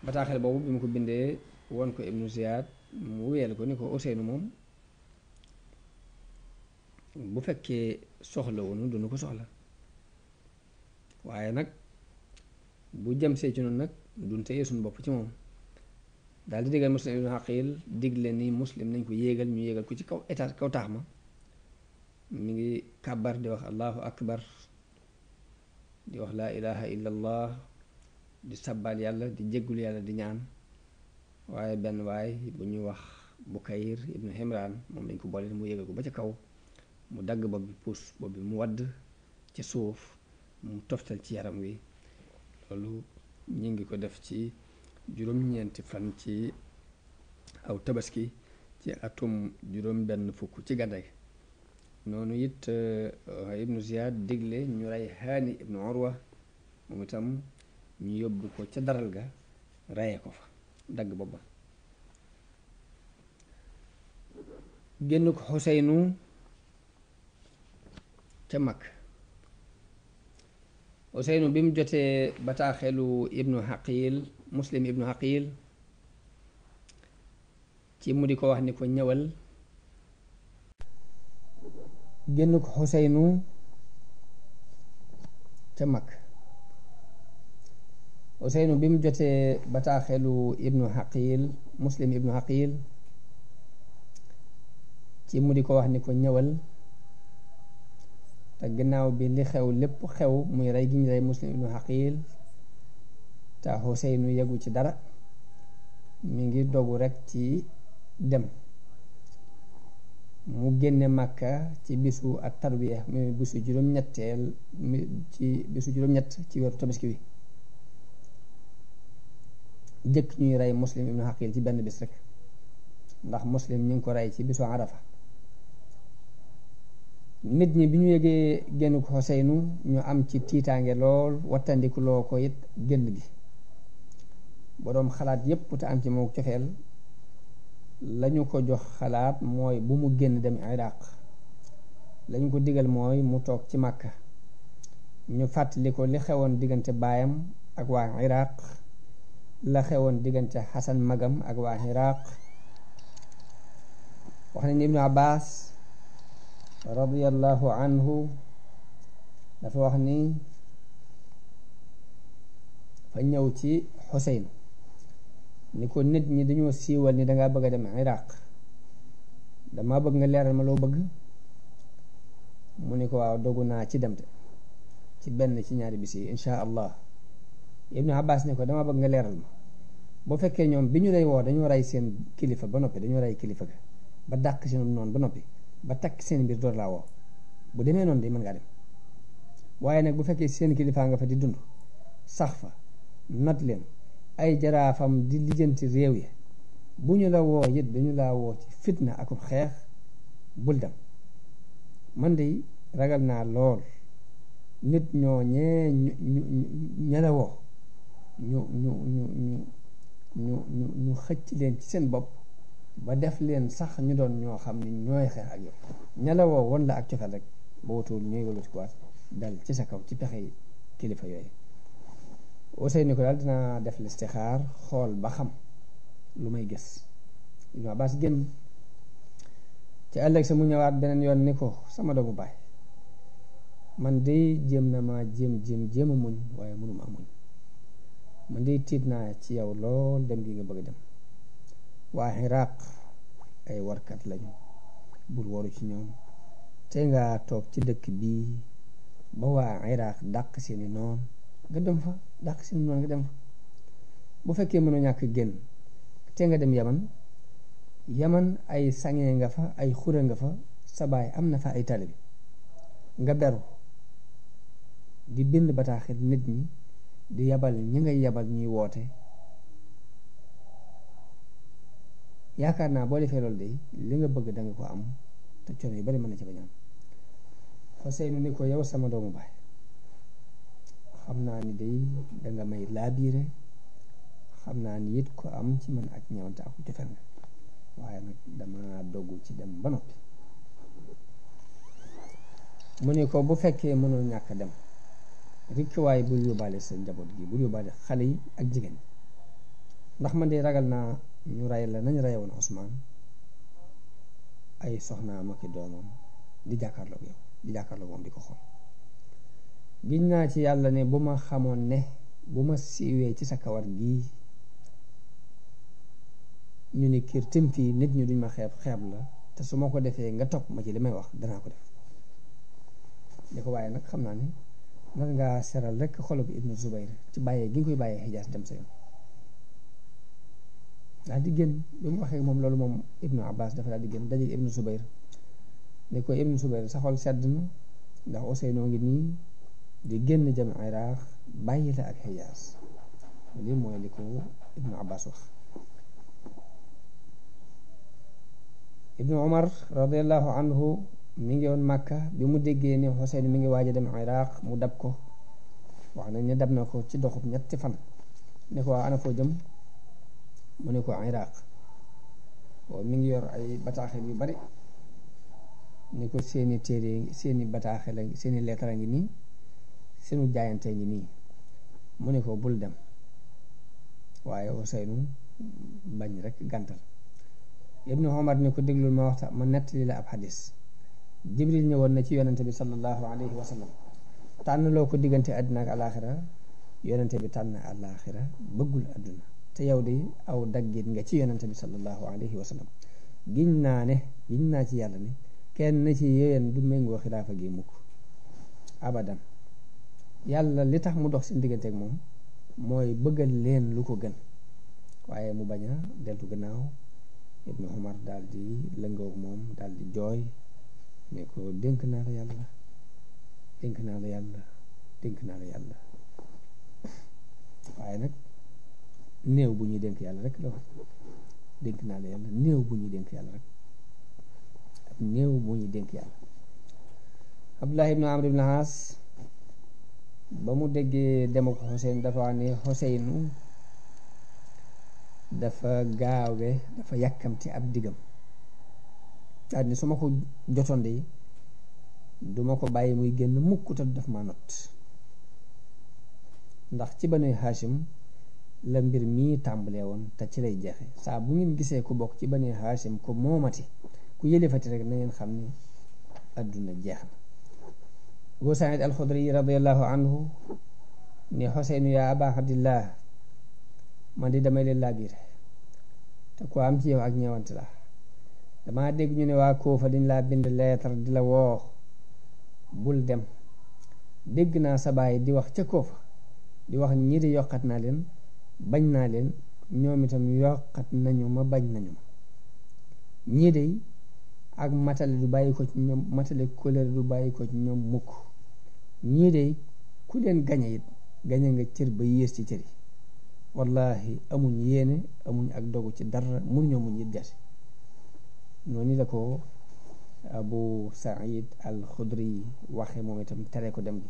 bataaxel boobu bi mu ko bindee won ko Ibnu Ziyad mu wéyal ko ni ko Ousseynou moom bu fekkee soxla wonu duñu ko soxla waaye nag bu jëm see ci noonu nag duñ téye suñu bopp ci moom daal di digal Muslim ibnu Aqil digle ni Muslim nañ ko yéegal ñu yéegal ko ci kaw étage kaw taax ma mi ngi kàbbar di wax allahu akbar di wax laa ilaha illa allah di sabbal yàlla di jéggul yàlla di ñaan waaye benn waay bu ñuy wax Bukayr ibnu Himran moom lañ ko boole mu yéegal ko ba ca kaw mu dagg bopp bi puus bopp bi mu wadd ci suuf mu toftal ci yaram wi loolu ñu ngi ko def ci juróom-ñeenti fan ci aw tabaski ci atum juróom benn fukk ci gàddaay noonu it Ibnu Ziyad digle ñu rey Haani ibnu Urwa moom itam ñu yóbbu ko ca daral ga reye ko fa dagg booba génn ko Xuseynu ca mag Ousseynou bi mu jotee bataaxelu ibnu Aqil Muslim ibnu Aqil ci mu di ko wax ni ko ñëwal génn ko Ousseynou ca mag Ousseynou bi mu jotee bataaxelu ibnu Aqil Muslim ibnu Aqil ci mu di ko wax ni ko ñëwal te gannaaw bi li xew lépp xew muy rey gi ñu rey Muslim ibnu Aqil te Xuseynu yegu ci dara mi ngi dogu rekk ci dem mu génne Màkka ci bisu ak tarbiya muy bisu juróom-ñetteel ci bisu juróom-ñett ci weeru tabaski wi jëkk ñuy rey Muslim ibnu Aqil ci benn bis rek ndax Muslim ñu ngi ko rey ci bisu Arafa nit ñi bi ñu yëgee génn ko Xuseynu ñu am ci tiitaange lool wattandikuloo ko it génn gi boroom xalaat yépp te am ci moom cofeel lañu ko jox xalaat mooy bu mu génn dem Iraq lañu ko digal mooy mu toog ci Màkka ñu fàttali ko li xewoon diggante baayam ak waa Iraq la xewoon diggante Xasan magam ak waa Iraq wax nañ Ibnu Abbas radiyallahu anhu dafa wax ni fa ñëw ci Xuseyn ni ko nit ñi dañoo siiwal ni dangaa bëgg a dem Iraq dama bëgg nga leeral ma loo bëgg mu ni ko waaw dogu naa ci dem te ci benn ci ñaari bis yi insha allah Ibnu Abbas ni ko dama bëgg nga leeral ma boo fekkee ñoom bi ñu lay woo dañoo rey seen kilifa ba noppi dañoo rey kilifa ga ba dàq seen noonu ba noppi ba takk seen mbir door laa woo bu demee noonu de mën ngaa dem waaye nag bu fekkee seen kilifaa nga fa di dund sax fa not leen ay jaraafam di lijjanti réew yi bu ñu la woo it dañu laa woo ci fitna ak xeex bul dem man de ragal naa lool nit ñoo ñee ña la woo ñu xëcc leen ci seen bopp ba def leen sax ñu doon ñoo xam ni ñooy xeex ak yow ña la woo woon la ak cofeel rek ba wutul ñooy walu ci kuwaat dal ci sa kaw ci pexe yi kilifa yooyu Ousseynou ni ko daal dinaa def listixaar xool ba xam lu may gis Ibnu Abbas génn ci ëllëg sa mu ñëwaat beneen yoon ni ko sama doomu baay man de jéem na ma jéem a muñ waaye mënuma muñ man de tiit naa ci yow lool dem gi nga bëgg a dem waa Iraq ay warkat lañu bul waru ci ñoom te nga toog ci dëkk bii ba waa Iraq dàq seeni noon nga dem fa dàq seeni noon nga dem fa bu fekkee mënoo ñàkk génn te nga dem Yaman ay sangee nga fa ay xure nga fa sa baay am na fa ay taalibe nga beru di bind bataaxit nit ñi di yabal ñi ngay yabal ñuy woote yaakaar naa boo defee loolu de li nga bëgg danga ko am te coono yu bari mën na ci bañ am Xuseynu ni ko yow sama doomu baay xam naa ni day danga may laabiire xam naa ni it ko am ci man ak ñëwante ak cofeel nga waaye nag dama doggu ci dem ba noppi mu ni ko bu fekkee mënoo ñàkk dem rikk waaye bul yóbbaale sa njaboot gi bul yóbbaale xale yi ak jigéen ndax man de ragal naa ñu rey la nañ reyoon Usmaan ay soxnaam ak i doomam di jàkkaarloog yow di jàkkaarloog moom di ko xool giñ naa ci yàlla ne bu ma xamoon ne bu ma siiwee ci sa kawar gii ñu ni kir tim fii nit ñi duñ ma xeeb la te su ma ko defee nga topp ma ci li may wax danaa ko def li ko waaye nag xam naa ni nar ngaa seral rek xolo bi Ibnu Zubayr ci bàyyee gi nga koy bàyyee Hijaas dem sa yoon daal di génn bi mu waxee moom loolu moom Ibnu Abbas dafa daal di génn daje Ibnu Zubayr ne ko Ibnu Zubayr sa xol sedd na ndax Ousseynou ngi nii di génn jëm Iraq bàyyi la ak Hijaas lii mooy li ko Ibnu Abbas wax. Ibnu Umar radiallahu anhu mi ngi woon Màkka bi mu déggee ne Xuseyn mi ngi waaj a dem Iraq mu dab ko wax nañ ne dab na ko ci doxub ñetti fan ne ko waa ana foo jëm mu ne ko Iraq waaw mi ngi yor ay bataaxel yu bari ni ko seeni téere seeni bataaxel seeni leetara ngi nii seenu jaayante ngi nii mu ne ko bul dem waaye Ousseynou bañ rek gàntal. Ibnu Umar ni ko déglul ma waxta ma nettali la ab xadis Jibril ñëwoon na ci yonente bi sallallahu alayhi wa sallam tànn loo ko diggante àddina ak alaaxira yonente bi tànn alaaxira bëggul àdduna te yow de aw daggit nga ci yonente bi sallallahu alayhi wa sallam giñ naa ci yàlla ne kenn ci yéen du méngoo xilaafa gi mukk abadan yàlla li tax mu dox seen diggante ak moom mooy bëggal leen lu ko gën waaye mu bañ a deltu gannaaw. Ibnu Umar daal di lëngoog moom daal di jooy ne ko dénk naa la yàlla dénk naa la yàlla dénk naa la yàlla waaye nag néew bu ñuy dénk yàlla rek la wax dénk naa la yàlla néew bu ñuy dénk yàlla rek ab néew bu ñuy dénk yàlla. Abdullah ibnu Amr ibnu Haas ba mu déggee dem ak Xuseyn dafa wax ne Xuseynu dafa gaawe dafa yàkkamti ab diggam daal ni su ma ko jotoon de duma ko bàyyi muy génn mukk te daf ma not ndax ci Banu Haashim la mbir mii tàmbalee woon te ci lay jeexe saa bu ngeen gisee ku bokk ci Banu Haashim ku moomati ku yëlifati rek na ngeen xam ni àdduna jeex na. Abu Saïd al-Xudri radiallahu anhu ni Xuseynu yaa aba abdillah man di damay leen laa biir te ku am ci yow ak ñeewante la dama dégg ñu ne waa Koofa dañ laa bind leetar di la woo bul dem dégg naa sa baay di wax ca Koofa di wax ñii di yokkat naa leen bañ naa leen ñoom itam yokkat nañu ma bañ nañu ma ñii de ak matale du bàyyi ko ci ñoom matale kóllëre du bàyyi ko ci ñoom mukk ñii de ku leen gañe it gañe nga cër ba yées ci cër yi wallahi amuñ yéene amuñ ak dogu ci dara mënuñoo muñ it jate noonu la ko Abu Saïd al-Xudri waxe moom itam tere ko dem gi.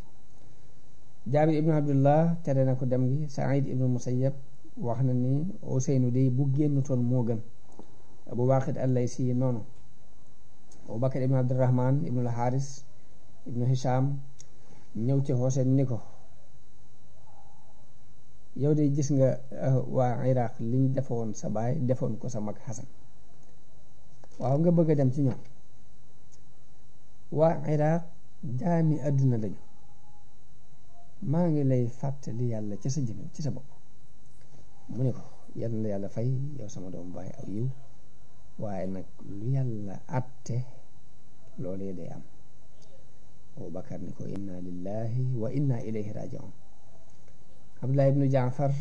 Jaabir ibnu Abdullah tere na ko dem gi. Saïd ibnu Musayyab wax na ni Ousseynou de bu génnutoon moo gën. Abu Waaqid al-Laysi noonu. Abu Bakr ibnu Abdurrahman ibnu al-Haris ibnu Hisham ñëw ci Ousseynou ni ko yow de gis nga waa Iraq liñ defoon sa baay defoon ko sa mag Xasan waaw nga bëgg a dem ci ñoom waa Iraq jaami àdduna lañu maa ngi lay fàttali yàlla ci sa jëmm ci sa bopp mu ne ko yal na yàlla fay yow sama doom baay aw yiw waaye nag lu yàlla àtte loolee day am. Abu Bakar ni ko inna lillahi wa inna ilayhi raji'un. Abdullah ibnu Jaafar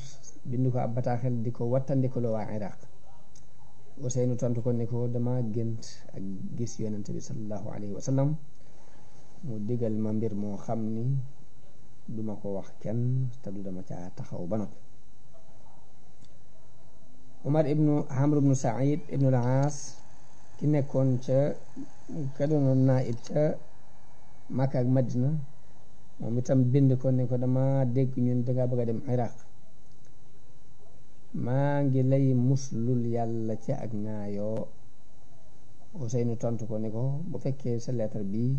bind ko ab bataaxel di ko wattandikuloo waa Iraq. Ousseynou tontu ko ni ko dama gént ak gis yonente bi sallallahu alayhi wa sallam mu digal ma mbir moo xam ni duma ko wax kenn te du dama caa taxaw ba noppi. Umar ibnu Amr ibnu Saïd ibnu al-Aas ki nekkoon ka doonoon naib ca Makka ak Madina moom itam bind ko ne ko dama dégg ñun dangaa bëgg a dem Iraq maa ngi lay muslul yàlla ci ak ŋaayoo. Ousseynou tontu ko ne ko bu fekkee sa lettre bi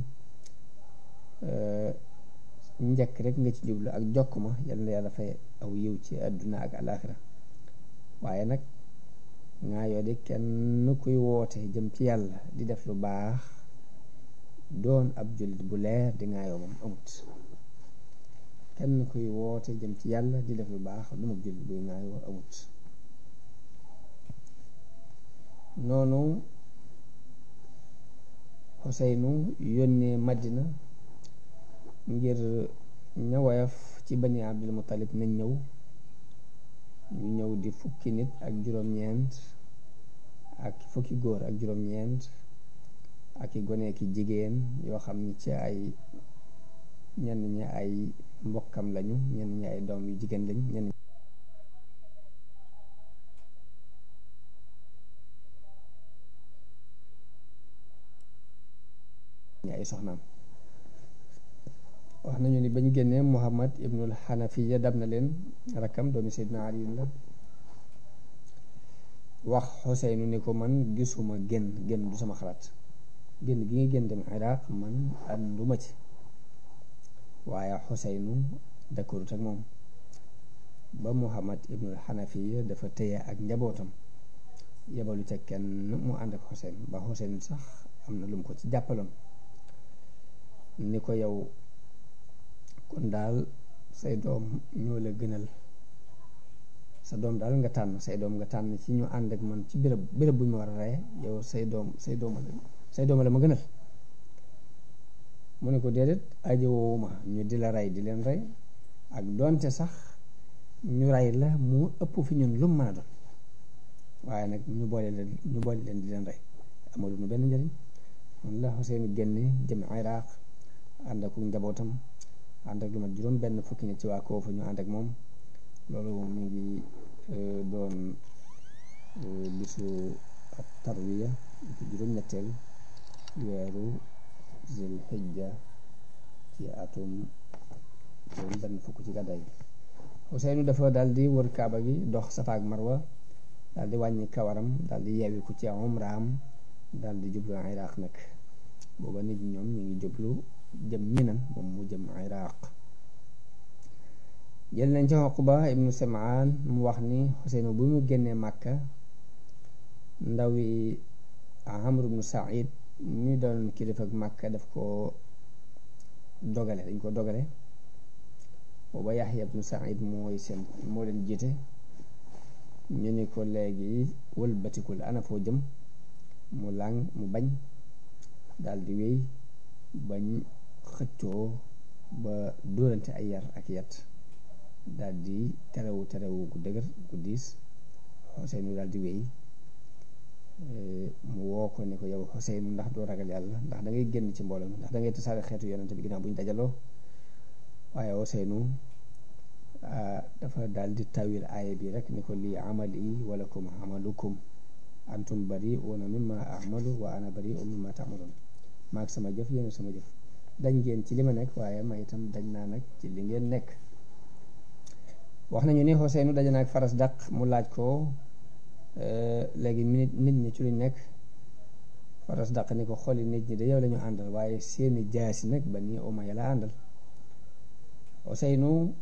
njëkk rek nga ci jublu ak jokk ma yal na yàlla fay aw yiw ci àdduna ak alaaxira waaye nag ŋaayoo di kenn kuy woote jëm ci yàlla di def lu baax doon ab jullit bu leer di ŋaayoo moom amut. kenn kuy woote jëm ci yàlla di def lu baax lu mu jullit buy ŋaayoo amut. noonu Xuseynu yónnee Madina ngir ña woyof ci bani Abdul Muttalib nañ ñëw. ñu ñëw di fukki nit ak juróom-ñeent ak fukki góor ak juróom-ñeent ak i gone ki jigéen yoo xam ni ci ay ñenn ñi ay mbokkam lañu, ñenn ñi ay doom yu jigéen lañ, ñenn ñi ay soxnaam. wax nañu ni bañ génnee Muhammad ibnul Xanafiya dab na leen, rakkam doomi Seydina Ali la, wax Xuseynu ni ko man gisuma génn du sama xalaat, génn gi nga génn dem Iraq man ànduma ci. waaye Xuseynu d'accordut ak moom ba Muhammad ibnul Xanafiya dafa tëye ak njabootam, yebalu ca kenn mu ànd ak Xuseynu, ba Xuseynu sax am na lu mu ko ci jàppaloon ni ko yow kon daal say doom ñoo la gënal, sa doom daal nga tànn, say doom nga tànn ci ñu ànd ak man ci béréb bu ñu ma war a reye, yow say doom la ma gënal. mu ne ko déedéet ajowoowuma ñu di la rey di leen rey, ak doonte sax ñu rey la mu ëpp fi ñun lu mu mën a doon, waaye nag ñu boole leen di leen rey amalu nu benn njëriñ. noonu la Xuseynu génne jëm Iraq ànd ak njabootam, ànd ak lu mat juróom benn fukki nit ci waa Koofa ñu ànd ak moom. loolu mu ngi doon bisu ak tarwiya ci juróom-ñetteel weeru zil hijja ci atum juróom benn fukk ci gàddaay gi. Xuseynu dafa daal di wër kaaba gi, dox Safa ak Marwa, daal di wàññi kawaram, daal di yeewiku ci umraam, daal di jublu Iraq nag. booba nit ñoom ñu ngi jublu jëm Minan, moom mu jëm Iraq. jël nañ ci Uqba ibnu Samaan mu wax ni Xuseynu bu mu génnee Màkka, ndawi Amr ibnu Saïd ñu doon kilifa ak Màkka dañ ko dogale. booba Yaxya ibnu Saïd moo leen jiite. ñu ni ko léegi wëlbatikul, ana foo jëm? mu bañ, daal di wéy bañ xëccoo ba dóorante ay yar ak yat, daal di terewu gu dëgër gu diis. Xuseynu daal di wéy, mu woo ko ne ko yow Xuseynu ndax doo ragal yàlla, ndax da ngay génn ci mbooloo mi, ndax da ngay tasaare xeetu yonente bi ginnaaw bu ñu dajaloo. waaye Xuseynu dafa daal di tawil aaya bi rek ni ko lii amali walakum amalukum antum bari'una mimma a'malu wa ana bari'un mimma ta'malun. maag sama jëf yéen sama jëf, dañ ngeen ci li ma nekk, waaye ma itam dañ naa nag ci li ngeen nekk. wax nañu ni Xuseynu daje na ak Farasdaq, mu laaj ko léegi nit ñi ci luñ nekk. Farasdaq ni ko xoli nit ñi de yow la ñu àndal, waaye seeni jaasi nag Bani Umayya la àndal. Xuseynu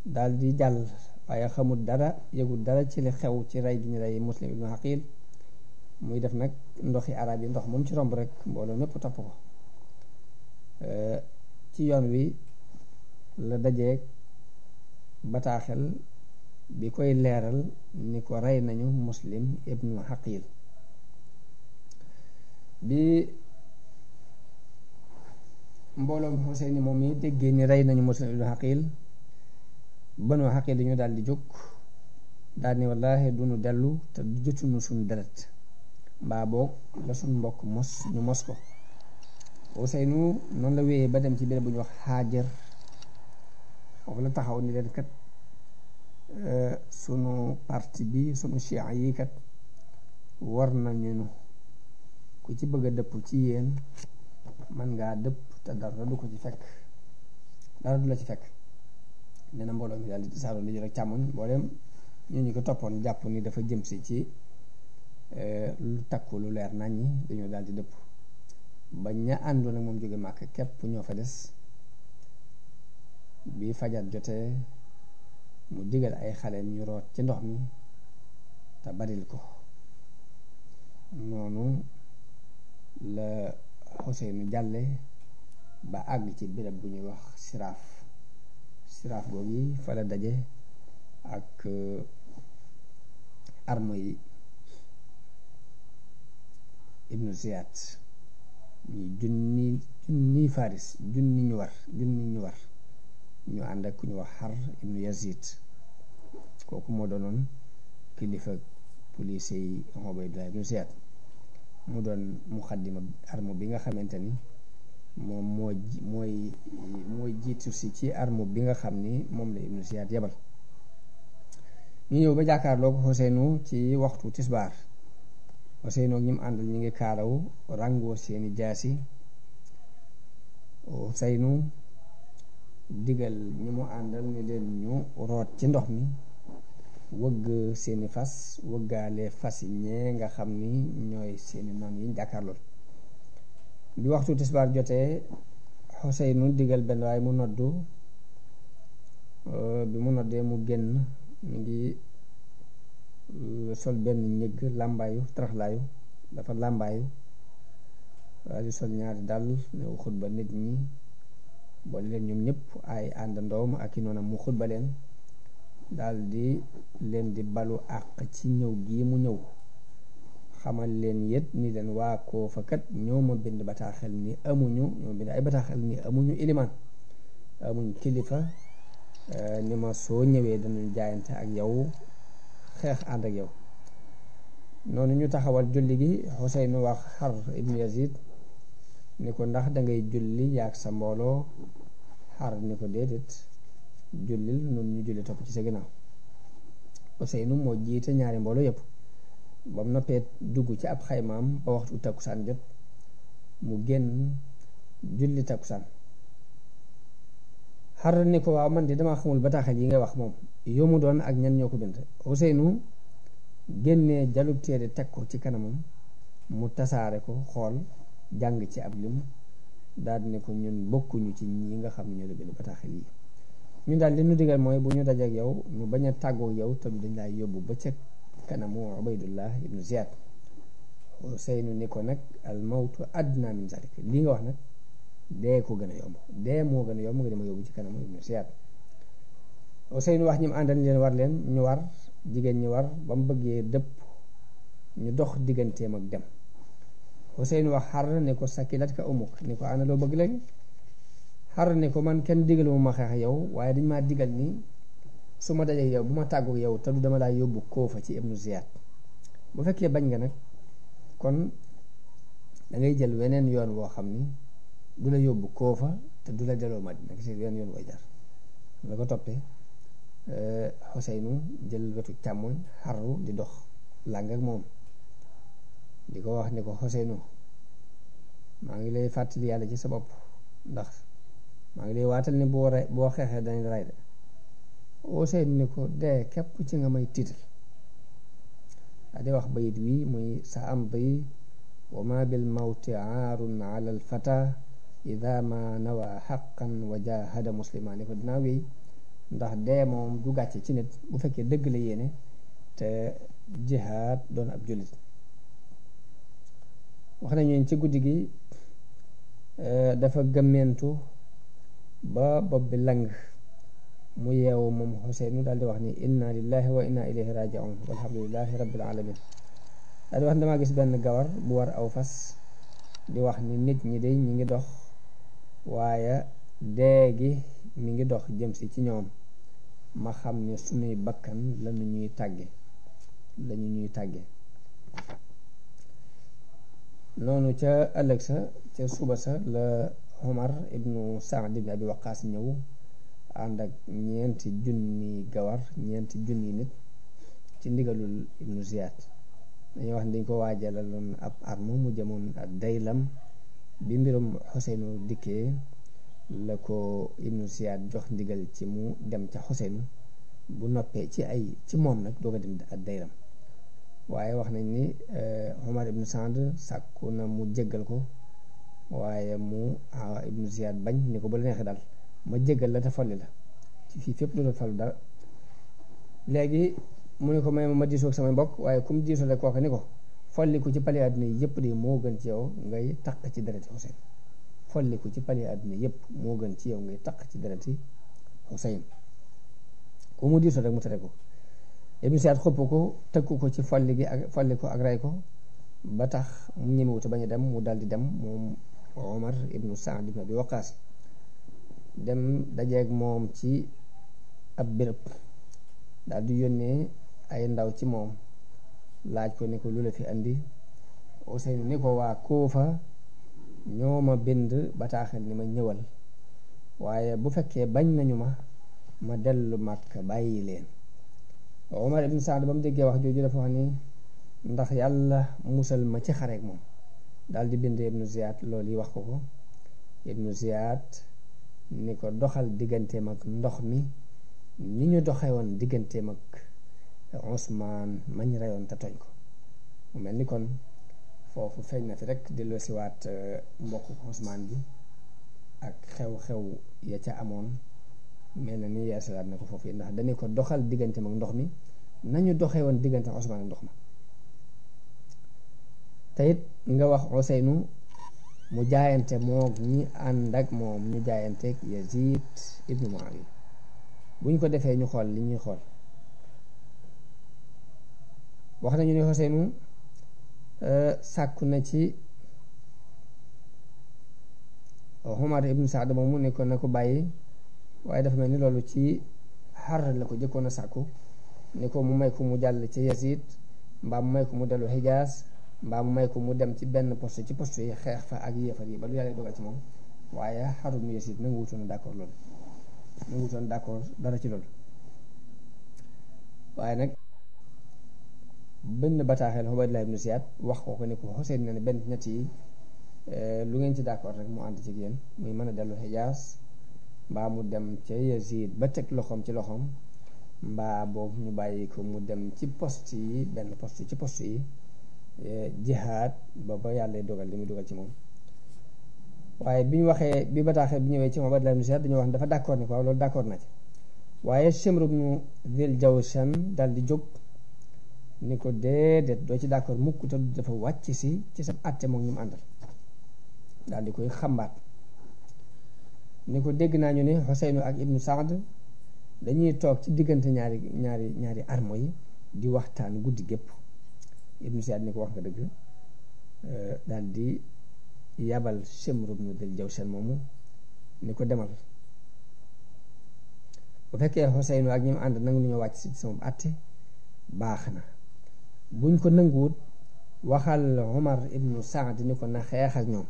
daal di jàll, waaye xamul dara, yëgul dara ci li xew ci rey gi ñu rey Muslim ibnu Aqil. muy def nag ndoxi arab yi, ndox moom ci romb rek mbooloo mépp topp ko. ci yoon wi la dajeeg bataaxel bi koy leeral ni ko rey nañu Muslim ibnu Aqil. bi mbooloom Xuseyni moom mi déggee ni rey nañu Muslim ibnu Aqil, Banu Aqil dañu daal di jóg, daal ni wallaahi duñu dellu te jotuñu suñu deret, mbaa boog la suñ mbokk ñu mos ko. Xuseynu noonu la wéyee ba dem ci béréb bu ñu wax Xaajar. foofu la taxaw ni leen kat sunu parti bi, sunu chia yi kat war nañu ku ci bëgg a dëpp ci yéen man ngaa dëpp te dara du ko ci fekk, dara du la ci fekk. nee na mbooloo mi daal di tasaaroo li rek càmmoñ, mboolem ñu ko toppoon jàpp ni dafa jëm si ci lu takku lu leer nañ ñi, dañoo daal di dëpp. ba ña àndoon ak moom jóge Màkka képp ñoo fa des. bi fajar jotee mu digal ay xale ñu root ci ndox mi te baril ko. noonu la Xuseynu jàlle ba àgg ci béréb bu ñuy wax siraaf boobu fa la daje ak arme yi ibnu Ziyad ñi junni faris junni ñu war ñu ànd ak ku ñu wax Xar ibnu Yazid kooku moo doonoon kilifa police yi Ubaydullah ibnu Ziyad mu doon muxaddima arme bi nga xamante ni moom mooy jiitu si ci arme bi nga xam ni moom la ibnu Ziyad yebal. ñu ñëw ba jàkkaarloo ko Xuseynu ci waxtu tisbaar. Xuseynu ak ñi mu àndal ñu ngi kaalaw ràngoo seeni jaasi. Xuseynu digal ñi mu àndal ni leen ñu root ci ndox mi wëgg seeni fas wëggaale fas yi ñee nga xam ni ñooy seeni noon yi jàkkaarlool. bi waxtu tisbaar jotee Xuseynu digal benn waaye mu noddu. bi mu noddee mu génn mu ngi sol benn ñëgg làmbaayu taraxlaayu dafa làmbaayu waaye di sol ñaari dàll ñëw xutba nit ñi boole leen ñoom ñëpp ay àndandoom ak i noonam mu xutba leen daal di leen di balu àq ci ñëw gii mu ñëw xamal leen yët ni leen waa Koofa kat ñoo ma bind bataaxel ni ñoo bind ay bataaxel ni amuñu ilimaan amuñ kilifa ni ma soo ñëwee danañ jaayante ak yow xeex ànd ak yow. noonu ñu taxawal julli gi Xuseynu wax Xar ibnu Yazid ni ko ndax dangay julli yaag sa mbooloo. Xar ni ko déedéet jullil noonu ñu julli topp ci sa ginnaaw. Xuseynu moo jiite ñaari mbooloo yëpp ba mu noppee dugg ci ab xaymaam ba waxtu takkusaan jot mu génn julli takkusaan. Xar ni ko waaw man de damaa xamul bataaxel yi ngay wax moom yow mu doon ak ñan ñoo ko bind. Xuseynu génnee jalub téere teg ko ci kanamam mu tasaare ko xool jàng ci ab lim daal di ne ko ñun bokkuñu ci ñi nga xam ne ñoo la bind bataaxel yi. ñun daal li nu digal mooy bu ñu dajeek yow ñu bañ a tàggook yow te dañ lay yóbbu ba ca kanamu Ubaydullah ibnu Ziyad. Xuseynu ni ko nag al mawtu adna min zalik lii nga wax nag dee ko gën a yomb dee moo gën a yomb nga dama yóbbu ci kanamu ibnu Ziyad. Xuseynu wax ñi mu àndal leen war leen ñu war jigéen ñi war ba mu bëggee dëpp ñu dox digganteem ak dem. Xuseynu wax Xar ne ko sakilat ka umuk ni ko ana loo bëgg léegi. Xar ne ko man kenn digalu ma xeex yow waaye dañ maa digal ni su ma dajee yow bu ma tàggu yow te du dama laa yóbbu Koofa ci ibnu Ziyad. bu fekkee bañ nga nag kon dangay jël weneen yoon woo xam ni du la yóbbu Koofa te du la delloo Madina gis weneen yoon way jar la ko toppee. Xuseynu jël wetu càmmoñ Xarru di dox làng ak moom di ko wax ni ko Xuseynu maa ngi lay fàttali yàlla ci sa bopp ndax maa ngi lay waatal ni boo xeexee dañ ray de. Xuseynu ni ko dee képp ci nga may tiital daa di wax bayit wi muy sa am bay wa ma bil mawti aarun ala al fata ida ma nawa xaqan wa jahada muslima ni ko dinaa wéy ndax dee moom du gàcce ci nit bu fekkee dëgg la yéene te jihaad doon ab jullit. wax nañu ci guddi gi dafa gëmmentu ba bopp bi lang mu yeewu moom Xuseynu daal di wax ni inna lillahi wa inna ilayhi raji'un walhamdulillahi rabbil alamin. daal di wax ni damaa gis benn gawar bu war aw fas di wax ni nit ñi de ñi ngi dox waaye dee gi mi ngi dox jëm si ci ñoom ma xam ne suñuy bakkan lañu ñuy tàgge. noonu ca ëllëg sa ca suba sa la Omar ibnu Saad ibnu Abi Waqaas ñëw ànd ak ñeenti junni nit ci ndigalul ibnu Ziyad. dañuy wax ni dañ ko waajalaloon ab arme mu jëmoon ak Daylam. bi mbirum Xuseynu dikkee la ko ibnu Ziyad jox ndigal ci mu dem ca Xuseynu bu noppee ci moom nag doog a dem ak Daylam. waaye wax nañ ni Omar ibnu Saad sàkku na mu jéggal ko waaye mu ibnu Ziyad bañ ni ko ba la neexee daal ma jéggal la te folli la ci fii fépp lu la falu dara. léegi mu ne ko may ma diisoo ak samay mbokk waaye kum diisoo rek kooka ni ko folliku ci pali àdduna yëpp de moo gën ci yow ngay taq ci dereti Xuseyn folliku ci pali àdduna yëpp moo gën ci yow ngay taq ci dereti Xuseyn ku mu diisoo rek mu tere ko. Ibnu Siyaad xopp ko tëkku ko ci folli ko ak rey ko ba tax mu ñemewute bañ a dem mu daldi dem moom Omar ibnu Saad ibnu Abi Waqaas dem dajeeg moom ci ab béréb daldi yónnee ay ndaw ci moom laaj ko ni ko lu la fi andi Ousseynou ni ko waa Kuufa ñoo ma bind bataaxel ni ma ñëwal waaye bu fekkee bañ nañu ma dellu Makka bàyyi leen. Omar ibn Saad ba mu déggee wax jooju dafa wax ni ndax yàlla musal ma ci xareek moom daldi bind Ibnu Ziyaad loolu yi wax ko Ibnu Ziyaad ni ko doxal digganteem ak ndox mi ni ñu doxee woon digganteem ak Usmaan mañ reyoon te tooñ ko. mu mel ni kon foofu feeñ na fi rek delloo siwaat mbokk Usmaan bi ak xew-xew ya ca amoon mel na ni yeesalaat na ko foofu yi ndax dañu ko doxal digganteem ak ndox mi nañu doxee woon diggante Usmaan ak ndox ma. te it nga wax Ousseynou mu jaayante moom ñi ànd ak moom ñu jaayanteeg Yazid ibnu Muawiya bu ñu ko defee ñu xool li ñuy xool. wax nañu ne Ousseynou sàkku na ci Umar ibnu Saad moomu ne ko na ko bàyyi waaye dafa mel ni loolu ci xar la ko jëkkoon a sàkku ni ko mu may ko mu jàll ci Yazid mbaa mu may ko mu dellu Hijaas mbaa mu may ko mu dem ci benn poste ci poste yi xeex fa ak yéefar yi ba lu yàlla dogal ci moom waaye Harun ibn Yazid nangu wutoon d'accord loolu nangu wutoon d'accord dara ci loolu. waaye nag benn bataaxel Ubaydullah ibn Ziyad wax ko ni ko Xuseyn na ne benn ñett yi lu ngeen ci d'accord rek mu ànd ci yéen muy mën a dellu Hijaas mbaa mu dem ca Yazid ba teg loxoom ci loxoom mbaa boobu ñu bàyyi ko mu dem ci poste yi benn poste ci poste yi jihaad ba yàlla dogal li muy dogal ci moom. waaye bi ñu waxee bi bataaxel bi ñëwee ci Ubaydullah ibn Ziyad dañoo wax ne dafa d'accord ni ko waaw loolu d'accord na ci waaye Shimr ibn Dhil Jawshan dal di jóg ni ko déedéet doo ci d'accord mukk te dafa wàcc si ci sa àtte moom ñu mu àndal daal di koy xambaat ni ko dégg naa ñu ne Ousseynou ak Ibnu Saad dañuy toog ci diggante ñaari armo yi di waxtaan guddi gépp. Ibnu Saad ni ko wax nga dëgg daal di yabal Shimr ibn Dhil Jawshan moomu ni ko demal bu fekkee Ousseynou ak ñi mu ànd nangu ñu wàcc si sama àtte baax na buñ ko nanguwut waxal Umar ibnu Saad ni ko na xeex ak ñoom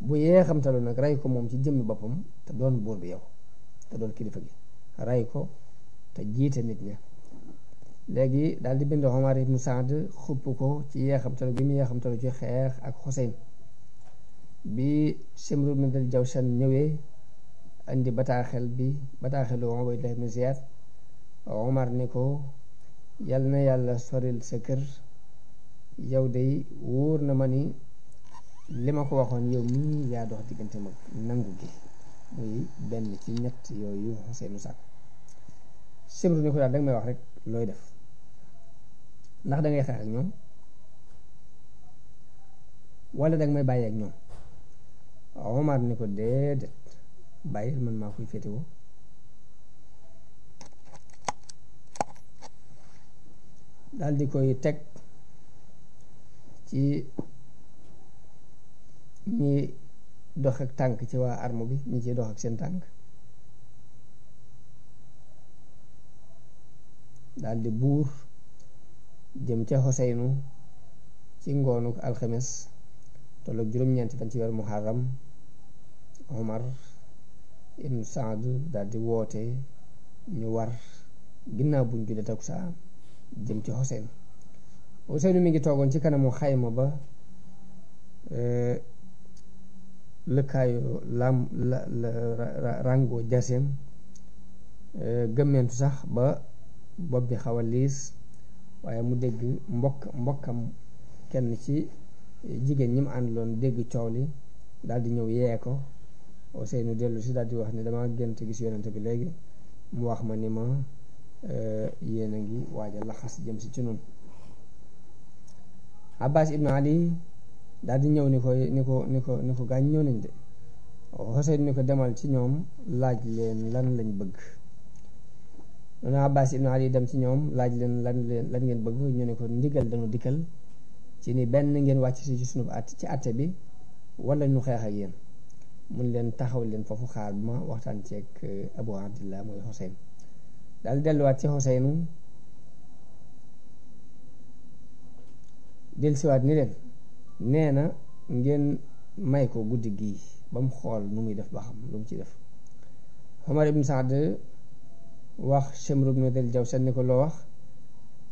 bu yeexamtalu nag rey ko moom ci jëmmi boppam te doon buur bi yow te doon kilifa gi rey ko te jiite nit ña. léegi daal di bind Umar ibnu Saad xupp ko ci yeexamtalu bi mu yeexamtalu ci xeex ak Xuseyn. bi Shimr ibn Dhil Jawshan ñëwee indi bataaxelu Ubaydullah ibn Ziyad Umar ni ko yal na yàlla soril sa kër yow de wóor na ma ni li ma ko waxoon yow mii yaa dox diggante mag nangu gi muy benn ci ñett yooyu Xuseynu sàkk. Shimr ni ko daal danga may wax rek looy def ndax dangay xeex ak ñoom wala danga may bàyyi ak ñoom. Omar ni ko déedéet bàyyil man maa koy féetewoo. daal di koy teg ci ñi dox ak tànk ci waa arme bi ñi ciy dox ak seen tànk daal di buur jëm ca Xuseynu ci ngoonu alxames tolloog juróom-ñeenti fan ci weeru Muharram. Omar ibn Saad daal di woote ñu war ginnaaw buñ jullee takkusaan jëm ci Xuseynu mi ngi toogoon ci kanamu xayma ba lëkkaayu rango jaseem gëmmentu sax ba bopp bi xaw a liis waaye mu dégg mbokkam kenn ci jigéen ñi mu àndaloon dégg coow li daal di ñëw yee ko. Ousseynou dellu si daal di wax ne dama gént gis yonente bi léegi mu wax ma ni ma yéen a ngi waaja laxas jëm si ci noonu. Abbas ibnu Ali daal di ñëw ni ko gaañ ñëw nañ de. Xuseyn ni ko demal ci ñoom laaj leen lan lañ bëgg. noonu Abbas ibnu Ali dem ci ñoom laaj leen lan ngeen bëgg. ñu ne ko ndigal dañu dikkal ci ni benn ngeen wàcc si ci sunu ci àtte bi wala ñu xeex ak yéen. mun leen taxaw leen foofu xaar bi ma waxtaan ceeg Abu Abdillah mooy Xuseyn. daal delluwaat ci Xuseynu dellusiwaat ni leen nee na ngeen may ko guddi gii ba mu xool nu muy def ba xam lu mu ci def. Omar ibn Saad wax Shimr ibn Dil Jawshan ni ko loo wax.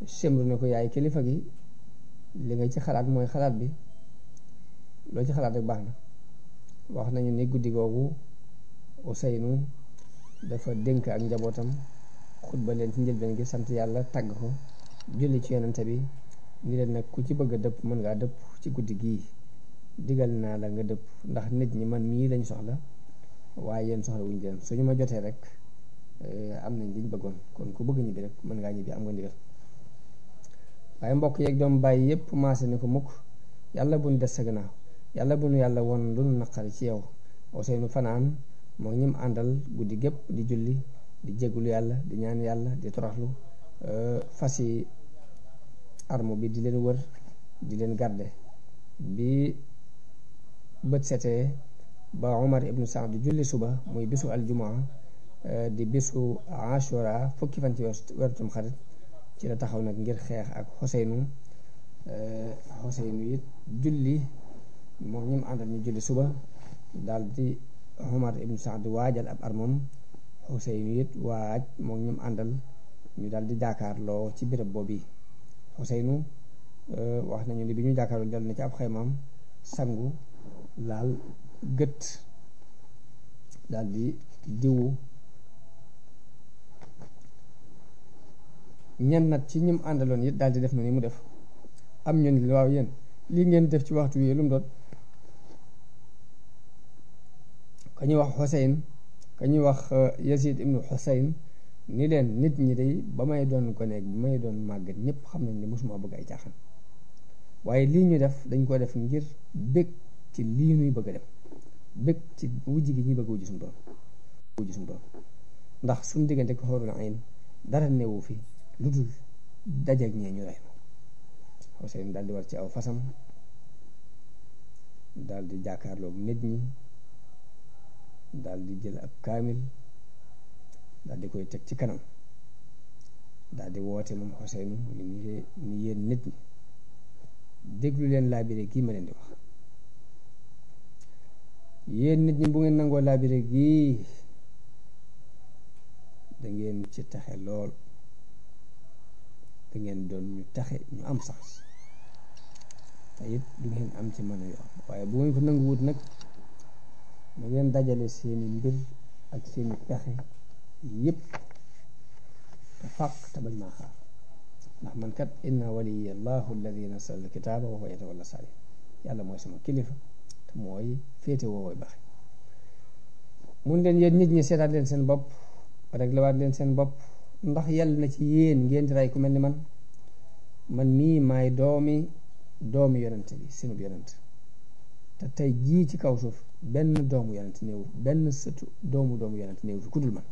Shimr ne ko yaay kilifa gi li nga ci xalaat mooy xalaat bi loo ci xalaat rek baax na. wax nañu ni guddi googu Xuseynu dafa dénk ak njabootam xutba leen ci njëlbeen gi sant yàlla tàgg ko julli ci yonente bi ni leen nag ku ci bëgg a dëpp mën ngaa dëpp ci guddi gii digal naa la nga dëpp ndax nit ñi man mii lañ soxla waaye yéen soxla wuñ leen suñu ma jotee rek am nañ liñ bëggoon kon ku bëgg ñibbi rek mën ngaa ñibbi am nga ndigal. waaye mbokk yeeg doom bàyyi yépp maase ni ko mukk yàlla buñ des sa gannaaw yàlla bu nu yàlla won lu nu naqari ci yow. Xuseynu fanaan moo ñim àndal guddi gépp di julli di jéggulu yàlla di ñaan yàlla di toroxlu fas yi arme bi di leen wër di leen garde. bi bët setee ba Umar ibnu Saad di julli suba muy bisu aljumaa di bisu ashura fukki fan ci weeru Tamxarit ci la taxaw nag ngir xeex ak Xuseynu. Xuseynu it julli moom ñi mu àndal ñu julli suba daal di Umar ibnu Saad waajal ab armam. Xuseynu it waaj moom ñi mu àndal ñu daal di jàkkaarloo ci béréb boobu. Xuseynu wax nañu ni bi ñu jàkkaarloo dal na ci ab xaymaam sangu laal gët daal di diwu. ñen nat ci ñim àndaloon it daal di def na ni mu def. am ñu ni waaw yéen lii ngeen def ci waxtu wi lu mu doon. ka ñuy wax Xuseyn ka ñuy wax Yazid ibnu Xuseyn ni leen nit ñi day ba may doon ko nekk bi may doon màggat ñëpp xam nañ ni mosuma bëgg ay caaxaan waaye lii ñu def dañ ko def ngir bég ci lii ñuy bëgg a dem bég ci wujj gi ñuy bëgg wujj suñu borom ndax suñu diggante ko xóorul ayn dara newu fi lu dul dajeeg ñee ñu rey ma. Xuseyn daal di war ci aw fasam daal di jàkkaarloog nit ñi daal di jël ab kaamil daal di koy teg ci kanam daal di woote moom Xuseynu ni yéen nit ñi déglu leen laabire gii ma leen di wax. yéen nit ñi bu ngeen nangoo laabire gii da ngeen ci taxe lool da ngeen doon ñu taxe ñu am sens te it du ngeen am ci mën a yoon waaye bu ngeen ko nanguwut nag da ngeen dajale seeni mbir ak seeni pexe yépp te fàq te bañ maa xaar ndax man kat inna waliya allahu alladi nasala alkitaaba wa huwa yatawalla saalihin yàlla mooy sama kilifa te mooy féete woowooy baxe. mun leen yéen nit ñi seetaat leen seen bopp réglewaat leen seen bopp ndax yàlla na ci yéen ngeen di rey ku mel ni man mii maay doomi yonent bi seenub yonent te tey jii ci kaw suuf benn doomu yonent néew benn sëtu doomu yonent néew fi ku dul man.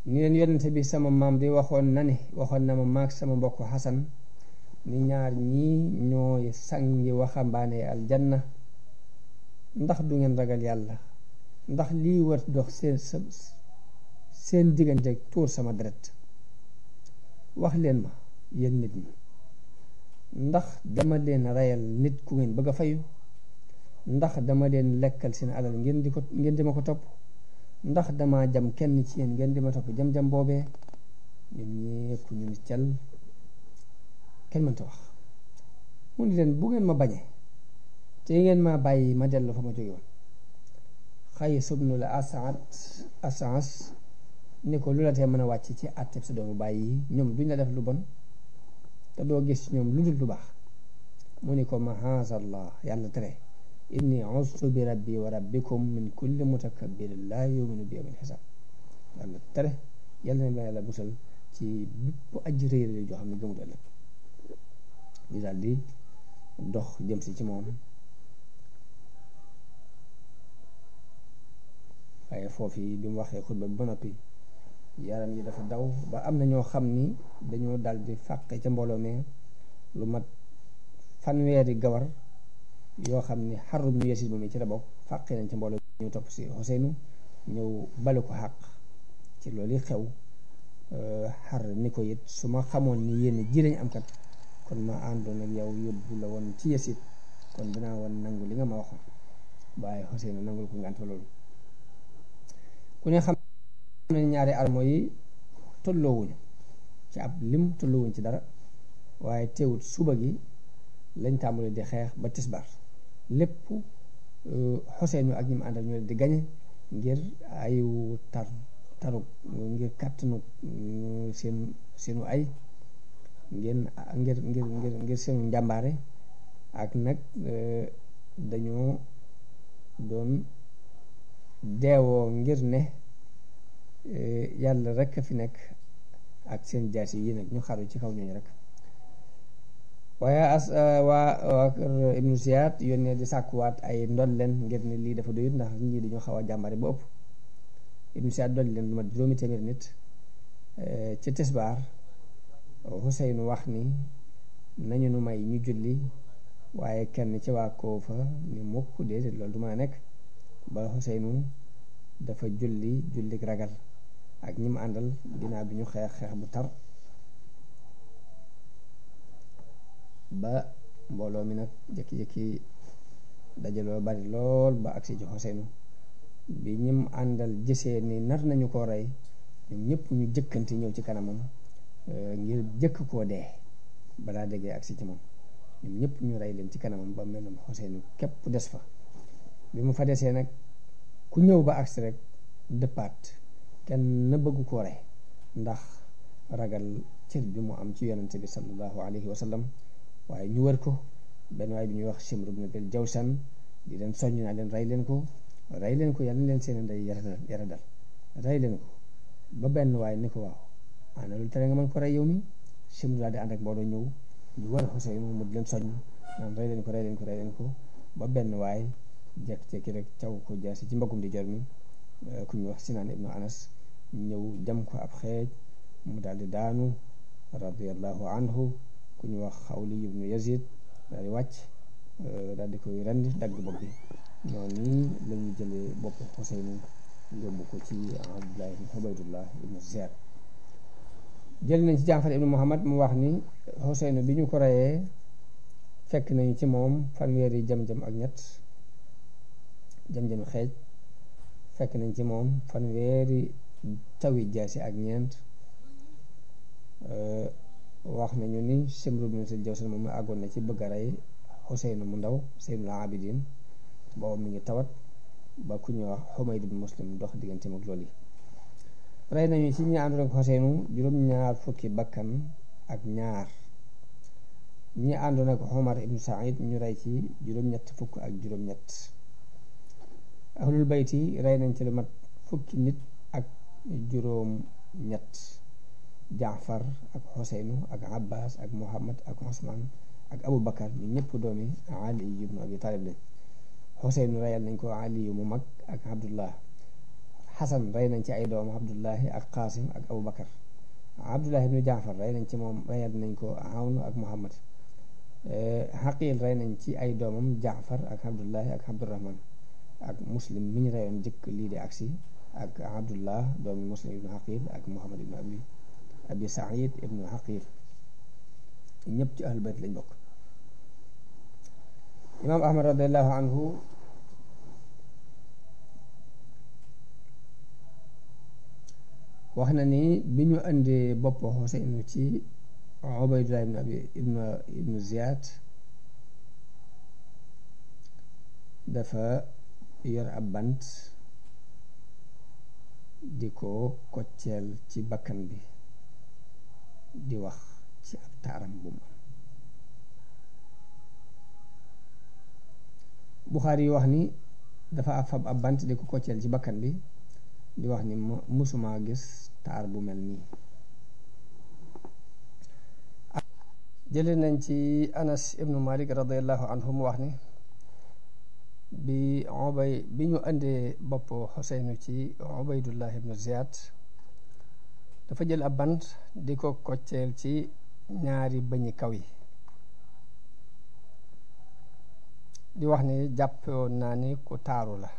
ni leen yonent bi sama maam bi waxoon na ma maag sama mbokk Xasan ni ñaar ñii ñooy sangi waxambaane aljanna ndax du ngeen ragal yàlla ndax lii war dox seen diggante tuur sama deret wax leen ma yéen nit ñi ndax dama leen reyal nit ku ngeen bëgg a fayu ndax dama leen lekkal seen alal ngeen di ma ko topp ndax dama jam kenn ci yéen ngeen di ma topp jam boobee. ñoom ñépp ñu ni cal kenn mënta wax. mu ni leen bu ngeen ma bañee te ngeen ma bàyyi ma dellu fa ma jóge woon. Xays ibnu As'as ni ko lu la tee mën a wàcc ci àtteb sa doomu bàyyi yi ñoom duñ la def lu bon te doo gis ñoom lu dul lu baax. mu ni ko mahaazallah yàlla tere inni ustu bi rabbi wa rabbikum min kulli mutakabbirin laa yuminu bi yawmil xisaab. yàlla tere yàlla na yàlla musal ci bépp aji réer joo xam ne gëmut ëllëg. ñu daal di dox jëm si ci moom, waaye foofu yi bi mu waxee xutba bi ba noppi yaram yi dafa daw ba am na ñoo xam ni dañoo dal di fàqe ca mbooloo mi lu mat fanweeri gawar yoo xam ni Harr ibn Yasid moom ci la bokk, fàqe nañ ca mbooloo mi ñu topp si Xuseynu ñëw bale ko xàq ci loolu xew. Harr ni ko it su ma xamoon ni yéen ji lañ am kat kon ma àndoon ak yow yóbbu la woon ci Yasid, kon dinaa woon nangu li nga ma waxoon, waaye Xuseynu nangul ko ngànt fa loolu. ku ne xam ne ñaari armo yi tolloowuñu ci ab lim, tolloowuñ ci dara, waaye teewut suba gi lañ tàmbali di xeex ba tisbaar lépp Xuseynu ak ñi mu àndal ñu leen di gañe ngir ayu taru ngir kàttanu seenu ay ngir seenu njàmbaare, ak nag dañoo doon deewoo ngir ne yàlla rek a fi nekk ak seen jaasi yi nag ñu xaru ci kaw ñooñu rek. waaye waa kër Ibnu Ziyad yónnee di sàkkuwaat ay ndolleen ngir ne lii dafa doyut ndax nit ñi dañoo xaw a jàmbare ba ëpp. Ibnu Ziyad dolli leen lu mat 2 téeméeri nit. ci tisbaar Xuseynu wax ni nañu nu may ñu julli, waaye kenn ci waa Koofa ni mukk déedéet loolu du mën a nekk. ba Xuseynu dafa julli ragal ak ñi mu àndal ginnaaw bi ñu xeex bu tar ba mbooloo mi nag jékki-jékki dajaloo bari lool ba agsi ci Xuseynu. bi ñim àndal gisee ni nar nañu koo rey ñoom ñëpp ñu jëkkanti ñëw ci kanamam ngir jëkk koo dee balaa déggee agsi ci moom. ñoom ñëpp ñu rey leen ci kanamam ba mel na Xuseynu képp des fa. bi mu fa desee nag ku ñëw ba agsi rek dëppaat, kenn na bëgg koo rey ndax ragal cër bi mu am ci yonente bi sallallahu alayhi wa sallam. waaye ñu wër ko, benn waaye bi ñuy wax Shimr ibn Jawshan di leen soññ naa leen rey leen ko yàlla na leen seen ndey yara dal rey leen ko. ba benn waaye ni ko waaw ana lu tere nga mën ko rey yow mi. Shimr daal di ànd ak mbooloo ñëw ñu wër Xuseynu mu di leen soññ naan rey leen ko ba benn waaye jekki-jekki rek caw ko jaasi ci mbagum di jor mi, ku ñu wax Sinaan ibnu Anas ñëw jam ko ab xeej mu daal di daanu radiyallahu anhu. ku ñu wax Xawli ibnu Yazid daal di wàcc daal di koy rendi dagg bopp bi. noonu la ñu jëlee bopp Xuseynu yóbbu ko ci Abdullah ibn Ubaydullah ibnu Ziyad. jël nañ ci Jaafar ibnu Muhammad mu wax ni Xuseynu bi ñu ko reyee fekk nañu ci moom fanweeri jam-jam ak ñett, jam-jami xeej. fekk nañ ci moom fanweeri tawi jaasi ak ñeent. wax nañu ni Shimr ibn Jawshan moom àggoon na ci bëgg a rey Xuseynu mu ndaw Seynul Abidin boobu mi ngi tawat ba ku ñuy wax Xumayd ibn Muslim dox diggante mag loolu yi. rey nañu ci ñi àndoon ak Xuseynu juróom-ñaar fukki bakkan ak ñaar. ñi àndoon ak Omar ibn Saïd ñu rey ci juróom-ñett fukk ak juróom-ñett. ahlul bayti rey nañ ci lu mat fukki nit ak juróom-ñett. Jaafar ak Xuseynu ak Abbas ak Muhammad ak Usman ak Abu Bakar ñu ñëpp doomi Ali ibn Abi Talib lañ. Xuseynu reyal nañ ko Ali mu mag ak Abdullah. Xasan rey nañ ci ay doom Abdullahi ak Qasim ak Abu Bakar. Abdullahi ibnu Jaafar rey nañ ci moom reyal nañ ko Awn ak Muhammad. Xaqil rey nañ ci ay doomam Jaafar ak Abdullahi ak Abdurahman ak Muslim mi ñu reyoon jëkk lii di agsi ak Abdullah doomi Muslim ibnu Xaqil ak Muhammad ibnu Abi Saïd ibnu Xaqil. ñëpp ci ahlul bayt lañ bokk. imaam Ahmad radiallahu anhu wax na ni bi ñu indee bopp Xuseynu ci Ubaydullah ibnu Ziyad dafa yor ab bant di ko kocceel ci bakkan bi di wax ci ab taaram bu mu Buxaari yi wax ni dafa fab ab bant di ko kocceel ci bakkan bi di wax ni musuma gis taar bu mel nii. jële nañ ci Anas ibnu Malik radiallahu anhu mu wax ni bi ñu andee bopp Xuseynu ci Ubaydullah ibnu Ziyad dafa jël ab bant di ko kocceel ci ñaari bëñi kaw yi di wax ni jàppoon naa ni ku taaru la.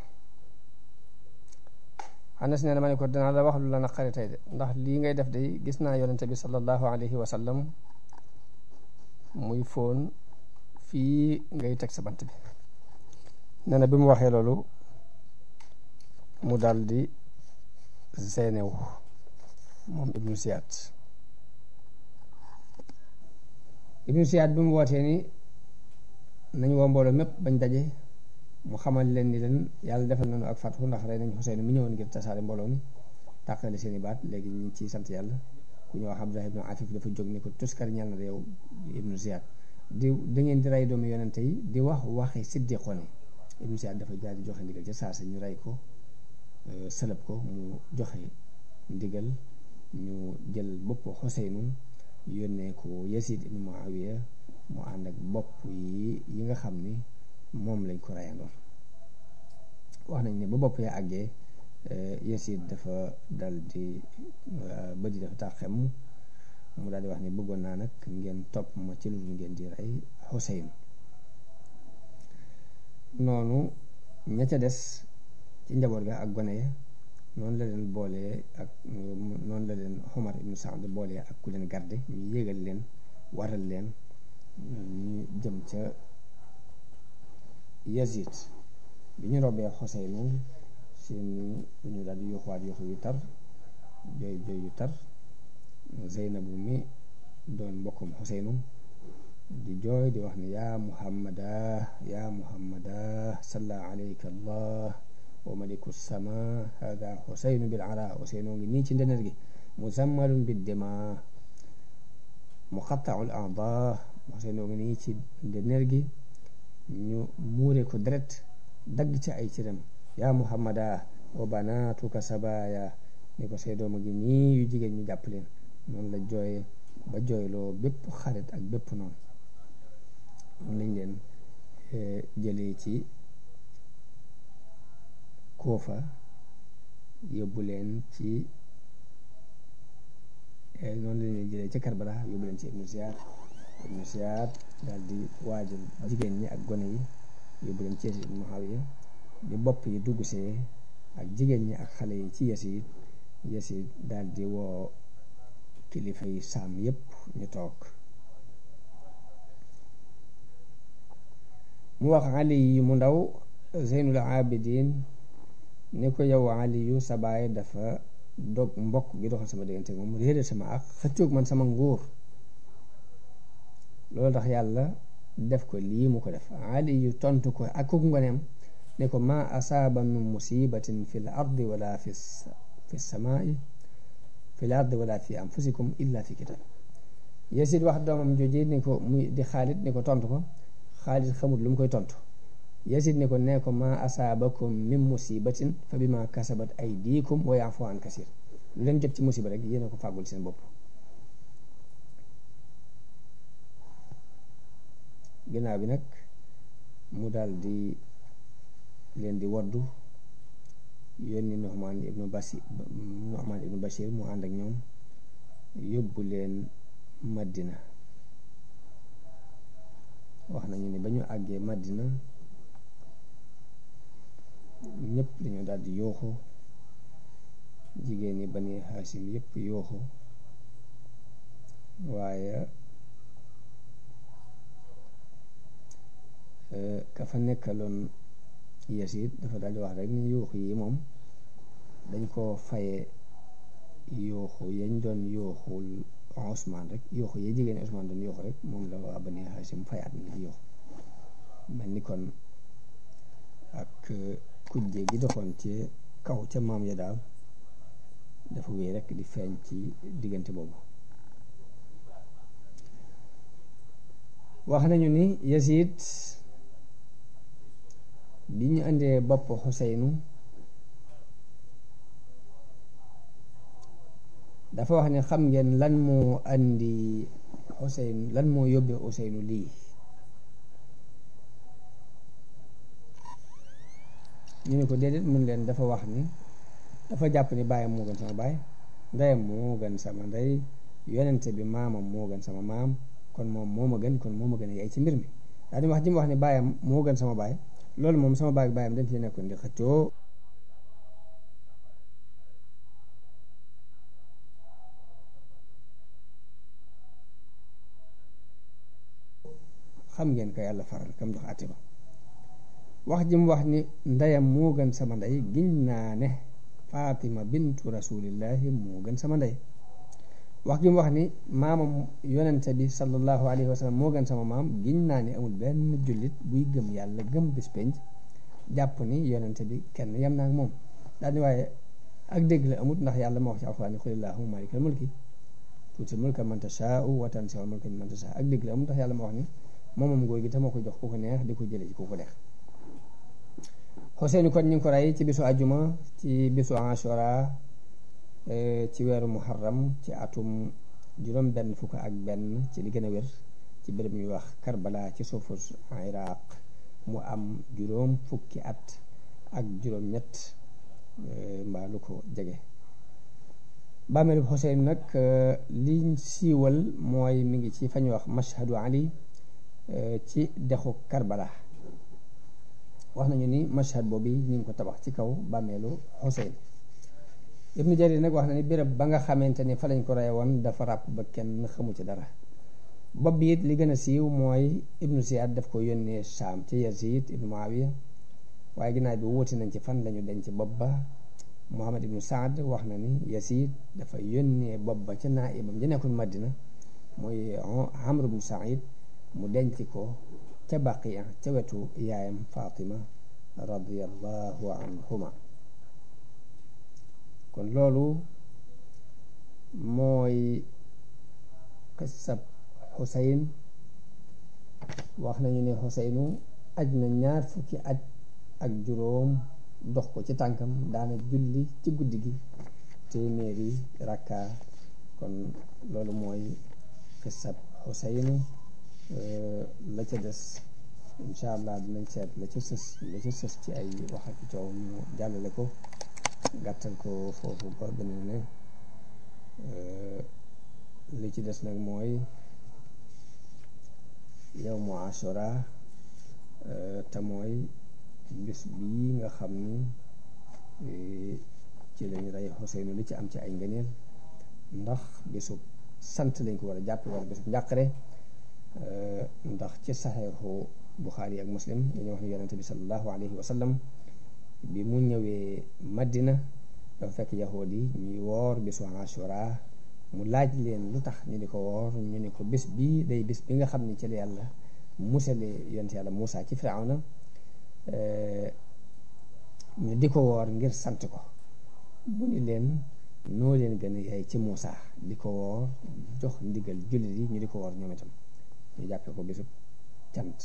Anas nee na ma ne ko dinaa la wax lu la naqari tey de ndax lii ngay def de gis naa yonente bi sallallahu alayhi wa sallam muy fóon fii ngay teg sa bant bi. nee na bi mu waxee loolu mu dal di zeynewu moom ibnu Ziyad bi mu wootee ni nañ woo mbooloo mépp bañ daje mu xamal leen ni leen yàlla defal nañu ak fatxu ndax rey nañ Xuseyn mi ñëwoon ngir tasaare mbooloo mi tàqale seeni baat léegi ñu ngi ciy sant yàlla. ku ñu wax Abdullah ibnu Afif dafa jóg ni ko tuskar ñal na yow ibnu Ziyad da ngeen di rey doomu yonente yi di wax waxi siddiqoon yi. ibnu Ziyad dafa jaar di joxe ndigal ca saasa ñu rey ko sëlëb ko mu joxe ndigal ñu jël bopp Xuseynu yónnee ko Yazid ibnu Muawiya mu ànd ak bopp yi nga xam ni moom lañ ko reyandoon. wax nañ ne ba bopp ya àggee Yazid dafa dal di bëdi dafa taxem mu daal di wax ni bëggoon naa nag ngeen topp ma ci lu ngeen di rey Xuseyn. noonu ña ca des ci njaboot ga ak gone ya noonu la leen boolee ak noonu la leen Umar ibnu Saad boolee ak ku leen garde ñu yéegal leen waral leen ñu jëm ca Yazid. bi ñu robee Xuseynu seen dañu daal di yuuxuwaat yuuxu yu tar jooy yu tar. Zeynabu mi doon mbokkum Xuseynu di jooy di wax ni yaa muhammada salla alayka allah wa maliku sama hada Xuseynu bil ara. Xuseynu ngi nii ci ndeneer gi muzammalun bid dima muqatta'ul a'da. Xuseynu ngi nii ci ndeneer gi ñu muure ko deret dagg ci ay cëram. yaa muhammada wa banatuka sabaya ni ko say dooma gi nii yu jigéen ñu jàpp leen. noonu la jooye ba jooyloo bépp xarit ak bépp noonu. noonu lañ leen jëlee ci Kuufa yóbbu leen ci noonu lañ leen jëlee ci Karbala yóbbu leen ci ibnu Ziyad daal di waajal jigéen ñi ak gone yi yóbbu leen ci Yazid ibnu Muawiya di bopp yi dugg see ak jigéen ñi ak xale yi ci Yazid daal di woo kilifa yi saam yépp ñu toog. mu wax Ali yi mu ndaw Zeynul Abidin ni ko yow Ali yu sa baay dafa dog mbokk gi doxal sama diggante moom mu réere sama ak xëccoog man sama nguur loolu tax yàlla def ko lii mu ko def. Ali yu tontu ko ak ku ngoneem ne ko ma asaaba min musibatin fi l ardi wala fi samaai fi l ardi wala fi anfusikum illa fi kitab. Yazid wax doomam jooji ni ko muy di Xaalid ni ko tontu ko. Xaalid xamul lu mu koy tontu. Yazid ni ko nee ko ma asaabakum min musibatin fa bima kasabat aydikum wa ya'fu an kasir. lu leen jot ci musiba rek yéen a ko fàggul seen bopp. ginnaaw bi nag mu daal di leen di woddu yónni Nu'man ibnu Bashir mu ànd ak ñoom yóbbu leen Madina. wax nañu ne ba ñu àggee Madina ñëpp dañoo daal di yooxu jigéen ñi Bani Haasim yëpp yooxu waaye ka fa nekkaloon Yazid dafa daal di wax rek ni yooxu yi moom dañ koo faye yooxu yañ doon yooxul Usmaan rek yooxu yi jigéen Usmaan doon yooxu rek moom la waa Bani Haasim fayaat ni di yooxu mel ni kon ak kujje gi doxoon ci kaw ca maam ya daal dafa wéy rek di feeñ ci diggante boobu. wax nañu ni Yazid bi ñu indee bopp Xuseynu dafa wax ne xam ngeen lan moo andi Xuseynu, lan moo yóbbee Xuseynu lii. ñu ne ko déedéet, mun leen dafa wax ni dafa jàpp ni baayam moo gën sama baay, ndeyam moo gën sama ndey, yonente bi maamam moo gën sama maam, kon moom moo ma gën, kon moo ma gën a yaay ci mbir mi. daal di wax ji mu wax ni baayam moo gën sama baay, loolu moom sama baay ak baayam dañ ci nekkoon di xëccoo. xam ngeen ko yàlla faral kam jox àtte ba. wax ji mu wax ni ndeyam moo gën sama ndey, giñ naa ne Fatima bintu rasulillahi moo gën sama ndey. wax ji mu wax ni maamam yonente bi sallallahu alayhi wa sallam moo gën sama maam, giñ naa ne amul benn jullit buy gëm yàlla gëm bis penc jàpp ni yonente bi kenn yem naa ak moom. daal ni waaye ak dégg la amut, ndax yàlla moo wax ci alxuraan ni qul illahumma maalikal mulki tuutil mulka man tashaa'u wa tanzi'ul mulka mimman tashaa'u. ak dégg la amut, ndax yàlla moo wax ni moomam nguur gi te moo ko jox ku ko neex di ko jële ci ku ko neex. Xuseynu kon ñu ngi ko rey ci bisu àjjuma ci bisu Ashura ci weeru muharram ci atum juróom benn fukk ak benn ci li gën a wér ci béréb ñuy wax Karbala ci suufu Iraq, mu am juróom fukki at ak juróom ñett mbaa lu ko jege. bàmmeelu Xuseynu nag liñ siiwal mooy mi ngi ci fa ñuy wax Mashhadu Ali ci dexu Karbala. wax nañu ni mashhad boobu ñu ngi ko tabax ci kaw bàmmeelu Xuseyn. Ibnu Jarir nag wax na ni béréb ba nga xamante ni fa lañ ko rey woon dafa ràpp ba kenn xamu ci dara. bopp bi it li gën a siiw mooy Ibnu Ziyad daf ko yónnee Saam ci Yazid ibnu Muawiya, waaye ginnaaw bi wuti nañ ci fan lañu denc bopp ba. Muhammad ibnu Saad wax na ni Yazid dafa yónnee bopp ba ca naibam ji nekkoon Madina mooy Amr ibnu Saïd, mu denc ko ca Baqiya ca wetu yaayam Fatima radiyallahu anhuma. kon loolu mooy qissab Xuseyn. wax nañu ne Xuseynu aj na 20 at ak juróom, dox ko ci tànkam, daana julli ci guddi gi téeméeri rakka. kon loolu mooy qissab Xuseynu. la ca des incha allah dinañ seet la ca sës ci ay wax ak coow ñu jàllale ko, gàttal ko foofu ba beneen ne. li ci des nag mooy yawmu Ashura, te mooy bis bii nga xam ni ci lañu rey Xuseynu, li ci am ci ay ngëneel, ndax bisu sant lañ ko war a jàpp wala bisu njàqare. ndax ci saxeexu Buxaari ak Muslim dañoo wax ne yonente bi sallallahu alayhi wa sallam bi mu ñëwee Madina dafa fekk yahuud yi ñuy woor bisu Ashura, mu laaj leen lu tax ñu di ko woor. ñu ne ko bis bii day bis bi nga xam ne ci la yàlla musale yonente yàlla Muusa ci Firawna, ñu di ko woor ngir sant ko. mu ni leen noo leen gën a yaay ci Muusa, di ko woor, jox ndigal jullit yi ñu di ko woor ñoom itam, ñu jàppee ko bisu cant.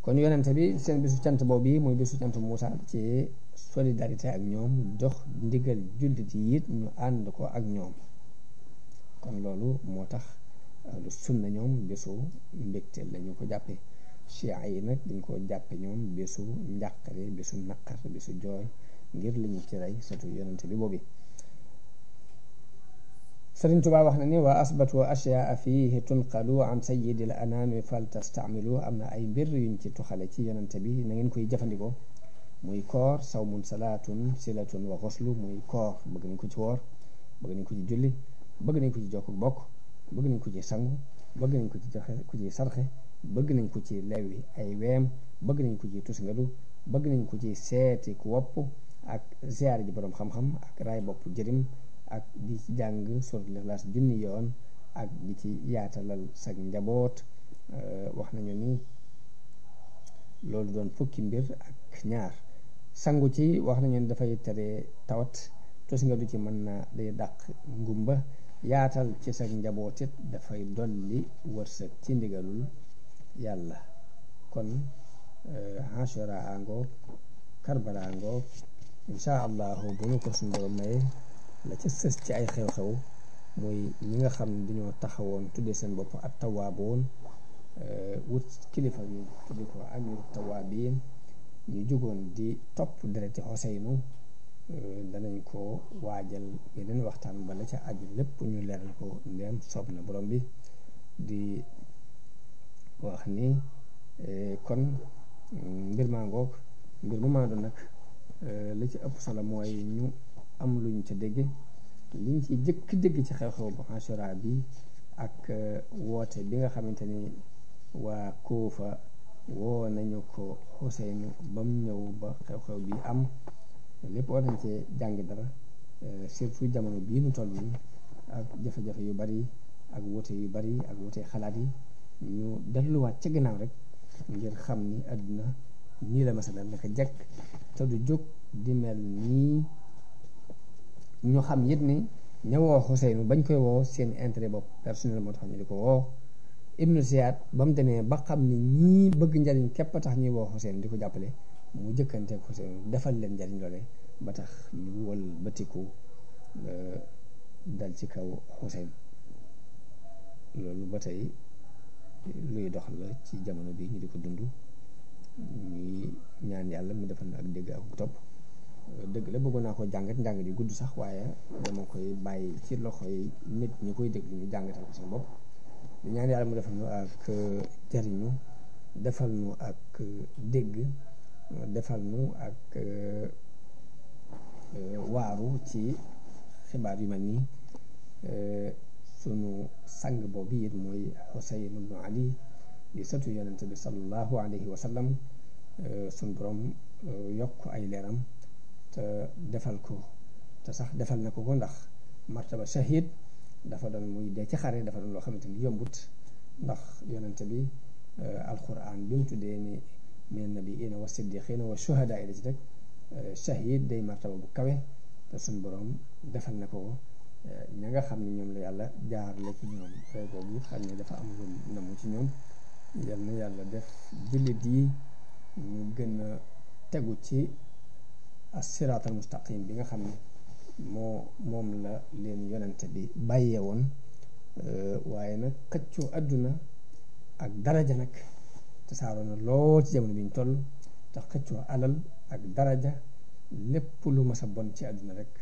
kon yonente bi seen bisu cant boobu bi muy bisu cant Muusa ci solidarité ak ñoom, jox ndigal jullit yi it ñu ànd ko ak ñoom. kon loolu moo tax lu sunna ñoom bisu mbégte lañu ko jàppe. Chia yi nag dañ ko jàppe ñoom bisu njàqare, bisu naqar, bisu jooy, ngir li ñu ci rey surtout yonente bi boobu. Sëriñ Tuubaa wax na ni wa asbatu ashyaa fiihi tunqalu an sayyidil anaami fal tastamilu. am na ay mbir yuñ ci tuxale ci yonente bi, na ngeen koy jëfandikoo. muy koor, sawmun, salaatun, silatun wa xoslu. muy koor bëgg nañ ko ci woor, bëgg nañ ko ci julli, bëgg nañ ko ci jokk bokk, bëgg nañ ko ci sangu, bëgg nañ ko ci joxe ku ci sarxe, bëgg nañ ko ci lewi ay weem, bëgg nañ ko ci tusngalu, bëgg nañ ko ci seeti ku wopp, ak ziyaar ji boroom xam-xam, ak raay bopp jërim, ak di ci jàng suratul Ixlaas junni yoon, ak di ci yaatalal sag njaboot. wax nañu ni loolu doon fukki mbir ak ñaar. sangu ci wax nañu ni dafay tere tawat, tusngalu ci mën na day dàq ngumba, yaatal ci sag njaboot it dafay dolli wërsëg ci ndigalul yàlla. kon Ashura a ngoog Karbala a ngoog incha allahu bu nu ko suñu borom maye la ca sës ci ay xew-xew mooy ñi nga xam ne dañoo taxawoon tuddee seen bopp at tawaaboon wut kilifa ñu tudde ko amir tawaabiin ñu jógoon di topp dereti Xuseynu danañ ko waajal beneen waxtaan ba la ca aju lépp ñu leeral ko ndeem soob na borom bi di wax ni kon mbir maa ngoog mbir mu maa doon nag li ci ëpp solo mooy ñu am luñ ca dégg liñ ci jëkk dégg ci xew-xew bu Ashura bi ak woote bi nga xamante ni waa Kuufa woo nañu ko Xuseynu ba mu ñëw ba xew-xew bi am lépp war nañ cee jàngi dara surtout jamono bii nu toll nii ak jafe-jafe yu bari ak woote yu bari ak woote xalaat yi ñu delluwaat ca ginnaaw rek ngir xam ni àdduna nii la masalan naka jekk te du jóg di mel nii ñu xam yit ni ña woo Xuseynu bañ koy woo seen intérêt bopp personnel moo tax ñu di ko woo Ibnu Ziyaad ba mu demee ba xam ni ñii bëgg njariñ képp a tax ñuy woo Xuseynu di ko jàppale mu jëkkanteeg Xuseynu defal leen njariñ loole ba tax ñu wël batiku dal ci kaw Xuseynu loolu ba tey luy dox la ci jamono bi ñu di ko dund ñuy ñaan yàlla mu defal na ak dégg ak topp dëgg la bëggoon naa ko jàngat njàngat yu gudd sax waaye dama koy bàyyi ci loxo yi nit ñi koy déglu ñu jàngatal ko seen bopp di ñaan yàlla mu defal nu ak jariñu defal nu ak dégg defal nu ak waaru ci xibaar yu mel nii sunu sang boobu it mooy Xuseyn ibnu Ali di sëtu yonente bi sallallahu alayhi wa sallam sunu borom yokk ay leeram te defal ko te sax defal na ko ndax martaba shahid dafa doon muy dee ci xare dafa doon loo xamante ni yombut ndax yonente bi alquran bi mu tuddee ni min nabiyina wa siddiqina wa shuhada yi da ci rek shahid day martaba bu kawe te suñ borom defal na ko ña nga xam ne ñoom la yàlla jaar la ci ñoom rey boobu xam ne dafa am lu namu ci ñoom yal na yàlla def jullit yi ñu gën a tegu ci as-siraatal mustaqim bi nga xam ne moom la leen yonente bi bàyyee woon waaye nag xëccoo àdduna ak daraja nag tasaaroo na lool ci jamono bi ñu toll te xëccoo alal ak daraja lépp lu mas a bon ci àdduna rek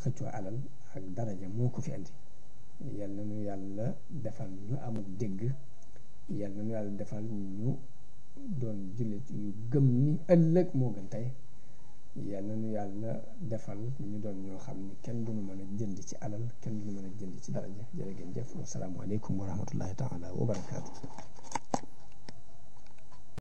xëccoo alal ak daraja moo ko fi andi yal na nu yàlla defal ñu amul dégg yal na nu yàlla defal ñu doon jullit yu gëm ni ëllëg moo gën tey yal na nu yàlla defal ñu doon ñoo xam ni kenn duñu mën a jënd ci alal kenn duñu mën a jënd ci daraja jërë ngeen jëf wasalaamu aleykum wa rahmatullahi taala wa barakaatu